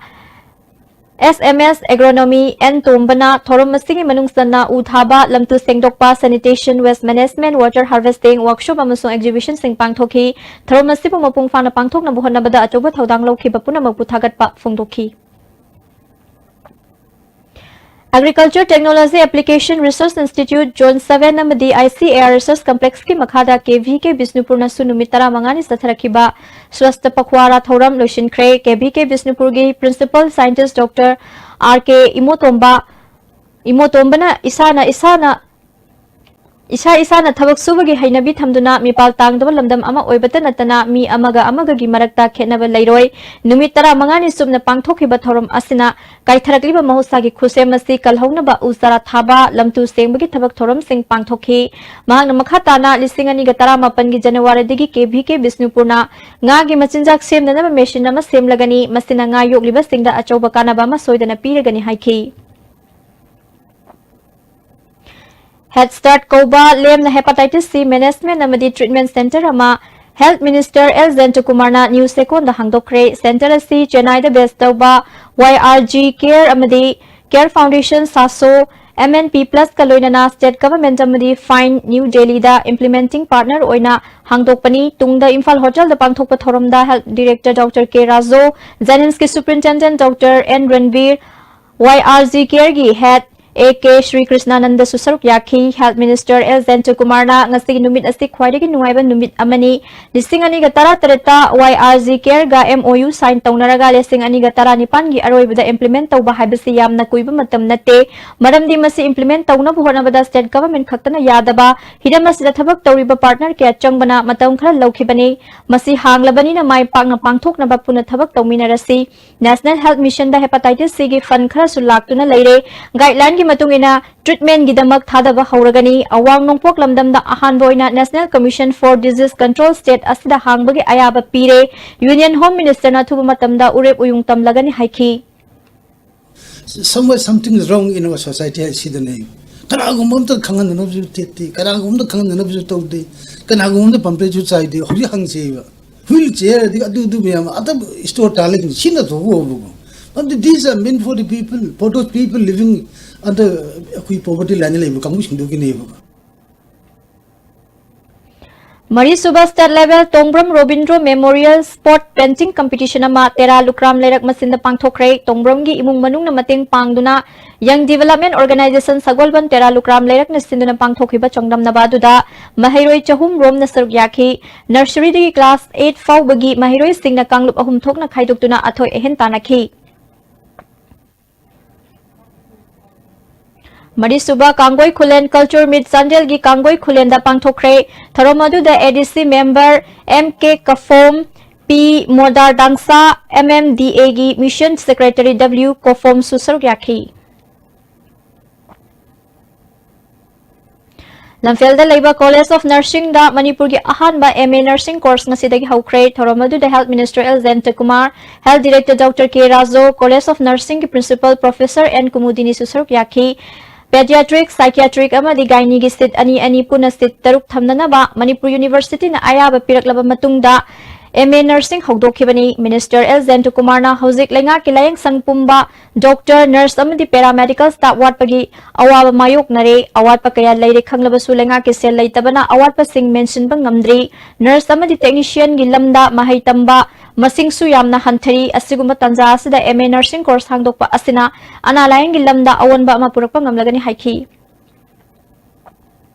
ꯑꯦꯁ ꯑꯦꯝ ꯑꯦꯁ ꯑꯦꯒ꯭ꯔꯣꯅꯣꯃꯤ ꯑꯦꯟ ꯇꯣꯝꯕꯅ ꯊꯧꯔꯝ ꯑꯁꯤꯒꯤ ꯃꯅꯨꯡ ꯆꯟꯅ ꯎ ꯊꯥꯕ, ꯂꯝꯇꯨ ꯁꯦꯡꯗꯣꯛꯄ, sanitation, waste management, water harvesting, workshop ꯑꯃꯁꯨꯡ exhibitionꯁꯤꯡ ꯄꯥꯡꯊꯣꯛꯈꯤ꯫ ꯊꯧꯔꯝ ꯑꯁꯤꯕꯨ ꯃꯄꯨꯡ ꯐꯥꯅ ꯄꯥꯡꯊꯣꯛꯅꯕ ꯍꯣꯠꯅꯕꯗ ꯑꯆꯧꯕ ꯊꯧꯗꯥꯡ ꯂꯧꯈꯤꯕ ꯄꯨꯝꯅꯃꯛꯄꯨ ꯊꯥꯒꯠꯄ ꯐꯣꯡꯗꯣꯛꯈꯤ꯫ Agriculture Technology Application Research Institute Zone seven ꯑꯃꯗꯤ I C A R Research Complexꯀꯤ ꯃꯈꯥꯗ ꯀꯦ ꯚꯤ ꯀꯦ ꯕꯤꯁꯅꯨꯄꯨꯔꯅꯁꯨ ꯅꯨꯃꯤꯠ ꯇꯔꯥꯃꯉꯥꯅꯤ ꯆꯠꯊꯔꯛꯈꯤꯕ ꯁ꯭ꯋꯁꯊ ꯄꯈ꯭ꯋꯥꯔꯥ ꯊꯧꯔꯝ ꯂꯣꯏꯁꯤꯟꯈ꯭ꯔꯦ꯫ ꯀꯦ ꯚꯤ ꯀꯦ ꯕꯤꯁꯅꯨꯄꯨꯔꯒꯤ Principal Scientist Doctor R K ꯏꯃꯣꯇꯣꯝꯕ ꯏꯃꯣꯇꯣꯝꯕꯅ ꯏꯁꯥꯅ ꯏꯁꯥꯅ ꯏꯁꯥ ꯏꯁꯥꯅ ꯊꯕꯛ ꯁꯨꯕꯒꯤ ꯍꯩꯅꯕꯤ ꯊꯝꯗꯨꯅ ꯃꯤꯄꯥꯜ ꯇꯥꯡꯗꯕ ꯂꯝꯗꯝ ꯑꯃ ꯑꯣꯏꯕꯇ ꯅꯠꯇꯅ ꯃꯤ ꯑꯃꯒ ꯑꯃꯒꯒꯤ ꯃꯔꯛꯇ ꯈꯦꯠꯅꯕ ꯂꯩꯔꯣꯏ꯫ ꯅꯨꯃꯤꯠ ꯇꯔꯥꯃꯉꯥꯅꯤ ꯆꯨꯞꯅ ꯄꯥꯡꯊꯣꯛꯈꯤꯕ ꯊꯧꯔꯝ ꯑꯁꯤꯅ ꯀꯥꯏꯊꯔꯛꯂꯤꯕ ꯃꯍꯧꯁꯥꯒꯤ ꯈꯨꯠꯁꯦꯝ ꯑꯁꯤ ꯀꯜꯍꯧꯅꯕ ꯎ ꯆꯥꯔꯥ ꯊꯥꯕ, ꯂꯝꯇꯨ ꯁꯦꯡꯕꯒꯤ ꯊꯕꯛ ꯊꯧꯔꯝꯁꯤꯡ ꯄꯥꯡꯊꯣꯛꯈꯤ꯫ ꯃꯍꯥꯛꯅ ꯃꯈꯥ ꯇꯥꯅ ꯂꯤꯁꯤꯡ ꯑꯅꯤꯒ ꯇꯔꯥꯃꯥꯄꯟꯒꯤ ꯖꯅꯋꯥꯔꯤꯗꯒꯤ ꯀꯦ ꯚꯤ ꯀꯦ ꯕꯤꯁꯅꯨꯄꯨꯔꯅ ꯉꯥꯒꯤ ꯃꯆꯤꯟꯖꯥꯛ ꯁꯦꯝꯅꯅꯕ ꯃꯦꯁꯤꯟ ꯑꯃ ꯁꯦꯝꯂꯒꯅꯤ, ꯃꯁꯤꯅ ꯉꯥ ꯌꯣꯛꯂꯤꯕꯁꯤꯡꯗ ꯑꯆꯧꯕ ꯀꯥꯟꯅꯕ ꯑꯃ ꯁꯣꯏꯗꯅ ꯄꯤꯔꯒꯅꯤ ꯍꯥꯏꯈꯤ꯫ ꯍꯦꯗ ꯁ꯭ꯇꯥꯔꯠ ꯀꯧꯕ ꯂꯦꯝꯅ ꯍꯦꯄꯥꯇꯥꯏꯇꯤꯁ ꯁꯤ ꯃꯦꯅꯦꯖꯃꯦꯟꯠ ꯑꯃꯗꯤ ꯇ꯭ꯔꯤꯠꯃꯦꯟꯠ ꯁꯦꯟꯇꯔ ꯑꯃ ꯍꯦꯜꯊ ꯃꯤꯅꯤꯁꯇꯔ ꯑꯦꯜ ꯖꯌꯟꯇꯀꯨꯃꯥꯔꯅ ꯅ꯭ꯌꯨꯁ ꯁꯦꯀꯣꯟꯗ ꯍꯥꯡꯗꯣꯛꯈ꯭ꯔꯦ꯫ ꯁꯦꯟꯇꯔ ꯑꯁꯤ ꯆꯦꯟꯅꯥꯏꯗ ꯕꯦꯁ ꯇꯧꯕ ꯋꯥꯏ ꯑꯥꯔ ꯖꯤ ꯀꯦꯌꯔ ꯑꯃꯗꯤ ꯀꯦꯌꯔ ꯐꯥꯎꯟꯗꯦꯁꯟ ꯁꯥꯁꯣ, ꯑꯦꯝ ꯑꯦꯟ ꯄꯤ ꯄ꯭ꯂꯁꯀ ꯂꯣꯏꯅꯅ ꯁ꯭ꯇꯦꯠ ꯒꯚꯔꯟꯃꯦꯟꯠ ꯑꯃꯗꯤ ꯐꯥꯏꯟ ꯅ꯭ꯌꯨ ꯗꯦꯜꯂꯤꯗ ꯏꯝꯄ꯭ꯂꯤꯃꯦꯟꯇꯤꯡ ꯄꯥꯔꯠꯅꯔ ꯑꯣꯏꯅ ꯍꯥꯡꯗꯣꯛꯄꯅꯤ꯫ ꯇꯨꯡꯗ ꯏꯝꯐꯥꯜ ꯍꯣꯇꯦꯜꯗ ꯄꯥꯡꯊꯣꯛꯄ ꯊꯧꯔꯝꯗ health director doctor K Raju, ꯖꯦꯅꯤꯝꯁꯀꯤ superintendent doctor N Ranbir, Y R G ꯀꯦꯌꯔꯒꯤ ꯍꯦꯗ ꯑꯦ ꯀꯦ ꯁ꯭ꯔꯤ ꯀ꯭ꯔꯤꯁꯅꯥꯅꯟꯗꯁꯨ ꯁꯔꯨꯛ ꯌꯥꯈꯤ꯫ ꯍꯦꯜꯊ ꯃꯤꯅꯤꯁꯇꯔ ꯑꯦꯜ ꯖꯌꯟꯇꯀꯨꯃꯥꯔꯅ ꯉꯁꯤꯒꯤ ꯅꯨꯃꯤꯠ ꯑꯁꯤ ꯈ꯭ꯋꯥꯏꯗꯒꯤ ꯅꯨꯡꯉꯥꯏꯕ ꯅꯨꯃꯤꯠ ꯑꯃꯅꯤ꯫ ꯂꯤꯁꯤꯡ ꯑꯅꯤꯒ ꯇꯔꯥꯇꯔꯦꯠꯇ ꯋꯥꯏ R G ꯀꯦꯌꯔꯒ M O U sign ꯇꯧꯅꯔꯒ ꯂꯤꯁꯤꯡ ꯑꯅꯤꯒ ꯇꯔꯥꯅꯤꯄꯥꯟꯒꯤ ꯑꯔꯣꯏꯕꯗ ꯏꯝꯄ꯭ꯂꯤꯃꯦꯟꯠ ꯇꯧꯕ ꯍꯥꯏꯕꯁꯤ ꯌꯥꯝꯅ ꯀꯨꯏꯕ ꯃꯇꯝ ꯅꯠꯇꯦ꯫ ꯃꯔꯝꯗꯤ ꯃꯁꯤ ꯏꯝꯄ꯭ꯂꯤꯃꯦꯟꯠ ꯇꯧꯅꯕ ꯍꯣꯠꯅꯕꯗ ꯁ꯭ꯇꯦꯠ ꯒꯚꯔꯟꯃꯦꯟꯠ ꯈꯛꯇꯅ ꯌꯥꯗꯕ, ꯍꯤꯔꯝ ꯑꯁꯤꯗ ꯊꯕꯛ ꯇꯧꯔꯤꯕ ꯄꯥꯔꯠꯅꯔ ꯀꯌꯥ ꯆꯪꯕꯅ ꯃꯇꯝ ꯈꯔ ꯂꯧꯈꯤꯕꯅꯤ꯫ ꯃꯁꯤ ꯍꯥꯡꯂꯕꯅꯤꯅ ꯃꯥꯏ ꯄꯥꯛꯅ ꯄꯥꯡꯊꯣꯛꯅꯕ ꯄꯨꯟꯅ ꯊꯕꯛ ꯇꯧꯃꯤꯟꯅꯔꯁꯤ꯫ ꯅꯦꯁꯅꯦꯜ ꯍꯦꯜꯊ ꯃꯤꯁꯟꯗ ꯍꯦꯄꯥꯇꯥꯏꯇꯤꯁ ꯁꯤꯒꯤ ꯐꯟꯗ ꯈꯔꯁꯨ ꯂꯥꯛꯇꯨꯅ ꯂꯩꯔꯦ꯫ ꯒꯥꯏꯗꯂꯥꯏꯟꯒꯤ ꯃꯇꯨꯡ ꯏꯟꯅ ꯇ꯭ꯔꯤꯠꯃꯦꯟꯠꯒꯤꯗꯃꯛ ꯊꯥꯗꯕ ꯍꯧꯔꯒꯅꯤ꯫ ꯑꯋꯥꯡ ꯅꯣꯡꯄꯣꯛ ꯂꯝꯗꯝꯗ ꯑꯍꯥꯟꯕ ꯑꯣꯏꯅ national commission four disease control state ꯑꯁꯤꯗ ꯍꯥꯡꯕꯒꯤ ꯑꯌꯥꯕ ꯄꯤꯔꯦ꯫ ꯌꯨꯅꯤꯌꯟ ꯍꯣꯝ ꯃꯤꯅꯤꯁꯇꯔꯅ ꯑꯊꯨꯕ ꯃꯇꯝꯗ ꯎꯔꯦꯞ ꯎꯌꯨꯡ ꯇꯝꯂꯒꯅꯤ ꯍꯥꯏꯈꯤ꯫ Somewhere something is wrong in our society ꯍꯥꯏꯁꯤꯗꯅꯦ꯫ ꯀꯅꯥꯒꯨꯝꯕ ꯑꯝꯇ ꯈꯪꯍꯟꯗꯅꯕꯁꯨ ꯊꯦꯠꯇꯦ, ꯀꯅꯥꯒꯨꯝꯕ ꯑꯝꯇ ꯈꯪꯍꯟꯗꯅꯕꯁꯨ ꯇꯧꯗꯦ, ꯀꯅꯥꯒꯨꯝꯕ ꯑꯝꯇ ꯄꯝꯐ꯭ꯂꯦꯠꯁꯨ ꯆꯥꯏꯗꯦ꯫ ꯍꯧꯖꯤꯛ ꯍꯪꯁꯦꯕ, ꯍ꯭ꯋꯤꯜ ꯆꯤꯌꯔ ꯑꯗꯒꯤ ꯑꯗꯨ ꯑꯗꯨ ꯃꯌꯥꯝ ꯑꯇ ꯁ꯭ꯇꯣꯔ ꯇꯥꯜꯂꯒ ꯁꯤꯖꯤꯟꯅꯊꯣꯛꯈꯣꯕꯀꯣ꯫ ꯑꯗꯨ these are meant for the people, for those people living under ꯑꯩꯈꯣꯏ poverty line ꯂꯩꯕ ꯀꯥꯡꯕꯨꯁꯤꯡꯗꯨꯒꯤꯅꯦꯕ꯫ ꯃꯔꯤꯁꯨꯕ state level Tongbram Robindro memorial spot painting competition ꯑꯃ ꯇꯦꯔꯥ ꯂꯨꯀ꯭ꯔꯥꯝ ꯂꯩꯔꯛ ꯃꯆꯤꯟꯗ ꯄꯥꯡꯊꯣꯛꯈ꯭ꯔꯦ꯫ ꯇꯣꯡꯕ꯭ꯔꯝꯒꯤ ꯏꯃꯨꯡ ꯃꯅꯨꯡꯅ ꯃꯇꯦꯡ ꯄꯥꯡꯗꯨꯅ ꯌꯪ ꯗꯤꯚꯦꯂꯞꯃꯦꯟꯠ ꯑꯣꯔꯒꯅꯥꯏꯖꯦꯁꯟ ꯁꯒꯣꯜꯕꯟ ꯇꯦꯔꯥ ꯂꯨꯀ꯭ꯔꯥꯝ ꯂꯩꯔꯛꯅ ꯁꯤꯟꯗꯨꯅ ꯄꯥꯡꯊꯣꯛꯈꯤꯕ ꯆꯥꯡꯗꯝꯅꯕ ꯑꯗꯨꯗ ꯃꯍꯩꯔꯣꯏ ꯆꯍꯨꯝ ꯔꯣꯝꯅ ꯁꯔꯨꯛ ꯌꯥꯈꯤ꯫ ꯅꯔꯁꯔꯤꯗꯒꯤ ꯀ꯭ꯂꯥꯁ ꯑꯩꯠ ꯐꯥꯎꯕꯒꯤ ꯃꯍꯩꯔꯣꯏꯁꯤꯡꯅ ꯀꯥꯡꯂꯨꯞ ꯑꯍꯨꯝ ꯊꯣꯛꯅ ꯈꯥꯏꯗꯣꯛꯇꯨꯅ ꯑꯊꯣꯏ ꯑꯍꯦꯟ ꯇꯥꯟꯅꯈꯤ꯫ ꯃꯔꯤꯁꯨꯕ ꯀꯥꯡꯒꯣꯏ ꯈꯨꯂꯦꯟ Culture Meet ꯆꯥꯟꯗꯦꯜꯒꯤ ꯀꯥꯡꯒꯣꯏ ꯈꯨꯂꯦꯟꯗ ꯄꯥꯡꯊꯣꯛꯈ꯭ꯔꯦ꯫ ꯊꯧꯔꯝ ꯑꯗꯨꯗ A D C member M K ꯀꯐꯣꯝ, P ꯃꯣꯗꯥꯔ ꯗꯥꯡꯁꯥ, M M D A ꯒꯤ Mission Secretary W ꯀꯣꯐꯣꯝꯁꯨ ꯁꯔꯨꯛ ꯌꯥꯈꯤ꯫ ꯂꯝꯐꯦꯜꯗ ꯂꯩꯕ College of Nursingꯗ ꯃꯅꯤꯄꯨꯔꯒꯤ ꯑꯍꯥꯟꯕ M A Nursing course ꯉꯁꯤꯗꯒꯤ ꯍꯧꯈ꯭ꯔꯦ꯫ ꯊꯧꯔꯝ ꯑꯗꯨꯗ Health Minister L ꯖꯌꯟꯇꯀꯨꯃꯥꯔ, Health Director Doctor K Raju, College of Nursingꯒꯤ Principal Professor N ꯀꯨꯃꯨꯗꯤꯅꯤꯁꯨ ꯁꯔꯨꯛ ꯌꯥꯈꯤ꯫ Pediatric, Psychiatric ꯑꯃꯗꯤ Gynaeꯒꯤ seat ꯑꯅꯤ ꯑꯅꯤ ꯄꯨꯟꯅ seat ꯇꯔꯨꯛ ꯊꯝꯅꯅꯕ ꯃꯅꯤꯄꯨꯔ Universityꯅ ꯑꯌꯥꯕ ꯄꯤꯔꯛꯂꯕ ꯃꯇꯨꯡꯗ M A Nursing ꯍꯧꯗꯣꯛꯈꯤꯕꯅꯤ꯫ Minister L ꯖꯌꯟꯇꯀꯨꯃꯥꯔꯅ ꯍꯧꯖꯤꯛ ꯂꯩꯉꯥꯛꯀꯤ ꯂꯥꯌꯦꯡꯁꯪ ꯄꯨꯝꯕ doctor, nurse ꯑꯃꯗꯤ paramedical staff ꯋꯥꯠꯄꯒꯤ ꯑꯋꯥꯕ ꯃꯥꯌꯣꯛꯅꯔꯦ꯫ ꯑꯋꯥꯠꯄ ꯀꯌꯥ ꯂꯩꯔꯦ ꯈꯪꯂꯕꯁꯨ ꯂꯩꯉꯥꯛꯀꯤ ꯁꯦꯜ ꯂꯩꯇꯕꯅ ꯑꯋꯥꯠꯄꯁꯤꯡ ꯃꯦꯟꯁꯤꯟꯕ ꯉꯝꯗ꯭ꯔꯤ꯫ Nurse ꯑꯃꯗꯤ technicianꯒꯤ ꯂꯝꯗ ꯃꯍꯩ ꯇꯝꯕ ꯃꯁꯤꯡꯁꯨ ꯌꯥꯝꯅ ꯍꯟꯊꯔꯤ꯫ ꯑꯁꯤꯒꯨꯝꯕ ꯇꯥꯟꯖꯥ ꯑꯁꯤꯗ M A Nursing course ꯍꯥꯡꯗꯣꯛꯄ ꯑꯁꯤꯅ ꯑꯅꯥ ꯂꯥꯌꯦꯡꯒꯤ ꯂꯝꯗ ꯑꯑꯣꯟꯕ ꯑꯃ ꯄꯨꯔꯛꯄ ꯉꯝꯂꯒꯅꯤ ꯍꯥꯏꯈꯤ꯫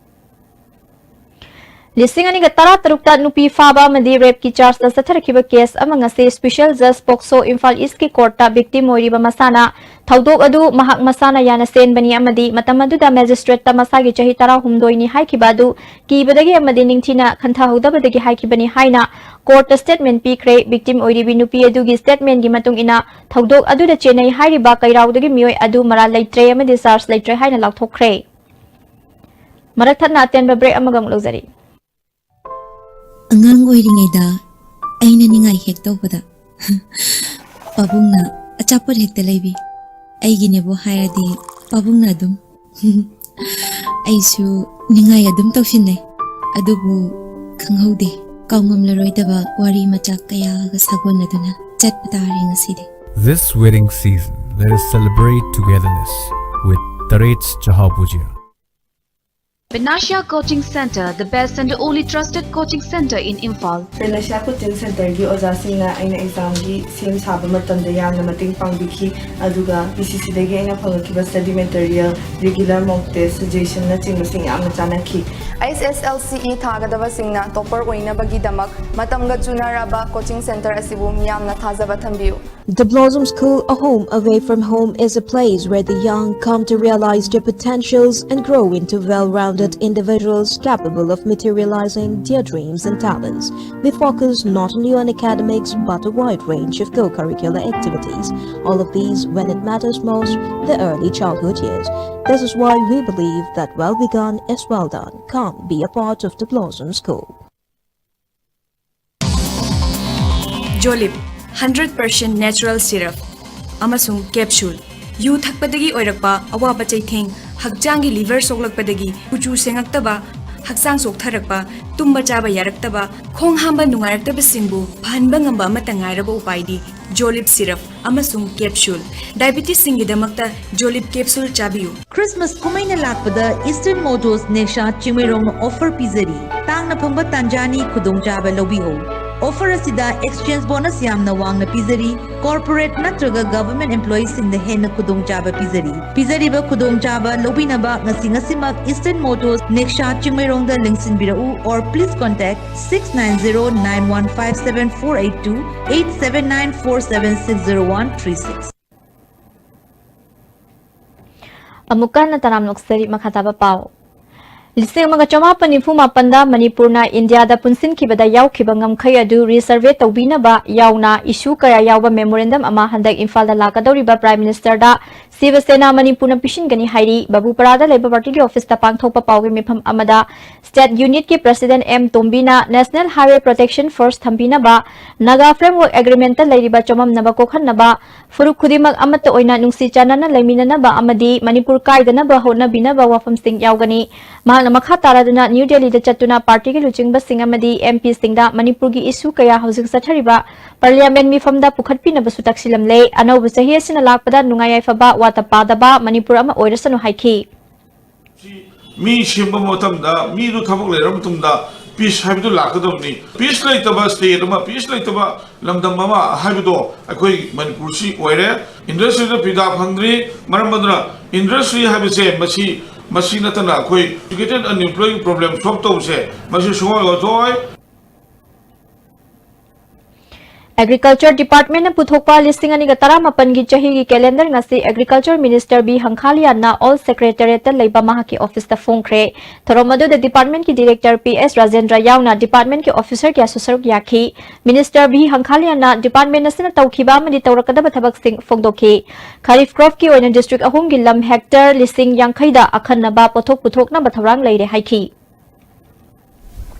ꯂꯤꯁꯤꯡ ꯑꯅꯤꯒ ꯇꯔꯥꯇꯔꯨꯛꯇ ꯅꯨꯄꯤ ꯐꯥꯕ ꯑꯃꯗꯤ rapeꯀꯤ chargeꯇ ꯆꯠꯊꯔꯛꯈꯤꯕ case ꯑꯃ ꯉꯁꯤ Special Judge POCSO Imphal Eastꯀꯤ courtꯇ victim ꯑꯣꯏꯔꯤꯕ ꯃꯁꯥꯅ ꯊꯧꯗꯣꯛ ꯑꯗꯨ ꯃꯍꯥꯛ ꯃꯁꯥꯅ ꯌꯥꯅ ꯆꯦꯟꯕꯅꯤ ꯑꯃꯗꯤ ꯃꯇꯝ ꯑꯗꯨꯗ magistrateꯇ ꯃꯁꯥꯒꯤ ꯆꯍꯤ ꯇꯔꯥꯍꯨꯝꯗꯣꯏꯅꯤ ꯍꯥꯏꯈꯤꯕ ꯑꯗꯨ ꯀꯤꯕꯗꯒꯤ ꯑꯃꯗꯤ ꯅꯤꯡꯊꯤꯅ ꯈꯟꯊꯍꯧꯗꯕꯗꯒꯤ ꯍꯥꯏꯈꯤꯕꯅꯤ ꯍꯥꯏꯅ courtꯇ statement ꯄꯤꯈ꯭ꯔꯦ꯫ Victim ꯑꯣꯏꯔꯤꯕꯤ ꯅꯨꯄꯤ ꯑꯗꯨꯒꯤ statementꯀꯤ ꯃꯇꯨꯡ ꯏꯟꯅ ꯊꯧꯗꯣꯛ ꯑꯗꯨꯗ ꯆꯦꯟꯅꯩ ꯍꯥꯏꯔꯤꯕ ꯀꯩꯔꯥꯎꯗꯒꯤ ꯃꯤꯑꯣꯏ ꯑꯗꯨ ꯃꯔꯥꯜ ꯂꯩꯇ꯭ꯔꯦ ꯑꯃꯗꯤ charge ꯂꯩꯇ꯭ꯔꯦ ꯍꯥꯏꯅ ꯂꯥꯎꯊꯣꯛꯈ꯭ꯔꯦ꯫ ꯃꯔꯛ ꯊꯠꯅ ꯑꯇꯦꯟꯕ break ꯑꯃꯒ ꯑꯃꯨꯛ ꯂꯧꯖꯔꯤ꯫ ꯑꯉꯥꯡ ꯑꯣꯏꯔꯤꯉꯩꯗ ꯑꯩꯅ ꯅꯤꯡꯉꯥꯏ ꯍꯦꯛ ꯇꯧꯕꯗ, ꯄꯥꯕꯨꯡꯅ ꯑꯆꯥꯄꯣꯠ ꯍꯦꯛꯇ ꯂꯩꯕꯤ꯫ ꯑꯩꯒꯤꯅꯦꯕꯨ ꯍꯥꯏꯔꯗꯤ ꯄꯥꯕꯨꯡꯅ ꯑꯗꯨꯝ꯫ ꯑꯩꯁꯨ ꯅꯤꯡꯉꯥꯏ ꯑꯗꯨꯝ ꯇꯧꯁꯤꯟꯅꯩ, ꯑꯗꯨꯕꯨ ꯈꯪꯍꯧꯗꯦ, ꯀꯥꯎꯉꯝꯂꯔꯣꯏꯗꯕ ꯋꯥꯔꯤ ꯃꯆꯥꯛ ꯀꯌꯥꯒ ꯁꯥꯒꯣꯟꯅꯗꯨꯅ ꯆꯠꯄ ꯇꯥꯔꯦ ꯉꯁꯤꯗꯤ꯫ This wedding season, let us celebrate togetherness with Tarets Chahao Bhujia. Panacea Coaching Center, the best and only trusted coaching center in Imphal. Panacea Coaching Centerꯒꯤ ꯑꯣꯖꯥꯁꯤꯡꯅ ꯑꯩꯅ examꯒꯤ ꯁꯦꯝ ꯁꯥꯕ ꯃꯇꯝꯗ ꯌꯥꯝꯅ ꯃꯇꯦꯡ ꯄꯥꯡꯕꯤꯈꯤ, ꯑꯗꯨꯒ P C Cꯗꯒꯤ ꯑꯩꯅ ꯐꯪꯂꯛꯈꯤꯕ study material, regular mock test, suggestionꯅꯆꯤꯡꯕꯁꯤꯡ ꯌꯥꯝꯅ ꯆꯥꯟꯅꯈꯤ꯫ H S L C E ꯊꯥꯒꯗꯕꯁꯤꯡꯅ topper ꯑꯣꯏꯅꯕꯒꯤꯗꯃꯛ ꯃꯇꯝꯒ ꯆꯨꯅꯔꯕ coaching center ꯑꯁꯤꯕꯨ ꯃꯤꯌꯥꯝꯅ ꯊꯥꯖꯕ ꯊꯝꯕꯤꯌꯨ꯫ The Blossom School, a home away from home, is a place where the young come to realize their potentials and grow into well-rounded individuals capable of materializing their dreams and talents. We focus not only on academics but a wide range of co-curricular activities. All of these when it matters most, the early childhood years. This is why we believe that well begun is well done. Come be a part of the Blossom School. Jolib, hundred percent natural syrup ꯑꯃꯁꯨꯡ capsule꯫ U ꯊꯛꯄꯗꯒꯤ ꯑꯣꯏꯔꯛꯄ ꯑꯋꯥꯕ ꯆꯩꯊꯦꯡ, ꯍꯛꯆꯥꯡꯒꯤ liver ꯁꯣꯛꯂꯛꯄꯗꯒꯤ ꯀꯨꯆꯨ ꯁꯦꯡꯉꯛꯇꯕ, ꯍꯛꯆꯥꯡ ꯆꯣꯛꯊꯔꯛꯄ, ꯇꯨꯝꯕ ꯆꯥꯕ ꯌꯥꯔꯛꯇꯕ, ꯈꯣꯡ ꯍꯥꯝꯕ ꯅꯨꯡꯉꯥꯏꯔꯛꯇꯕꯁꯤꯡꯕꯨ ꯐꯍꯟꯕ ꯉꯝꯕ ꯑꯃꯠꯇ ꯉꯥꯏꯔꯕ ꯎꯄꯥꯏꯗꯤ Jolib syrup ꯑꯃꯁꯨꯡ capsule꯫ Diabetesꯁꯤꯡꯒꯤꯗꯃꯛꯇ Jolib capsule ꯆꯥꯕꯤꯌꯨ꯫ Christmas ꯀꯨꯝꯍꯩꯅ ꯂꯥꯛꯄꯗ Eastern Motors Nexa ꯆꯤꯡꯃꯩꯔꯣꯡꯅ offer ꯄꯤꯖꯔꯤ꯫ ꯇꯥꯡꯅ ꯐꯪꯕ ꯇꯥꯟꯖꯥꯅꯤ, ꯈꯨꯗꯣꯡꯆꯥꯕ ꯂꯧꯕꯤꯍꯧ꯫ Offer ꯑꯁꯤꯗ exchange bonus ꯌꯥꯝꯅ ꯋꯥꯡꯅ ꯄꯤꯖꯔꯤ꯫ Corporate ꯅꯠꯇ꯭ꯔꯒ government employeeꯁꯤꯡꯗ ꯍꯦꯟꯅ ꯈꯨꯗꯣꯡꯆꯥꯕ ꯄꯤꯖꯔꯤ꯫ ꯄꯤꯖꯔꯤꯕ ꯈꯨꯗꯣꯡꯆꯥꯕ ꯂꯧꯕꯤꯅꯕ ꯉꯁꯤ ꯉꯁꯤꯃꯛ Eastern Motors Nexa ꯆꯤꯡꯃꯩꯔꯣꯡꯗ ꯂꯦꯡꯁꯤꯟꯕꯤꯔꯛꯎ or please contact six nine zero nine one five seven four eight two, eight seven nine four seven six zero one three six꯫ ꯑꯃꯨꯛꯀ ꯍꯟꯅ ꯇꯔꯥꯝꯅ ꯑꯣꯛꯆꯔꯤ꯫ ꯃꯈꯥ ꯇꯥꯕ ꯄꯥꯎ꯫ ꯂꯤꯁꯤꯡ ꯑꯃꯒ ꯆꯃꯥꯄꯟ ꯅꯤꯐꯨ ꯃꯥꯄꯟꯗ ꯃꯅꯤꯄꯨꯔꯅ ꯏꯟꯗꯤꯌꯥꯗ ꯄꯨꯟꯁꯤꯟꯈꯤꯕꯗ ꯌꯥꯎꯈꯤꯕ ꯉꯝꯈꯩ ꯑꯗꯨ resurvey ꯇꯧꯕꯤꯅꯕ ꯌꯥꯎꯅ issue ꯀꯌꯥ ꯌꯥꯎꯕ memorandum ꯑꯃ ꯍꯟꯗꯛ ꯏꯝꯐꯥꯜꯗ ꯂꯥꯛꯀꯗꯧꯔꯤꯕ Prime Ministerꯗ ꯁꯤꯕ ꯁꯦꯅꯥ ꯃꯅꯤꯄꯨꯔꯅ ꯄꯤꯁꯤꯟꯒꯅꯤ ꯍꯥꯏꯔꯤ꯫ ꯕꯥꯕꯨꯄꯔꯥꯗ ꯂꯩꯕ partyꯒꯤ officeꯇ ꯄꯥꯡꯊꯣꯛꯄ ꯄꯥꯎꯒꯤ ꯃꯤꯐꯝ ꯑꯃꯗ State Unitꯀꯤ President M ꯇꯣꯝꯕꯤꯅ National Highway Protection Force ꯊꯝꯕꯤꯅꯕ, Naga Framework Agreementꯇ ꯂꯩꯔꯤꯕ ꯆꯃꯝꯅꯕ ꯀꯣꯛꯍꯟꯅꯕ, ꯐꯨꯔꯨꯞ ꯈꯨꯗꯤꯡꯃꯛ ꯑꯃꯠꯇ ꯑꯣꯏꯅ ꯅꯨꯡꯁꯤ ꯆꯥꯟꯅꯅ ꯂꯩꯃꯤꯟꯅꯅꯕ ꯑꯃꯗꯤ ꯃꯅꯤꯄꯨꯔ ꯀꯥꯏꯗꯅꯕ ꯍꯣꯠꯅꯕꯤꯅꯕ ꯋꯥꯐꯝꯁꯤꯡ ꯌꯥꯎꯒꯅꯤ꯫ ꯃꯍꯥꯛꯅ ꯃꯈꯥ ꯇꯥꯔꯗꯨꯅ ꯅ꯭ꯌꯨ ꯗꯦꯜꯂꯤꯗ ꯆꯠꯇꯨꯅ partyꯒꯤ ꯂꯨꯆꯤꯡꯕꯁꯤꯡ ꯑꯃꯗꯤ MPꯁꯤꯡꯗ ꯃꯅꯤꯄꯨꯔꯒꯤ issue ꯀꯌꯥ ꯍꯧꯖꯤꯛ ꯆꯠꯊꯔꯤꯕ Parliament ꯃꯤꯐꯝꯗ ꯄꯨꯈꯠꯄꯤꯅꯕꯁꯨ ꯇꯛꯁꯤꯜꯂꯝꯂꯦ꯫ ꯑꯅꯧꯕ ꯆꯍꯤ ꯑꯁꯤꯅ ꯂꯥꯛꯄꯗ ꯅꯨꯡꯉꯥꯏ ꯌꯥꯏꯐꯕ, ꯋꯥꯇ ꯄꯥꯗꯕ ꯃꯅꯤꯄꯨꯔ ꯑꯃ ꯑꯣꯏꯔꯁꯅꯨ ꯍꯥꯏꯈꯤ꯫ ꯃꯤ ꯁꯦꯝꯕ ꯃꯇꯝꯗ ꯃꯤꯗꯨ ꯊꯕꯛ ꯂꯩꯔ ꯃꯇꯨꯡꯗ peace ꯍꯥꯏꯕꯗꯨ ꯂꯥꯛꯀꯗꯕꯅꯤ꯫ Peace ꯂꯩꯇꯕ state ꯑꯃ, peace ꯂꯩꯇꯕ ꯂꯝꯗꯝ ꯑꯃ ꯍꯥꯏꯕꯗꯣ ꯑꯩꯈꯣꯏ ꯃꯅꯤꯄꯨꯔꯁꯤ ꯑꯣꯏꯔꯦ꯫ Industryꯗ ꯄꯤꯗꯥ ꯐꯪꯗ꯭ꯔꯤ꯫ ꯃꯔꯝ ꯑꯗꯨꯅ industry ꯍꯥꯏꯕꯁꯦ ꯃꯁꯤ, ꯃꯁꯤ ꯅꯠꯇꯅ ꯑꯩꯈꯣꯏ educated unemployed problem solve ꯇꯧꯕꯁꯦ ꯃꯁꯤ ꯁꯨꯡꯑꯣꯏ ꯑꯣꯏꯊꯣꯛꯑꯣꯏ꯫ Agriculture Department ꯅ ꯄꯨꯊꯣꯛꯄ ꯂꯤꯁꯤꯡ ꯑꯅꯤꯒ ꯇꯔꯥꯃꯥꯄꯟꯒꯤ ꯆꯍꯤꯒꯤ calendar ꯉꯁꯤ Agriculture Minister ꯕꯤ ꯍꯪꯈꯥꯂꯤꯌꯥꯟꯅ All Secretariat ꯇ ꯂꯩꯕ ꯃꯍꯥꯛꯀꯤ office ꯇ ꯐꯣꯡꯈ꯭ꯔꯦ꯫ ꯊꯧꯔꯝ ꯑꯗꯨꯗ department ꯀꯤ director ꯄꯤ ꯑꯦꯁ ꯔꯥꯖꯦꯟꯗ꯭ꯔ ꯌꯥꯎꯅ department ꯀꯤ officer ꯀꯌꯥꯁꯨ ꯁꯔꯨꯛ ꯌꯥꯈꯤ꯫ Minister ꯕꯤ ꯍꯪꯈꯥꯂꯤꯌꯥꯟꯅ department ꯑꯁꯤꯅ ꯇꯧꯈꯤꯕ ꯑꯃꯗꯤ ꯇꯧꯔꯛꯀꯗꯕ ꯊꯕꯛꯁꯤꯡ ꯐꯣꯡꯗꯣꯛꯈꯤ꯫ Kharif crop ꯀꯤ ꯑꯣꯏꯅ district ꯑꯍꯨꯝꯒꯤ ꯂꯝ hectare ꯂꯤꯁꯤꯡ ꯌꯥꯡꯈꯩꯗ ꯑꯈꯟꯅꯕ ꯄꯣꯠꯊꯣꯛ ꯄꯨꯊꯣꯛꯅꯕ ꯊꯧꯔꯥꯡ ꯂꯩꯔꯦ ꯍꯥꯏꯈꯤ꯫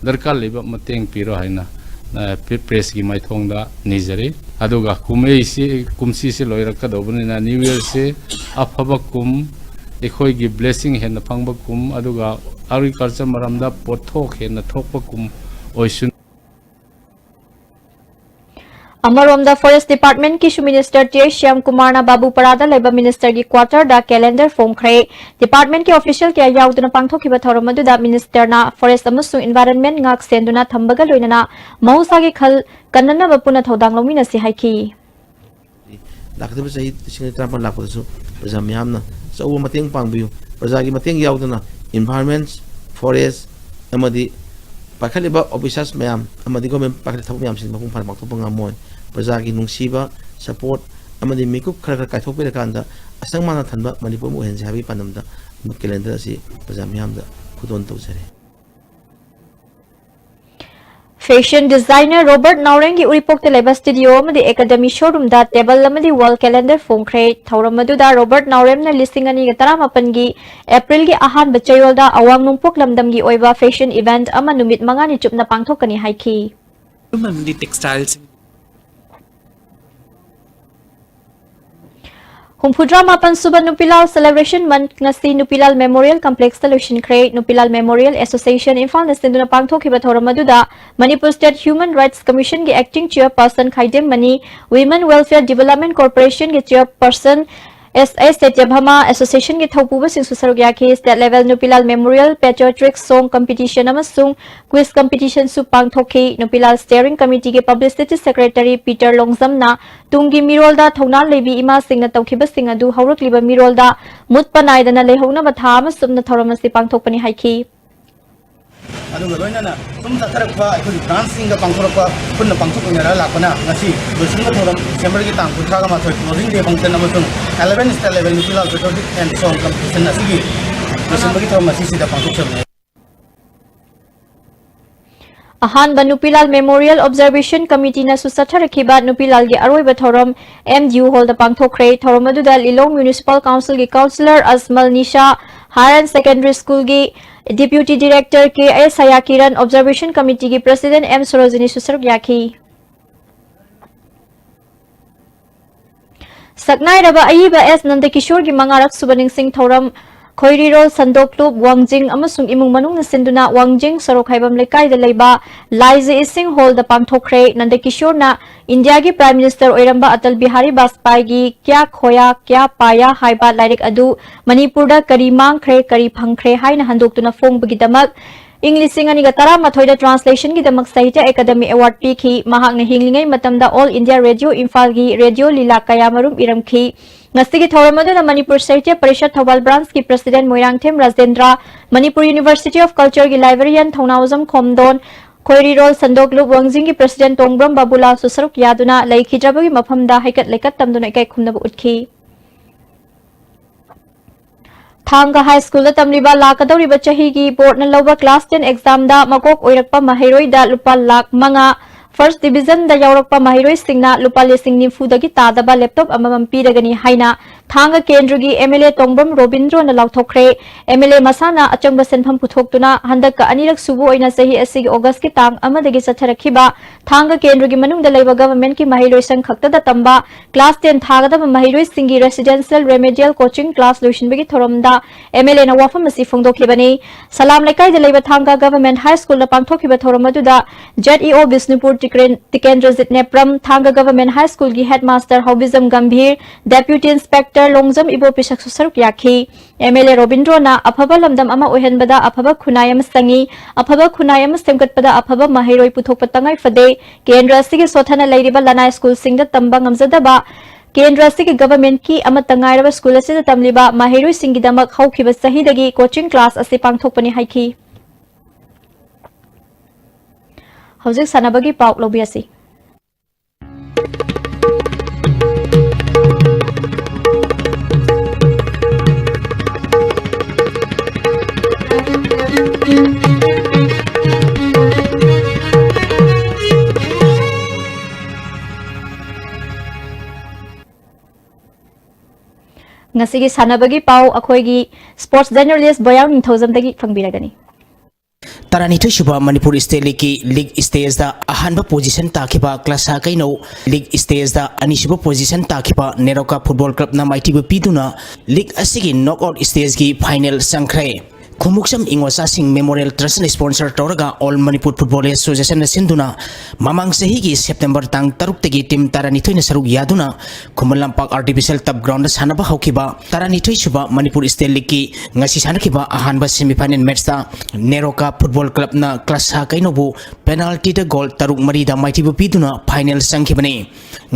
ꯗꯔꯀꯥꯔ ꯂꯩꯕ ꯃꯇꯦꯡ ꯄꯤꯔꯣ ꯍꯥꯏꯅ, ꯑ, ꯄ꯭ꯔꯦ-, press ꯀꯤ ꯃꯥꯏꯊꯣꯡꯗ ꯅꯤꯖꯔꯤ꯫ ꯑꯗꯨꯒ ꯀꯨꯝꯍꯩꯁꯤ, ꯀꯨꯝꯁꯤꯁꯤ ꯂꯣꯏꯔꯛꯀꯗꯧꯕꯅꯤꯅ, New Year ꯁꯤ ꯑꯐꯕ ꯀꯨꯝ, ꯑꯩꯈꯣꯏꯒꯤ blessing ꯍꯦꯟꯅ ꯐꯪꯕ ꯀꯨꯝ, ꯑꯗꯨꯒ agriculture ꯃꯔꯝꯗ ꯄꯣꯠꯊꯣꯛ ꯍꯦꯟꯅ ꯊꯣꯛꯄ ꯀꯨꯝ ꯑꯣꯏꯁꯅꯨ꯫ ꯑꯃꯔꯣꯝꯗ, Forest Department ꯀꯤꯁꯨ Minister ꯇꯤ ꯑꯩꯆ ꯁ꯭ꯌꯥꯝ ꯀꯨꯃꯥꯔꯅ ꯕꯥꯕꯨꯄꯥꯔꯥꯗ ꯂꯩꯕ minister ꯒꯤ quarter ꯗ calendar ꯐꯣꯡꯈ꯭ꯔꯦ꯫ Department ꯀꯤ official ꯀꯌꯥ ꯌꯥꯎꯗꯨꯅ ꯄꯥꯡꯊꯣꯛꯈꯤꯕ ꯊꯧꯔꯝ ꯑꯗꯨꯗ minister ꯅ forest ꯑꯃꯁꯨꯡ environment ꯉꯥꯛ ꯁꯦꯟꯗꯨꯅ ꯊꯝꯕꯒ ꯂꯣꯏꯅꯅ ꯃꯍꯧꯁꯥꯒꯤ ꯈꯜ ꯀꯟꯅꯅꯕ ꯄꯨꯟꯅ ꯊꯧꯗꯥꯡ ꯂꯧꯃꯤꯟꯅꯁꯤ ꯍꯥꯏꯈꯤ꯫ ꯂꯥꯛꯀꯗꯕ ꯆꯍꯤ ꯂꯤꯁꯤꯡ ꯑꯅꯤ ꯇꯔꯥꯃꯥꯄꯟ ꯂꯥꯛꯄꯗꯁꯨ ꯄ꯭ꯔꯖꯥ ꯃꯤꯌꯥꯝꯅ ꯑꯆꯧꯕ ꯃꯇꯦꯡ ꯄꯥꯡꯕꯤꯌꯨ꯫ ꯄ꯭ꯔꯖꯥꯒꯤ ꯃꯇꯦꯡ ꯌꯥꯎꯗꯅ environment, forest ꯑꯃꯗꯤ ꯄꯥꯏꯈꯠꯂꯤꯕ officers ꯃꯌꯥꯝ ꯑꯃꯗꯤ government ꯄꯥꯏꯈꯠꯂꯤꯕ ꯊꯕꯛ ꯃꯌꯥꯝꯁꯤ ꯃꯄꯨꯡ ꯐꯥꯅ ꯄꯥꯡꯊꯣꯛꯄ ꯉꯝꯃꯣꯏ꯫ ꯄ꯭ꯔꯖꯥꯒꯤ ꯅꯨꯡꯁꯤꯕ, support ꯑꯃꯗꯤ ꯃꯤꯀꯨꯞ ꯈꯔ ꯈꯔ ꯀꯥꯏꯊꯣꯛꯄꯤꯔꯀꯥꯟꯗ ꯑꯁꯪ ꯃꯥꯅ ꯊꯟꯕ ꯃꯅꯤꯄꯨꯔ ꯑꯃ ꯑꯣꯏꯍꯟꯁꯤ ꯍꯥꯏꯕꯒꯤ ꯄꯥꯟꯗꯝꯗ calendar ꯑꯁꯤ ꯄ꯭ꯔꯖꯥ ꯃꯤꯌꯥꯝꯗ ꯈꯨꯗꯣꯜ ꯇꯧꯖꯔꯤ꯫ Fashion designer ꯔꯣꯕꯔꯠ ꯅꯥꯎꯔꯦꯝꯒꯤ ꯎꯔꯤꯄꯣꯛꯇ ꯂꯩꯕ studio ꯑꯃꯗꯤ academy showroom ꯗ table ꯑꯃꯗꯤ wall calendar ꯐꯣꯡꯈ꯭ꯔꯦ꯫ ꯊꯧꯔꯝ ꯑꯗꯨꯗ ꯔꯣꯕꯔꯠ ꯅꯥꯎꯔꯦꯝꯅ ꯂꯤꯁꯤꯡ ꯑꯅꯤꯒ ꯇꯔꯥꯃꯥꯄꯟꯒꯤ April ꯒꯤ ꯑꯍꯥꯟꯕ ꯆꯌꯣꯜꯗ ꯑꯋꯥꯡ ꯅꯣꯡꯄꯣꯛ ꯂꯝꯗꯝꯒꯤ ꯑꯣꯏꯕ fashion event ꯑꯃ ꯅꯨꯃꯤꯠ ꯃꯉꯥꯅꯤ ꯆꯨꯞꯅ ꯄꯥꯡꯊꯣꯛꯀꯅꯤ ꯍꯥꯏꯈꯤ꯫ ꯑꯃꯗꯤ textiles ꯍꯨꯝꯐꯨꯇꯔꯥ ꯃꯥꯄꯟ ꯁꯨꯕ ꯅꯨꯄꯤꯂꯥꯜ celebration month ꯉꯁꯤ ꯅꯨꯄꯤꯂꯥꯜ Memorial Complex ꯇ ꯂꯣꯏꯁꯤꯟꯈ꯭ꯔꯦ꯫ ꯅꯨꯄꯤꯂꯥꯜ Memorial Association ꯏꯝꯐꯥꯜꯅ ꯁꯤꯟꯗꯨꯅ ꯄꯥꯡꯊꯣꯛꯈꯤꯕ ꯊꯧꯔꯝ ꯑꯗꯨꯗ Manipur State Human Rights Commission ꯒꯤ acting chairperson ꯈꯥꯏꯗꯦꯝ ꯃꯅꯤ, Women Welfare Development Corporation ꯒꯤ chairperson S S Satyabhama, association ꯒꯤ ꯊꯧꯄꯨꯕꯁꯤꯡꯁꯨ ꯁꯔꯨꯛ ꯌꯥꯈꯤ꯫ State level ꯅꯨꯄꯤꯂꯥꯜ Memorial Patriotic Song Competition ꯑꯃꯁꯨꯡ quiz competition ꯁꯨ ꯄꯥꯡꯊꯣꯛꯈꯤ꯫ ꯅꯨꯄꯤꯂꯥꯜ steering committee ꯒꯤ publicity secretary ꯄꯤꯇꯔ ꯂꯣꯡꯖꯝꯅ ꯇꯨꯡꯒꯤ ꯃꯤꯔꯣꯜꯗ ꯊꯧꯅꯥ ꯂꯩꯕꯤ ꯏꯃꯥꯁꯤꯡꯅ ꯇꯧꯈꯤꯕꯁꯤꯡ ꯑꯗꯨ ꯍꯧꯔꯛꯂꯤꯕ ꯃꯤꯔꯣꯜꯗ ꯃꯨꯠꯄ ꯅꯥꯏꯗꯅ ꯂꯩꯍꯧꯅꯕ ꯊꯥ ꯑꯃ ꯆꯨꯞꯅ ꯊꯧꯔꯝ ꯑꯁꯤ ꯄꯥꯡꯊꯣꯛꯄꯅꯤ ꯍꯥꯏꯈꯤ꯫ ꯑꯗꯨꯒ ꯂꯣꯏꯅꯅ ꯁꯨꯝ ꯆꯠꯊꯔꯛꯄ ꯑꯩꯈꯣꯏꯒꯤ ꯕ꯭ꯔꯥꯟꯁꯁꯤꯡꯒ ꯄꯥꯡꯊꯣꯔꯛꯄ, ꯄꯨꯟꯅ ꯄꯥꯡꯊꯣꯛꯃꯤꯟꯅꯔ ꯂꯥꯛꯄꯅ ꯉꯁꯤ ꯂꯣꯏꯁꯤꯟꯕ ꯊꯧꯔꯝ ꯗꯤꯁꯦꯝꯕꯔꯒꯤ ꯇꯥꯡ ꯀꯨꯟꯊ꯭ꯔꯥꯒ ꯃꯥꯊꯣꯏ closing day function ꯑꯃꯁꯨꯡ eleven star eleven ꯅꯨꯄꯤ ꯂꯥꯜ patriotic and song competition ꯑꯁꯤꯒꯤ ꯂꯣꯏꯁꯤꯟꯕꯒꯤ ꯊꯧꯔꯝ ꯑꯁꯤ ꯁꯤꯗ ꯄꯥꯡꯊꯣꯛꯆꯕꯅꯤ꯫ ꯑꯍꯥꯟꯕ ꯅꯨꯄꯤꯂꯥꯜ Memorial Observation Committeeꯅꯁꯨ ꯆꯠꯊꯔꯛꯈꯤꯕ ꯅꯨꯄꯤꯂꯥꯜꯒꯤ ꯑꯔꯣꯏꯕ ꯊꯧꯔꯝ M D U hallꯗ ꯄꯥꯡꯊꯣꯛꯈ꯭ꯔꯦ꯫ ꯊꯧꯔꯝ ꯑꯗꯨꯗ ꯂꯤꯂꯣꯡ Municipal Councilꯒꯤ Councillor ꯑꯖꯃꯜ ꯅꯤꯁꯥ, Higher and Secondary Schoolꯒꯤ Deputy Director K S ꯁꯌꯥꯀꯤꯔꯟ, Observation Committeeꯒꯤ President M ꯁꯣꯔꯣꯖꯤꯅꯤꯁꯨ ꯁꯔꯨꯛ ꯌꯥꯈꯤ꯫ ꯁꯛꯅꯥꯏꯔꯕ ꯑꯏꯕ ꯑꯦꯁ ꯅꯟꯗꯀꯤꯁꯣꯔꯒꯤ ꯃꯉꯥꯔꯛ ꯁꯨꯕ ꯅꯤꯡꯁꯤꯡ ꯊꯧꯔꯝ ꯈꯣꯏꯔꯤꯔꯣꯜ ꯁꯟꯗꯣꯛꯂꯨꯞ ꯋꯥꯡꯖꯤꯡ ꯑꯃꯁꯨꯡ ꯏꯃꯨꯡ ꯃꯅꯨꯡꯅ ꯁꯤꯟꯗꯨꯅ ꯋꯥꯡꯖꯤꯡ ꯁꯣꯔꯣꯛ ꯍꯥꯏꯕꯝ ꯂꯩꯀꯥꯏꯗ ꯂꯩꯕ ꯂꯥꯏꯖ ꯏꯁꯤꯡ ꯍꯣꯜꯗ ꯄꯥꯡꯊꯣꯛꯈ꯭ꯔꯦ꯫ ꯅꯟꯗꯀꯤꯁꯣꯔꯅ ꯏꯟꯗꯤꯌꯥꯒꯤ Prime Minister ꯑꯣꯏꯔꯝꯕ ꯑꯇꯜ ꯕꯤꯍꯥꯔꯤ ꯕꯥꯖꯄꯥꯏꯒꯤ ꯀ꯭ꯌꯥ ꯈꯣꯌꯥ ꯀ꯭ꯌꯥ ꯄꯥꯌꯥ ꯍꯥꯏꯕ ꯂꯥꯏꯔꯤꯛ ꯑꯗꯨ ꯃꯅꯤꯄꯨꯔꯗ ꯀꯔꯤ ꯃꯥꯡꯈ꯭ꯔꯦ, ꯀꯔꯤ ꯐꯪꯈ꯭ꯔꯦ ꯍꯥꯏꯅ ꯍꯟꯗꯣꯛꯇꯨꯅ ꯐꯣꯡꯕꯒꯤꯗꯃꯛ ꯏꯪ ꯂꯤꯁꯤꯡ ꯑꯅꯤꯒ ꯇꯔꯥꯃꯥꯊꯣꯏꯗ translationꯒꯤꯗꯃꯛ ꯁꯥꯍꯤꯇ꯭ꯌ ꯑꯦꯀꯥꯗꯃꯤ award ꯄꯤꯈꯤ꯫ ꯃꯍꯥꯛꯅ ꯍꯤꯡꯂꯤꯉꯩ ꯃꯇꯝꯗ All India Radio ꯏꯝꯐꯥꯜꯒꯤ ꯔꯦꯗꯤꯑꯣ ꯂꯤꯂꯥ ꯀꯌꯥꯃꯔꯨꯝ ꯏꯔꯝꯈꯤ꯫ ꯉꯁꯤꯒꯤ ꯊꯧꯔꯝ ꯑꯗꯨꯗ ꯃꯅꯤꯄꯨꯔ ꯁꯥꯍꯤꯇ꯭ꯌ parishad Thoubal branchꯀꯤ President Moirangthem Rajendra, Manipur University of Cultureꯒꯤ librarian Thounaojam ꯈꯣꯝꯗꯣꯟ, ꯈꯣꯏꯔꯤꯔꯣꯜ ꯁꯟꯗꯣꯛꯂꯨꯞ ꯋꯥꯡꯖꯤꯡꯒꯤ President ꯇꯣꯡꯕ꯭ꯔꯝ ꯕꯥꯕꯨꯂꯥꯜꯁꯨ ꯁꯔꯨꯛ ꯌꯥꯗꯨꯅ ꯂꯩꯈꯤꯗ꯭ꯔꯕꯒꯤ ꯃꯐꯝꯗ ꯍꯩꯀꯠ ꯂꯩꯀꯠ ꯇꯝꯗꯨꯅ ꯏꯀꯥꯏ ꯈꯨꯝꯅꯕ ꯎꯠꯈꯤ꯫ ꯊꯥꯡꯒ High Schoolꯗ ꯇꯝꯂꯤꯕ ꯂꯥꯛꯀꯗꯧꯔꯤꯕ ꯆꯍꯤꯒꯤ boardꯅ ꯂꯧꯕ class ten examꯗ ꯃꯀꯣꯛ ꯑꯣꯏꯔꯛꯄ ꯃꯍꯩꯔꯣꯏꯗ ꯂꯨꯄꯥ ꯂꯥꯈ ꯃꯉꯥ, first divisionꯗ ꯌꯥꯎꯔꯛꯄ ꯃꯍꯩꯔꯣꯏꯁꯤꯡꯅ ꯂꯨꯄꯥ ꯂꯤꯁꯤꯡ ꯅꯤꯐꯨꯗꯒꯤ ꯇꯥꯗꯕ laptop ꯑꯃꯃꯝ ꯄꯤꯔꯒꯅꯤ ꯍꯥꯏꯅ ꯊꯥꯡꯒ ꯀꯦꯟꯗ꯭ꯔꯒꯤ M L A Tongbram ꯔꯣꯕꯤꯟꯗ꯭ꯔꯣꯅ ꯂꯥꯎꯊꯣꯛꯈ꯭ꯔꯦ꯫ M L A ꯃꯁꯥꯅ ꯑꯆꯪꯕ ꯁꯦꯟꯐꯝ ꯄꯨꯊꯣꯛꯇꯨꯅ ꯍꯟꯗꯛꯀ ꯑꯅꯤꯔꯛ ꯁꯨꯕ ꯑꯣꯏꯅ ꯆꯍꯤ ꯑꯁꯤꯒꯤ Augustꯀꯤ ꯇꯥꯡ ꯑꯃꯗꯒꯤ ꯆꯠꯊꯔꯛꯈꯤꯕ ꯊꯥꯡꯒ ꯀꯦꯟꯗ꯭ꯔꯒꯤ ꯃꯅꯨꯡꯗ ꯂꯩꯕ governmentꯀꯤ ꯃꯍꯩꯂꯣꯏꯁꯪ ꯈꯛꯇꯗ ꯇꯝꯕ class ten ꯊꯥꯒꯗꯕ ꯃꯍꯩꯔꯣꯏꯁꯤꯡꯒꯤ residential remedial coaching class ꯂꯣꯏꯁꯤꯟꯕꯒꯤ ꯊꯧꯔꯝꯗ M L Aꯅ ꯋꯥꯐꯝ ꯑꯁꯤ ꯐꯣꯡꯗꯣꯛꯈꯤꯕꯅꯤ꯫ ꯁꯂꯥꯝ ꯂꯩꯀꯥꯏꯗ ꯂꯩꯕ ꯊꯥꯡꯒ Government High Schoolꯗ ꯄꯥꯡꯊꯣꯛꯈꯤꯕ ꯊꯧꯔꯝ ꯑꯗꯨꯗ Z E O Bishnupur ꯇꯤꯀ꯭ꯔꯦꯟ-, Tikendrajit Nepram, ꯊꯥꯡꯒ Government High Schoolꯒꯤ headmaster ꯍꯥꯎꯕꯤꯖꯝ Gambhir, Deputy Inspector Longjam ꯏꯕꯣ ꯄꯤꯁꯛꯁꯨ ꯁꯔꯨꯛ ꯌꯥꯈꯤ꯫ M L A ꯔꯣꯕꯤꯟꯗ꯭ꯔꯣꯅ ꯑꯐꯕ ꯂꯝꯗꯝ ꯑꯃ ꯑꯣꯏꯍꯟꯕꯗ ꯑꯐꯕ ꯈꯨꯟꯅꯥꯏ ꯑꯃ ꯆꯪꯏ, ꯑꯐꯕ ꯈꯨꯟꯅꯥꯏ ꯑꯃ ꯁꯦꯝꯒꯠꯄꯗ ꯑꯐꯕ ꯃꯍꯩꯔꯣꯏ ꯄꯨꯊꯣꯛꯄ ꯇꯉꯥꯏ ꯐꯗꯦ, ꯀꯦꯟꯗ꯭ꯔ ꯑꯁꯤꯒꯤ ꯁꯣꯠꯊꯅ ꯂꯩꯔꯤꯕ ꯂꯅꯥꯏ schoolꯁꯤꯡꯗ ꯇꯝꯕ ꯉꯝꯖꯗꯕ, ꯀꯦꯟꯗ꯭ꯔ ꯑꯁꯤꯒꯤ governmentꯀꯤ ꯑꯃꯠꯇ ꯉꯥꯏꯔꯕ school ꯑꯁꯤꯗ ꯇꯝꯂꯤꯕ ꯃꯍꯩꯔꯣꯏꯁꯤꯡꯒꯤꯗꯃꯛ ꯍꯧꯈꯤꯕ ꯆꯍꯤꯗꯒꯤ coaching class ꯑꯁꯤ ꯄꯥꯡꯊꯣꯛꯄꯅꯤ ꯍꯥꯏꯈꯤ꯫ ꯍꯧꯖꯤꯛ ꯁꯥꯟꯅꯕꯒꯤ ꯄꯥꯎ ꯂꯧꯕꯤꯔꯁꯤ꯫ ꯉꯁꯤꯒꯤ ꯁꯥꯟꯅꯕꯒꯤ ꯄꯥꯎ ꯑꯩꯈꯣꯏꯒꯤ sports journalist ꯕꯣꯌꯥꯎ ꯅꯤꯡꯊꯧꯖꯝꯗꯒꯤ ꯐꯪꯕꯤꯔꯒꯅꯤ꯫ ꯇꯔꯥꯅꯤꯊꯣꯏ ꯁꯨꯕ ꯃꯅꯤꯄꯨꯔ ꯁ꯭ꯇꯦꯠ ꯂꯤꯒꯀꯤ ꯂꯤꯒ ꯁ꯭ꯇꯦꯖꯇ ꯑꯍꯥꯟꯕ ꯄꯣꯖꯤꯁꯟ ꯇꯥꯈꯤꯕ ꯀ꯭ꯂꯥꯁꯥ ꯀꯩꯅꯧ, ꯂꯤꯒ ꯁ꯭ꯇꯦꯖꯇ ꯑꯅꯤꯁꯨꯕ ꯄꯣꯖꯤꯁꯟ ꯇꯥꯈꯤꯕ ꯅꯦꯔꯣꯀꯥ ꯐꯨꯠꯕꯣꯜ ꯀ꯭ꯂꯕꯅ ꯃꯥꯏꯊꯤꯕ ꯄꯤꯗꯨꯅ ꯂꯤꯒ ꯑꯁꯤꯒꯤ ꯅꯣꯛꯑꯥꯎꯠ ꯁ꯭ꯇꯦꯖꯀꯤ ꯐꯥꯏꯅꯦꯜ ꯆꯪꯈ꯭ꯔꯦ꯫ ꯈꯨꯃꯨꯛꯁꯝ ꯏꯉꯣꯆꯥꯁꯤꯡ ꯃꯦꯃꯣꯔꯤꯌꯦꯜ ꯇ꯭ꯔꯁꯅ ꯁ꯭ꯄꯣꯟꯁꯔ ꯇꯧꯔꯒ ꯑꯣꯜ ꯃꯅꯤꯄꯨꯔ ꯐꯨꯠꯕꯣꯜ ꯑꯦꯁꯣꯁꯤꯌꯦꯁꯟꯅ ꯁꯤꯟꯗꯨꯅ ꯃꯃꯥꯡ ꯆꯍꯤꯒꯤ ꯁꯦꯞꯇꯦꯝꯕꯔ ꯇꯥꯡ ꯇꯔꯨꯛꯇꯒꯤ ꯇꯤꯝ ꯇꯔꯥꯅꯤꯊꯣꯏꯅ ꯁꯔꯨꯛ ꯌꯥꯗꯨꯅ ꯈꯨꯃꯟ ꯂꯝꯄꯥꯛ ꯑꯥꯔꯇꯤꯐꯤꯁꯤꯌꯦꯜ ꯇꯞ ꯒ꯭ꯔꯥꯎꯟꯗ ꯁꯥꯟꯅꯕ ꯍꯧꯈꯤꯕ ꯇꯔꯥꯅꯤꯊꯣꯏ ꯁꯨꯕ ꯃꯅꯤꯄꯨꯔ ꯁ꯭ꯇꯦꯠ ꯂꯤꯒꯀꯤ ꯉꯁꯤ ꯁꯥꯟꯅꯈꯤꯕ ꯑꯍꯥꯟꯕ ꯁꯦꯃꯤꯐꯥꯏꯅꯦꯜ ꯃꯦꯠꯆꯇ ꯅꯦꯔꯣꯀꯥ ꯐꯨꯠꯕꯣꯜ ꯀ꯭ꯂꯕꯅ ꯀ꯭ꯂꯥꯁꯥ ꯀꯩꯅꯧꯕꯨ ꯄꯦꯅꯥꯜꯇꯤꯗ ꯒꯣꯜ ꯇꯔꯨꯛ ꯃꯔꯤꯗ ꯃꯥꯏꯊꯤꯕ ꯄꯤꯗꯨꯅ ꯐꯥꯏꯅꯦꯜ ꯆꯪꯈꯤꯕꯅꯤ꯫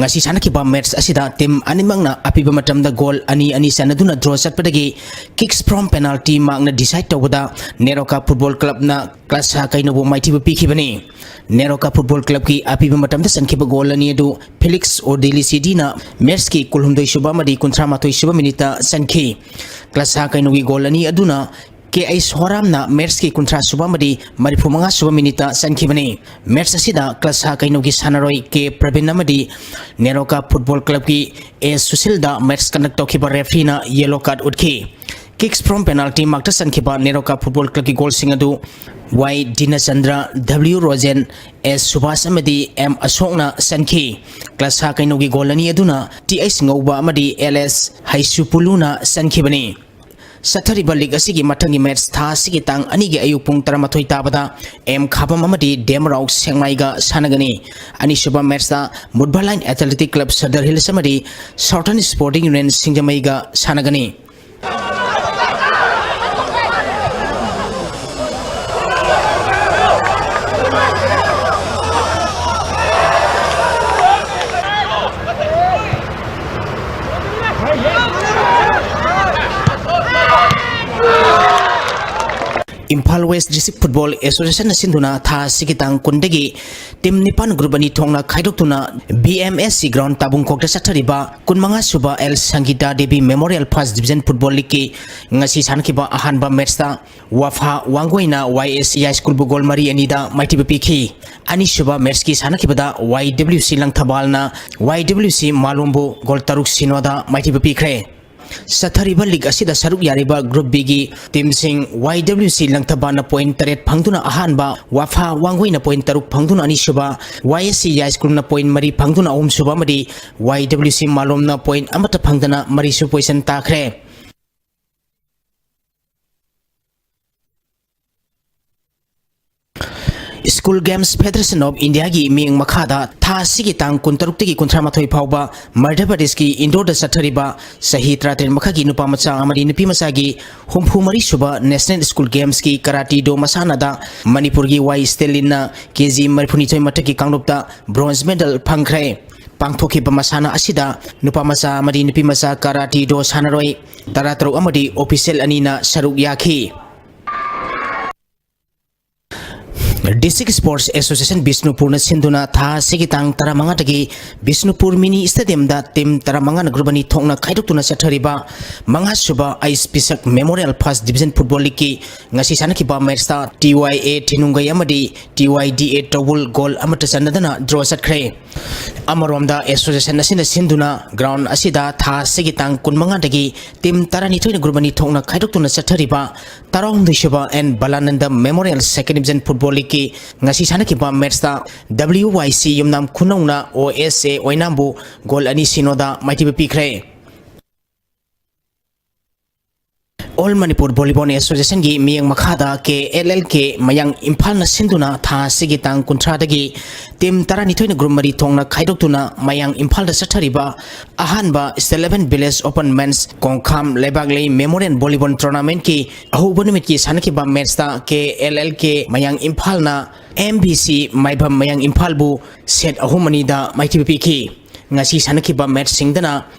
ꯉꯁꯤ ꯁꯥꯟꯅꯈꯤꯕ ꯃꯦꯠꯆ ꯑꯁꯤꯗ ꯇꯤꯝ ꯑꯅꯤꯃꯛꯅ ꯑꯄꯤꯕ ꯃꯇꯝꯗ ꯒꯣꯜ ꯑꯅꯤ ꯑꯅꯤ ꯆꯟꯅꯗꯨꯅ ꯗ꯭ꯔꯣ ꯆꯠꯄꯗꯒꯤ kicks from penalty ꯃꯥꯔꯛꯅ ꯗꯤꯁꯥꯏꯗ ꯇꯧꯕꯗ ꯅꯦꯔꯣꯀꯥ ꯐꯨꯠꯕꯣꯜ ꯀ꯭ꯂꯕꯅ ꯀ꯭ꯂꯥꯁꯥ ꯀꯩꯅꯧꯕꯨ ꯃꯥꯏꯊꯤꯕ ꯄꯤꯈꯤꯕꯅꯤ꯫ ꯅꯦꯔꯣꯀꯥ ꯐꯨꯠꯕꯣꯜ ꯀ꯭ꯂꯕꯀꯤ ꯑꯄꯤꯕ ꯃꯇꯝꯗ ꯆꯟꯈꯤꯕ ꯒꯣꯜ ꯑꯅꯤ ꯑꯗꯨ ꯐꯤꯂꯤꯛꯁ ꯑꯣꯗꯤꯂꯤꯁꯤꯗꯤꯅ ꯃꯦꯠꯆꯀꯤ ꯀꯨꯟꯍꯨꯝꯗꯣꯏ ꯁꯨꯕ ꯑꯃꯗꯤ ꯀꯨꯟꯊ꯭ꯔꯥ ꯃꯥꯊꯣꯏ ꯁꯨꯕ ꯃꯤꯅꯤꯠꯇ ꯆꯟꯈꯤ꯫ ꯀ꯭ꯂꯥꯁꯥ ꯀꯩꯅꯧꯒꯤ ꯒꯣꯜ ꯑꯅꯤ ꯑꯗꯨꯅ ꯀꯦ ꯑꯩꯆ ꯍꯣꯔꯥꯝꯅ ꯃꯦꯠꯆꯀꯤ ꯀꯨꯟꯊ꯭ꯔꯥ ꯁꯨꯕ ꯑꯃꯗꯤ ꯃꯔꯤꯐꯨ ꯃꯉꯥ ꯁꯨꯕ ꯃꯤꯅꯤꯠꯇ ꯆꯟꯈꯤꯕꯅꯤ꯫ ꯃꯦꯠꯆ ꯑꯁꯤꯗ ꯀ꯭ꯂꯥꯁꯥ ꯀꯩꯅꯧꯒꯤ ꯁꯥꯟꯅꯔꯣꯏ ꯀꯦ ꯄ꯭ꯔꯕꯤꯟ ꯑꯃꯗꯤ ꯅꯦꯔꯣꯀꯥ ꯐꯨꯠꯕꯣꯜ ꯀ꯭ꯂꯕꯀꯤ ꯑꯦ ꯁꯨꯁꯤꯜꯗ ꯃꯦꯠꯆ ꯀꯟꯗꯛ ꯇꯧꯈꯤꯕ ꯔꯦꯐ꯭ꯔꯤꯅ ꯌꯦꯂꯣ ꯀꯥꯔꯗ ꯎꯠꯈꯤ꯫ Kicks from penalty ꯃꯥꯔꯛꯇ ꯆꯟꯈꯤꯕ ꯅꯦꯔꯣꯀꯥ ꯐꯨꯠꯕꯣꯜ ꯀ꯭ꯂꯕꯀꯤ ꯒꯣꯜꯁꯤꯡ ꯑꯗꯨ ꯋꯥꯏ ꯗꯤꯅꯆꯟꯗ꯭ꯔ, ꯗꯕ꯭ꯂꯤꯎ ꯔꯣꯖꯦꯟ, ꯑꯦꯁ ꯁꯨꯕꯥꯁ ꯑꯃꯗꯤ ꯑꯦꯝ ꯑꯁꯣꯛꯅ ꯆꯟꯈꯤ꯫ ꯀ꯭ꯂꯥꯁꯥ ꯀꯩꯅꯧꯒꯤ ꯒꯣꯜ ꯑꯅꯤ ꯑꯗꯨꯅ ꯇꯤ ꯑꯩꯆ ꯉꯧꯕ ꯑꯃꯗꯤ ꯑꯦꯜ ꯑꯦꯁ ꯍꯩꯁꯨꯄꯨꯂꯨꯅ ꯆꯟꯈꯤꯕꯅꯤ꯫ ꯆꯠꯊꯔꯤꯕ ꯂꯤꯒ ꯑꯁꯤꯒꯤ ꯃꯊꯪꯒꯤ ꯃꯦꯠꯆ ꯊꯥ ꯑꯁꯤꯒꯤ ꯇꯥꯡ ꯑꯅꯤꯒꯤ ꯑꯌꯨꯛ ꯄꯨꯡ ꯇꯔꯥꯃꯥꯊꯣꯏ ꯇꯥꯕꯗ ꯑꯦꯝ ꯈꯥꯕꯝ ꯑꯃꯗꯤ ꯗꯦꯝꯔꯥꯎ ꯁꯦꯡꯃꯥꯏꯒ ꯁꯥꯟꯅꯒꯅꯤ꯫ ꯑꯅꯤꯁꯨꯕ ꯃꯦꯠꯆꯇ ꯃꯨꯠꯕꯥꯂꯥꯏꯟ ꯑꯦꯊꯂꯦꯇꯤꯛ ꯀ꯭ꯂꯕ ꯁꯗꯔ ꯍꯤꯜꯁ ꯑꯃꯗꯤ ꯁꯥꯎꯊꯔꯟ ꯁ꯭ꯄꯣꯔꯇꯤꯡ ꯌꯨꯅꯤꯌꯟ ꯁꯤꯡꯖꯃꯩꯒ ꯁꯥꯟꯅꯒꯅꯤ꯫ ꯏꯝꯐꯥꯜ ꯋꯦꯁ ꯗꯤꯁꯇ꯭ꯔꯤꯛ ꯐꯨꯠꯕꯣꯜ ꯑꯦꯁꯣꯁꯤꯌꯦꯁꯟꯅ ꯁꯤꯟꯗꯨꯅ ꯊꯥ ꯑꯁꯤꯒꯤ ꯇꯥꯡ ꯀꯨꯟꯗꯒꯤ ꯇꯤꯝ ꯅꯤꯄꯥꯟ ꯒ꯭ꯔꯨꯞ ꯑꯅꯤ ꯊꯣꯛꯅ ꯈꯥꯏꯗꯣꯛꯇꯨꯅ B M S C ground ꯇꯥꯕꯨꯡꯈꯣꯛꯇ ꯆꯠꯊꯔꯤꯕ ꯀꯨꯟꯃꯉꯥ ꯁꯨꯕ L Sangita Devi memorial first division football ꯂꯤꯒꯀꯤ ꯉꯁꯤ ꯁꯥꯟꯅꯈꯤꯕ ꯑꯍꯥꯟꯕ ꯃꯦꯠꯁꯇ ꯋꯥꯐꯥ ꯋꯥꯡꯒꯣꯏꯅ ꯋꯥꯏ ꯑꯦꯁ ꯁꯤ ꯍꯥꯏ ꯁ꯭ꯀꯨꯜꯕꯨ ꯒꯣꯜ ꯃꯔꯤ ꯑꯅꯤꯗ ꯃꯥꯏꯊꯤꯕ ꯄꯤꯈꯤ꯫ ꯑꯅꯤꯁꯨꯕ ꯃꯦꯠꯁꯀꯤ ꯁꯥꯟꯅꯈꯤꯕꯗ ꯋꯥꯏ ꯗꯕ꯭ꯂꯤꯎ ꯁꯤ ꯂꯪꯊꯕꯥꯜꯅ ꯋꯥꯏ ꯗꯕ꯭ꯂꯤꯎ ꯁꯤ ꯃꯥꯂꯣꯝꯕꯨ ꯒꯣꯜ ꯇꯔꯨꯛ ꯁꯤꯅꯣꯗ ꯃꯥꯏꯊꯤꯕ ꯄꯤꯈ꯭ꯔꯦ꯫ ꯆꯠꯊꯔꯤꯕ ꯂꯤꯒ ꯑꯁꯤꯗ ꯁꯔꯨꯛ ꯌꯥꯔꯤꯕ ꯒ꯭ꯔꯨꯞ ꯕꯤꯒꯤ ꯇꯤꯝꯁꯤꯡ ꯋꯥꯏ ꯗꯕ꯭ꯂꯤꯎ ꯁꯤ ꯂꯪꯊꯕꯥꯜꯅ ꯄꯣꯏꯟ ꯇꯔꯦꯠ ꯐꯪꯗꯨꯅ ꯑꯍꯥꯟꯕ, ꯋꯥꯐꯥ ꯋꯥꯡꯒꯣꯏꯅ ꯄꯣꯏꯟ ꯇꯔꯨꯛ ꯐꯪꯗꯨꯅ ꯑꯅꯤꯁꯨꯕ, ꯋꯥꯏ ꯑꯦꯁ ꯁꯤ ꯌꯥꯏꯁ꯭ꯀꯨꯜꯅ ꯄꯣꯏꯟ ꯃꯔꯤ ꯐꯪꯗꯨꯅ ꯑꯍꯨꯝꯁꯨꯕ ꯑꯃꯗꯤ ꯋꯥꯏ ꯗꯕ꯭ꯂꯤꯎ ꯁꯤ ꯃꯥꯂꯣꯝꯅ ꯄꯣꯏꯟ ꯑꯃꯠꯇ ꯐꯪꯗꯅ ꯃꯔꯤꯁꯨ ꯄꯣꯖꯤꯁꯟ ꯇꯥꯈ꯭ꯔꯦ꯫ ꯁ꯭ꯀꯨꯜ ꯒꯦꯝꯁ ꯐꯦꯗꯔꯦꯁꯟ ꯑꯣꯐ ꯏꯟꯗꯤꯌꯥꯒꯤ ꯃꯤꯠꯌꯦꯡ ꯃꯈꯥꯗ ꯊꯥ ꯑꯁꯤꯒꯤ ꯇꯥꯡ ꯀꯨꯟꯇꯔꯨꯛꯇꯒꯤ ꯀꯨꯟꯊ꯭ꯔꯥ ꯃꯥꯊꯣꯏ ꯐꯥꯎꯕ ꯃꯙ꯭ꯌ ꯄ꯭ꯔꯗꯦꯁꯀꯤ ꯏꯟꯗꯣꯔꯗ ꯆꯠꯊꯔꯤꯕ ꯆꯍꯤ ꯇꯔꯥꯇꯔꯦꯠ ꯃꯈꯥꯒꯤ ꯅꯨꯄꯥ ꯃꯆꯥ ꯑꯃꯗꯤ ꯅꯨꯄꯤ ꯃꯆꯥꯒꯤ ꯍꯨꯝꯐꯨ ꯃꯔꯤ ꯁꯨꯕ ꯅꯦꯁꯅꯦꯜ ꯁ꯭ꯀꯨꯜ ꯒꯦꯝꯁꯀꯤ ꯀꯔꯥꯇꯤ ꯗꯣ ꯃꯁꯥꯟꯅꯗ ꯃꯅꯤꯄꯨꯔꯒꯤ ꯋꯥꯏ ꯁ꯭ꯇꯦꯂꯤꯟꯅ ꯀꯦ ꯖꯤ ꯃꯔꯤꯐꯨꯅꯤꯊꯣꯏ ꯃꯊꯛꯀꯤ ꯀꯥꯡꯂꯨꯞꯇ ꯕ꯭ꯔꯣꯟꯖ ꯃꯦꯗꯜ ꯐꯪꯈ꯭ꯔꯦ꯫ ꯄꯥꯡꯊꯣꯛꯈꯤꯕ ꯃꯁꯥꯟꯅ ꯑꯁꯤꯗ ꯅꯨꯄꯥ ꯃꯆꯥ ꯑꯃꯗꯤ ꯅꯨꯄꯤ ꯃꯆꯥ ꯀꯔꯥꯇꯤ ꯗꯣ ꯁꯥꯟꯅꯔꯣꯏ ꯇꯔꯥꯇꯔꯨꯛ ꯑꯃꯗꯤ ꯑꯣꯐꯤꯁꯤꯌꯦꯜ ꯑꯅꯤꯅ ꯁꯔꯨꯛ ꯌꯥꯈꯤ꯫ ꯗꯤꯁꯇ꯭ꯔꯤꯛ ꯁ꯭ꯄꯣꯔꯠꯁ ꯑꯦꯁꯣꯁꯤꯌꯦꯁꯟ ꯕꯤꯁꯅꯨꯄꯨꯔꯅ ꯁꯤꯟꯗꯨꯅ ꯊꯥ ꯑꯁꯤꯒꯤ ꯇꯥꯡ ꯇꯔꯥꯃꯉꯥꯗꯒꯤ ꯕꯤꯁꯅꯨꯄꯨꯔ ꯃꯤꯅꯤ ꯁ꯭ꯇꯦꯗꯤꯌꯝꯗ ꯇꯤꯝ ꯇꯔꯥꯃꯉꯥꯅ ꯒ꯭ꯔꯨꯞ ꯑꯅꯤ ꯊꯣꯛꯅ ꯈꯥꯏꯗꯣꯛꯇꯨꯅ ꯆꯠꯊꯔꯤꯕ ꯃꯉꯥꯁꯨꯕ H Pishak memorial first division football ꯂꯤꯒꯀꯤ ꯉꯁꯤ ꯁꯥꯟꯅꯈꯤꯕ ꯃꯦꯠꯁꯇ ꯇꯤ ꯋꯥꯏ ꯑꯦ ꯊꯤꯅꯨꯡꯒꯩ ꯑꯃꯗꯤ ꯇꯤ ꯋꯥꯏ ꯗꯤ ꯑꯦ ꯇꯧꯕꯨꯜ ꯒꯣꯜ ꯑꯃꯠꯇ ꯆꯟꯅꯗꯅ ꯗ꯭ꯔꯣ ꯆꯠꯈ꯭ꯔꯦ꯫ ꯑꯃꯔꯣꯝꯗ ꯑꯦꯁꯣꯁꯤꯌꯦꯁꯟ ꯑꯁꯤꯅ ꯁꯤꯟꯗꯨꯅ ꯒ꯭ꯔꯥꯎꯟ ꯑꯁꯤꯗ ꯊꯥ ꯑꯁꯤꯒꯤ ꯇꯥꯡ ꯀꯨꯟꯃꯉꯥꯗꯒꯤ ꯇꯤꯝ ꯇꯔꯥꯅꯤꯊꯣꯏꯅ ꯒ꯭ꯔꯨꯞ ꯑꯅꯤ ꯊꯣꯛꯅ ꯈꯥꯏꯗꯣꯛꯇꯨꯅ ꯆꯠꯊꯔꯤꯕ ꯇꯔꯥꯍꯨꯝꯗꯣꯏꯁꯨꯕ N Balananda memorial second division football ꯂꯤꯒꯀꯤ ꯉꯁꯤ ꯁꯥꯟꯅꯈꯤꯕ ꯃꯦꯠꯁꯇ ꯗꯕ꯭ꯂꯤꯎ ꯋꯥꯏ ꯁꯤ ꯌꯨꯝꯅꯥꯝ ꯈꯨꯅꯧꯅ ꯑꯣ ꯑꯦꯁ ꯑꯦ ꯑꯣꯏꯅꯥꯝꯕꯨ ꯒꯣꯜ ꯑꯅꯤ ꯁꯤꯅꯣꯗ ꯃꯥꯏꯊꯤꯕ ꯄꯤꯈ꯭ꯔꯦ꯫ ꯑꯣꯜ ꯃꯅꯤꯄꯨꯔ ꯚꯣꯂꯤꯕꯣꯜ ꯑꯦꯁꯣꯁꯤꯌꯦꯁꯟꯒꯤ ꯃꯤꯠꯌꯦꯡ ꯃꯈꯥꯗ ꯀꯦ ꯑꯦꯜ ꯑꯦꯜ ꯀꯦ ꯃꯌꯥꯡ ꯏꯝꯐꯥꯜꯅ ꯁꯤꯟꯗꯨꯅ ꯊꯥ ꯑꯁꯤꯒꯤ ꯇꯥꯡ ꯀꯨꯟꯊ꯭ꯔꯥꯗꯒꯤ ꯇꯤꯝ ꯇꯔꯥꯅꯤꯊꯣꯏꯅ ꯒ꯭ꯔꯨꯞ ꯃꯔꯤ ꯊꯣꯛꯅ ꯈꯥꯏꯗꯣꯛꯇꯨꯅ ꯃꯌꯥꯡ ꯏꯝꯐꯥꯜꯗ ꯆꯠꯊꯔꯤꯕ ꯑꯍꯥꯟꯕ state level village open men's Kongkham Leibaklei memorial volleyball ꯇꯣꯔꯅꯥꯃꯦꯟꯠꯀꯤ ꯑꯍꯧꯕ ꯅꯨꯃꯤꯠꯀꯤ ꯁꯥꯟꯅꯈꯤꯕ ꯃꯦꯠꯁꯇ ꯀꯦ ꯑꯦꯜ ꯑꯦꯜ ꯀꯦ ꯃꯌꯥꯡ ꯏꯝꯐꯥꯜꯅ ꯑꯦꯝ ꯕꯤ ꯁꯤ ꯃꯥꯏꯕꯝ ꯃꯌꯥꯡ ꯏꯝꯐꯥꯜꯕꯨ ꯁꯦꯠ ꯑꯍꯨꯝ ꯑꯅꯤꯗ ꯃꯥꯏꯊꯤꯕ ꯄꯤꯈꯤ꯫ ꯉꯁꯤ ꯁꯥꯟꯅꯈꯤꯕ ꯃꯦꯠꯁꯁꯤꯡꯗꯅ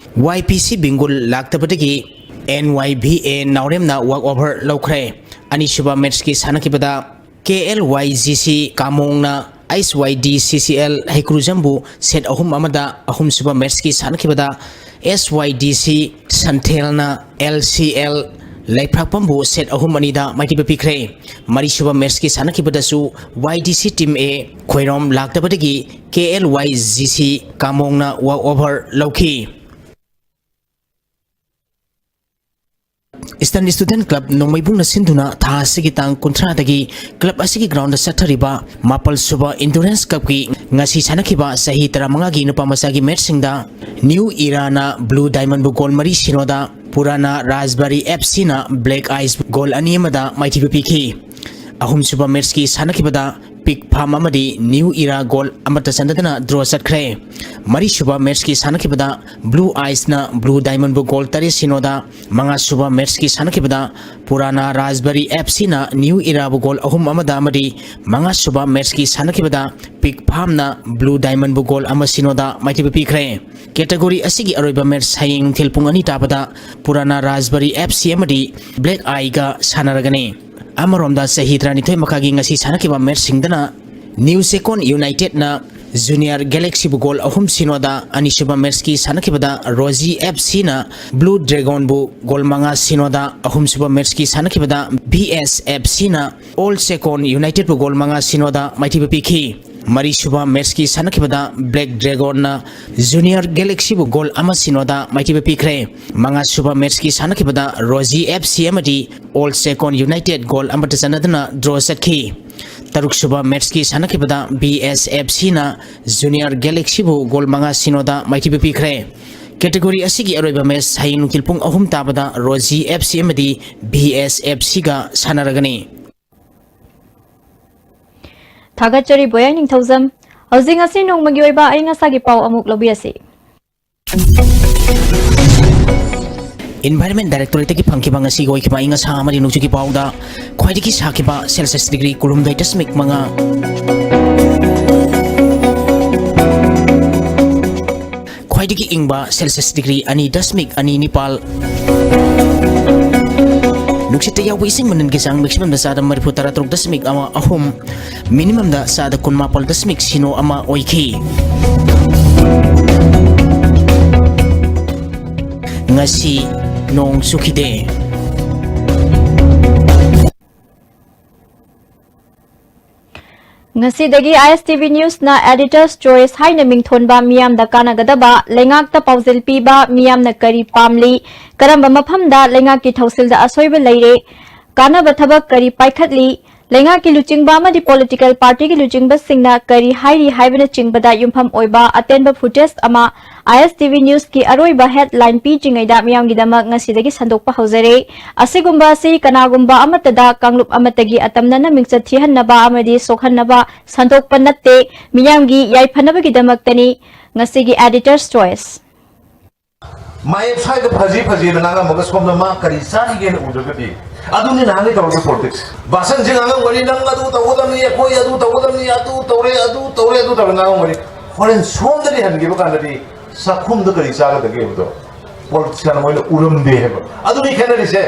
ꯋꯥꯏ ꯄꯤ ꯁꯤ ꯕꯤꯡꯒꯨꯜ ꯂꯥꯛꯇꯕꯗꯒꯤ N Y B A ꯅꯥꯎꯔꯦꯝꯅ walk over ꯂꯧꯈ꯭ꯔꯦ꯫ ꯑꯅꯤꯁꯨꯕ ꯃꯦꯠꯁꯀꯤ ꯁꯥꯟꯅꯈꯤꯕꯗ K L Y G C ꯀꯥꯃꯣꯡꯅ H Y D C C L ꯍꯩꯀ꯭ꯔꯨꯖꯝꯕꯨ ꯁꯦꯠ ꯑꯍꯨꯝ ꯑꯃꯗ, ꯑꯍꯨꯝꯁꯨꯕ ꯃꯦꯠꯁꯀꯤ ꯁꯥꯟꯅꯈꯤꯕꯗ S Y D C ꯁꯟꯊꯦꯜꯅ L C L ꯂꯩꯐ꯭ꯔꯥꯛꯄꯝꯕꯨ ꯁꯦꯠ ꯑꯍꯨꯝ ꯑꯅꯤꯗ ꯃꯥꯏꯊꯤꯕ ꯄꯤꯈ꯭ꯔꯦ꯫ ꯃꯔꯤꯁꯨꯕ ꯃꯦꯠꯁꯀꯤ ꯁꯥꯟꯅꯈꯤꯕꯗꯁꯨ Y D C team A Khoirom ꯂꯥꯛꯇꯕꯗꯒꯤ K L Y G C ꯀꯥꯃꯣꯡꯅ walk over ꯂꯧꯈꯤ꯫ Eastern Student Club ꯅꯣꯡꯃꯩꯕꯨꯡꯅ ꯁꯤꯟꯗꯨꯅ ꯊꯥ ꯑꯁꯤꯒꯤ ꯇꯥꯡ ꯀꯨꯟꯊ꯭ꯔꯥꯗꯒꯤ club ꯑꯁꯤꯒꯤ ground ꯆꯠꯊꯔꯤꯕ ꯃꯥꯄꯜ ꯁꯨꯕ Endurance Cupꯀꯤ ꯉꯁꯤ ꯁꯥꯟꯅꯈꯤꯕ ꯆꯍꯤ ꯇꯔꯥꯃꯉꯥꯒꯤ ꯅꯨꯄꯥ ꯃꯆꯥꯒꯤ ꯃꯦꯠꯁꯁꯤꯡꯗ New Eraꯅ Blue Diamondꯕꯨ ꯒꯣꯜ ꯃꯔꯤ ꯁꯤꯅꯣꯗ, ꯄꯨꯔꯥꯅꯥ ꯔꯥꯖꯕꯥꯔꯤ F Cꯅ Black Eyesꯕꯨ ꯒꯣꯜ ꯑꯅꯤ ꯑꯃꯗ ꯃꯥꯏꯊꯤꯕ ꯄꯤꯈꯤ꯫ ꯑꯍꯨꯝꯁꯨꯕ ꯃꯦꯠꯁꯀꯤ ꯁꯥꯟꯅꯈꯤꯕꯗ Pig Farm ꯑꯃꯗꯤ New Era ꯒꯣꯜ ꯑꯃꯠꯇ ꯆꯟꯅꯗꯅ draw ꯆꯠꯈ꯭ꯔꯦ꯫ ꯃꯔꯤꯁꯨꯕ ꯃꯦꯠꯁꯀꯤ ꯁꯥꯟꯅꯈꯤꯕꯗ Blue Eyesꯅ Blue Diamondꯕꯨ ꯒꯣꯜ ꯇꯔꯦꯠ ꯁꯤꯅꯣꯗ, ꯃꯉꯥꯁꯨꯕ ꯃꯦꯠꯁꯀꯤ ꯁꯥꯟꯅꯈꯤꯕꯗ ꯄꯨꯔꯥꯅꯥ ꯔꯥꯖꯕꯥꯔꯤ F Cꯅ New Eraꯕꯨ ꯒꯣꯜ ꯑꯍꯨꯝ ꯑꯃꯗ ꯑꯃꯗꯤ ꯃꯉꯥꯁꯨꯕ ꯃꯦꯠꯁꯀꯤ ꯁꯥꯟꯅꯈꯤꯕꯗ Pig Farmꯅ Blue Diamondꯕꯨ ꯒꯣꯜ ꯑꯃ ꯁꯤꯅꯣꯗ ꯃꯥꯏꯊꯤꯕ ꯄꯤꯈ꯭ꯔꯦ꯫ Category ꯑꯁꯤꯒꯤ ꯑꯔꯣꯏꯕ ꯃꯦꯠꯁ ꯍꯌꯦꯡ ꯅꯨꯡꯊꯤꯜ ꯄꯨꯡ ꯑꯅꯤ ꯇꯥꯕꯗ ꯄꯨꯔꯥꯅꯥ ꯔꯥꯖꯕꯥꯔꯤ F C ꯑꯃꯗꯤ Black Eyeꯒ ꯁꯥꯟꯅꯔꯒꯅꯤ꯫ ꯑꯃꯔꯣꯝꯗ ꯆꯍꯤ ꯇꯔꯥꯅꯤꯊꯣꯏ ꯃꯈꯥꯒꯤ ꯉꯁꯤ ꯁꯥꯟꯅꯈꯤꯕ ꯃꯦꯠꯁꯁꯤꯡꯗꯅ New Chekon Unitedꯅ Junior Galaxyꯕꯨ ꯒꯣꯜ ꯑꯍꯨꯝ ꯁꯤꯅꯣꯗ, ꯑꯅꯤꯁꯨꯕ ꯃꯦꯠꯁꯀꯤ ꯁꯥꯟꯅꯈꯤꯕꯗ Roji F Cꯅ Blue Dragonꯕꯨ ꯒꯣꯜ ꯃꯉꯥ ꯁꯤꯅꯣꯗ, ꯑꯍꯨꯝꯁꯨꯕ ꯃꯦꯠꯁꯀꯤ ꯁꯥꯟꯅꯈꯤꯕꯗ B S F Cꯅ Old Chekon Unitedꯕꯨ ꯒꯣꯜ ꯃꯉꯥ ꯁꯤꯅꯣꯗ ꯃꯥꯏꯊꯤꯕ ꯄꯤꯈꯤ꯫ ꯃꯔꯤꯁꯨꯕ ꯃꯦꯠꯁꯀꯤ ꯁꯥꯟꯅꯈꯤꯕꯗ Black Dragonꯅ Junior Galaxyꯕꯨ ꯒꯣꯜ ꯑꯃ ꯁꯤꯅꯣꯗ ꯃꯥꯏꯊꯤꯕ ꯄꯤꯈ꯭ꯔꯦ꯫ ꯃꯉꯥꯁꯨꯕ ꯃꯦꯠꯁꯀꯤ ꯁꯥꯟꯅꯈꯤꯕꯗ Roji F C ꯑꯃꯗꯤ Old Chekon United ꯒꯣꯜ ꯑꯃꯠꯇ ꯆꯟꯅꯗꯨꯅ draw ꯆꯠꯈꯤ꯫ ꯇꯔꯨꯛꯁꯨꯕ ꯃꯦꯠꯁꯀꯤ ꯁꯥꯟꯅꯈꯤꯕꯗ B S F Cꯅ Junior Galaxyꯕꯨ ꯒꯣꯜ ꯃꯉꯥ ꯁꯤꯅꯣꯗ ꯃꯥꯏꯊꯤꯕ ꯄꯤꯈ꯭ꯔꯦ꯫ Category ꯑꯁꯤꯒꯤ ꯑꯔꯣꯏꯕ ꯃꯦꯠꯁ ꯍꯌꯦꯡ ꯅꯨꯡꯊꯤꯜ ꯄꯨꯡ ꯑꯍꯨꯝ ꯇꯥꯕꯗ Roji F C ꯑꯃꯗꯤ B S F Cꯒ ꯁꯥꯟꯅꯔꯒꯅꯤ꯫ ꯊꯥꯒꯠꯆꯔꯤ ꯕꯣꯌꯥꯏ ꯅꯤꯡꯊꯧꯖꯝ꯫ ꯍꯧꯖꯤꯛ ꯉꯁꯤ ꯅꯣꯡꯃꯒꯤ ꯑꯣꯏꯕ ꯑꯏꯪ ꯑꯁꯥꯒꯤ ꯄꯥꯎ ꯑꯃꯨꯛ ꯂꯧꯕꯤꯔꯁꯤ꯫ Environment Directorateꯇꯒꯤ ꯐꯪꯈꯤꯕ ꯉꯁꯤꯒꯤ ꯑꯣꯏꯈꯤꯕ ꯑꯏꯪ ꯑꯁꯥ ꯑꯃꯗꯤ ꯅꯣꯡꯖꯨꯒꯤ ꯄꯥꯎꯗ ꯈ꯭ꯋꯥꯏꯗꯒꯤ ꯁꯥꯈꯤꯕ Celsius degree ꯀꯨꯟꯍꯨꯝꯗꯣꯏ ꯗꯁꯃꯤꯛ ꯃꯉꯥ, ꯈ꯭ꯋꯥꯏꯗꯒꯤ ꯏꯪꯕ Celsius degree ꯑꯅꯤ ꯗꯁꯃꯤꯛ ꯑꯅꯤ ꯅꯤꯄꯥꯜ, ꯅꯨꯡꯁꯤꯠꯇ ꯌꯥꯎꯕ ꯏꯁꯤꯡ ꯃꯅꯤꯜꯒꯤ ꯆꯥꯡ maximum ꯗ ꯆꯥꯗ ꯃꯔꯤꯐꯨ ꯇꯔꯥ ꯇꯔꯨꯛ ꯗꯁꯃꯤꯛ ꯑꯃ ꯑꯍꯨꯝ, minimum ꯗ ꯆꯥꯗ ꯀꯨꯟꯃꯥꯄꯜ ꯗꯁꯃꯤꯛ ꯁꯤꯅꯣ ꯑꯃ ꯑꯣꯏꯈꯤ꯫ ꯉꯁꯤ ꯅꯣꯡ ꯆꯨꯈꯤꯗꯦ꯫ ꯉꯁꯤꯗꯒꯤ I S T V News ꯅ Editor's Choice ꯍꯥꯏꯅ ꯃꯤꯡꯊꯣꯟꯕ, ꯃꯤꯌꯥꯝꯗ ꯀꯥꯟꯅꯒꯗꯕ, ꯂꯩꯉꯥꯛꯇ ꯄꯥꯎꯖꯦꯜ ꯄꯤꯕ, ꯃꯤꯌꯥꯝꯅ ꯀꯔꯤ ꯄꯥꯝꯂꯤ, ꯀꯔꯝꯕ ꯃꯐꯝꯗ ꯂꯩꯉꯥꯛꯀꯤ ꯊꯧꯁꯤꯜꯗ ꯑꯁꯣꯏꯕ ꯂꯩꯔꯦ, ꯀꯥꯟꯅꯕ ꯊꯕꯛ ꯀꯔꯤ ꯄꯥꯏꯈꯠꯂꯤ, ꯂꯩꯉꯥꯛꯀꯤ ꯂꯨꯆꯤꯡꯕ ꯑꯃꯗꯤ political party ꯒꯤ ꯂꯨꯆꯤꯡꯕꯁꯤꯡꯅ ꯀꯔꯤ ꯍꯥꯏꯔꯤ ꯍꯥꯏꯕꯅꯆꯤꯡꯕꯗ ꯌꯨꯝꯐꯝ ꯑꯣꯏꯕ ꯑꯇꯦꯟꯕ footage ꯑꯃ I S T V News ꯀꯤ ꯑꯔꯣꯏꯕ headline ꯄꯤꯗ꯭ꯔꯤꯉꯩꯗ ꯃꯤꯌꯥꯝꯒꯤꯗꯃꯛ ꯉꯁꯤꯗꯒꯤ ꯁꯟꯗꯣꯛꯄ ꯍꯧꯖꯔꯦ꯫ ꯑꯁꯤꯒꯨꯝꯕ ꯑꯁꯤ ꯀꯅꯥꯒꯨꯝꯕ ꯑꯃꯠꯇꯗ ꯀꯥꯡꯂꯨꯞ ꯑꯃꯠꯇꯒꯤ ꯑꯇꯝꯅꯅ ꯃꯤꯡꯆꯠ ꯊꯤꯍꯟꯅꯕ ꯑꯃꯗꯤ ꯁꯣꯛꯍꯟꯅꯕ ꯁꯟꯗꯣꯛꯄ ꯅꯠꯇꯦ, ꯃꯤꯌꯥꯝꯒꯤ ꯌꯥꯏꯐꯅꯕꯒꯤꯗꯃꯛꯇꯅꯤ꯫ ꯉꯁꯤꯒꯤ Editor's Choice꯫ ꯃꯥꯌꯦꯞ ꯁ꯭ꯋꯥꯏꯗ ꯐꯖꯤ ꯐꯖꯤꯅ ꯉꯥꯡꯉꯝꯃꯒ ꯁꯣꯝꯗ ꯃꯥ ꯀꯔꯤ ꯆꯥꯔꯤꯒꯦꯅ ꯎꯗ꯭ꯔꯒꯗꯤ, ꯑꯗꯨꯅꯤ ꯅꯍꯥꯟꯒꯩ ꯇꯧꯔꯛꯄ politics꯫ ꯚꯥꯁꯟꯁꯦ ꯉꯥꯡꯉꯝꯒꯅꯤ, "ꯅꯪ ꯑꯗꯨ ꯇꯧꯒꯗꯕꯅꯤ, ꯑꯩꯈꯣꯏ ꯑꯗꯨ ꯇꯧꯒꯗꯕꯅꯤ, ꯑꯗꯨ ꯇꯧꯔꯦ, ꯑꯗꯨ ꯇꯧꯔꯦ, ꯑꯗꯨ ꯇꯧꯔꯦ" ꯉꯥꯡꯉꯝꯒꯅꯤ꯫ ꯍꯣꯔꯦꯟ ꯁꯣꯝꯗꯗꯤ ꯍꯟꯈꯤꯕ ꯀꯥꯟꯗꯗꯤ ꯆꯥꯛꯈꯨꯝꯗ ꯀꯔꯤ ꯆꯥꯒꯗꯒꯦ ꯍꯥꯏꯕꯗꯣ politician ꯃꯣꯏꯅ ꯎꯔꯝꯗꯦ ꯍꯥꯏꯕ꯫ ꯑꯗꯨꯅꯤ ꯈꯦꯠꯅꯔꯤꯁꯦ꯫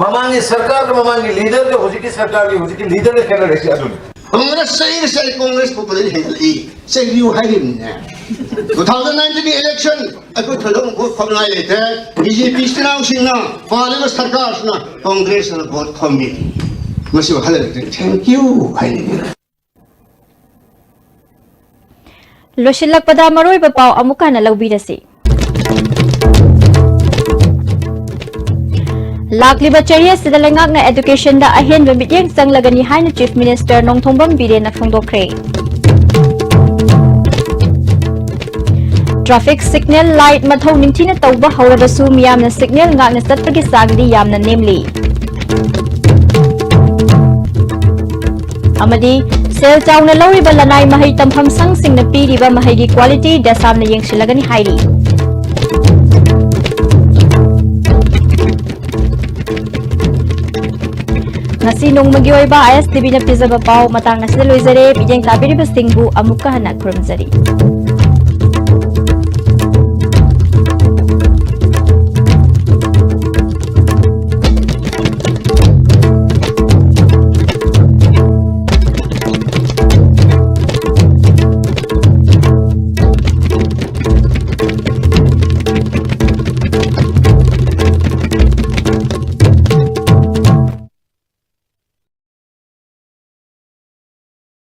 ꯃꯃꯥꯡꯒꯤ ꯁꯔꯀꯥꯔꯒ ꯃꯃꯥꯡꯒꯤ leaderꯒ ꯍꯧꯖꯤꯛꯀꯤ ꯁꯔꯀꯥꯔꯒꯤ ꯍꯧꯖꯤꯛꯀꯤ leaderꯒ ꯈꯦꯠꯅꯔꯤꯁꯦ ꯑꯗꯨꯅꯤ꯫ ꯀꯣꯡꯒ꯭ꯔꯦꯁ ꯆꯩꯔꯁꯦ ꯑꯩ ꯀꯣꯡꯒ꯭ꯔꯦꯁ ꯄꯨꯄꯨꯗꯒꯤ ꯍꯦꯟꯒꯠꯂꯛꯏ꯫ ꯆꯩꯕꯤꯌꯨ ꯍꯥꯏꯔꯤꯕꯅꯤꯅꯦ꯫ Two thousand nineteen election ꯑꯩꯈꯣꯏ ꯊꯣꯏꯗꯣꯛ ꯍꯦꯟꯗꯣꯛꯅ ꯈꯣꯠꯅꯉꯥꯏ ꯂꯩꯇ꯭ꯔꯦ꯫ B J P ꯏꯆꯤꯟ ꯏꯅꯥꯎꯁꯤꯡꯅ ꯄꯥꯜꯂꯤꯕ ꯁꯔꯀꯥꯔꯁꯤꯅ ꯀꯣꯡꯒ꯭ꯔꯦꯁꯅ vote ꯈꯣꯝꯃꯤ꯫ ꯃꯁꯤ ꯋꯥꯈꯜ ꯂꯩꯇ꯭ꯔꯦ꯫ Thank you ꯍꯥꯏꯅꯤꯡꯉꯤ꯫ ꯂꯣꯏꯁꯤꯜꯂꯛꯄꯗ ꯃꯔꯨꯑꯣꯏꯕ ꯄꯥꯎ ꯑꯃꯨꯛꯀ ꯍꯟꯅ ꯂꯧꯕꯤꯔꯁꯤ꯫ ꯂꯥꯛꯂꯤꯕ ꯆꯍꯤ ꯑꯁꯤꯗ ꯂꯩꯉꯥꯛꯅ educationꯗ ꯑꯍꯦꯟꯕ ꯃꯤꯠꯌꯦꯡ ꯆꯪꯂꯒꯅꯤ ꯍꯥꯏꯅ Chief Minister Nongthombam ꯕꯤꯔꯦꯟꯅ ꯐꯣꯡꯗꯣꯛꯈ꯭ꯔꯦ꯫ Traffic signal light ꯃꯊꯧ ꯅꯤꯡꯊꯤꯅ ꯇꯧꯕ ꯍꯧꯔꯕꯁꯨ ꯃꯤꯌꯥꯝꯅ signal ꯉꯥꯛꯅ ꯆꯠꯄꯒꯤ ꯆꯥꯡꯗꯤ ꯌꯥꯝꯅ ꯅꯦꯝꯂꯤ꯫ ꯑꯃꯗꯤ ꯁꯦꯜ ꯆꯥꯎꯅ ꯂꯧꯔꯤꯕ ꯂꯅꯥꯏ ꯃꯍꯩ ꯇꯝꯐꯝ ꯁꯪꯁꯤꯡꯅ ꯄꯤꯔꯤꯕ ꯃꯍꯩꯒꯤ quality ꯗꯦꯁꯥꯝꯅ ꯌꯦꯡꯁꯤꯜꯂꯒꯅꯤ ꯍꯥꯏꯔꯤ꯫ ꯉꯁꯤ ꯅꯣꯡꯃꯒꯤ ꯑꯣꯏꯕ I S T Vꯅ ꯄꯤꯖꯕ ꯄꯥꯎ ꯃꯇꯥꯡ ꯑꯁꯤꯗ ꯂꯣꯏꯖꯔꯦ꯫ ꯃꯤꯠꯌꯦꯡ ꯇꯥꯕꯤꯔꯤꯕꯁꯤꯡꯕꯨ ꯑꯃꯨꯛꯀ ꯍꯟꯅ ꯈꯨꯔꯨꯝꯖꯔꯤ꯫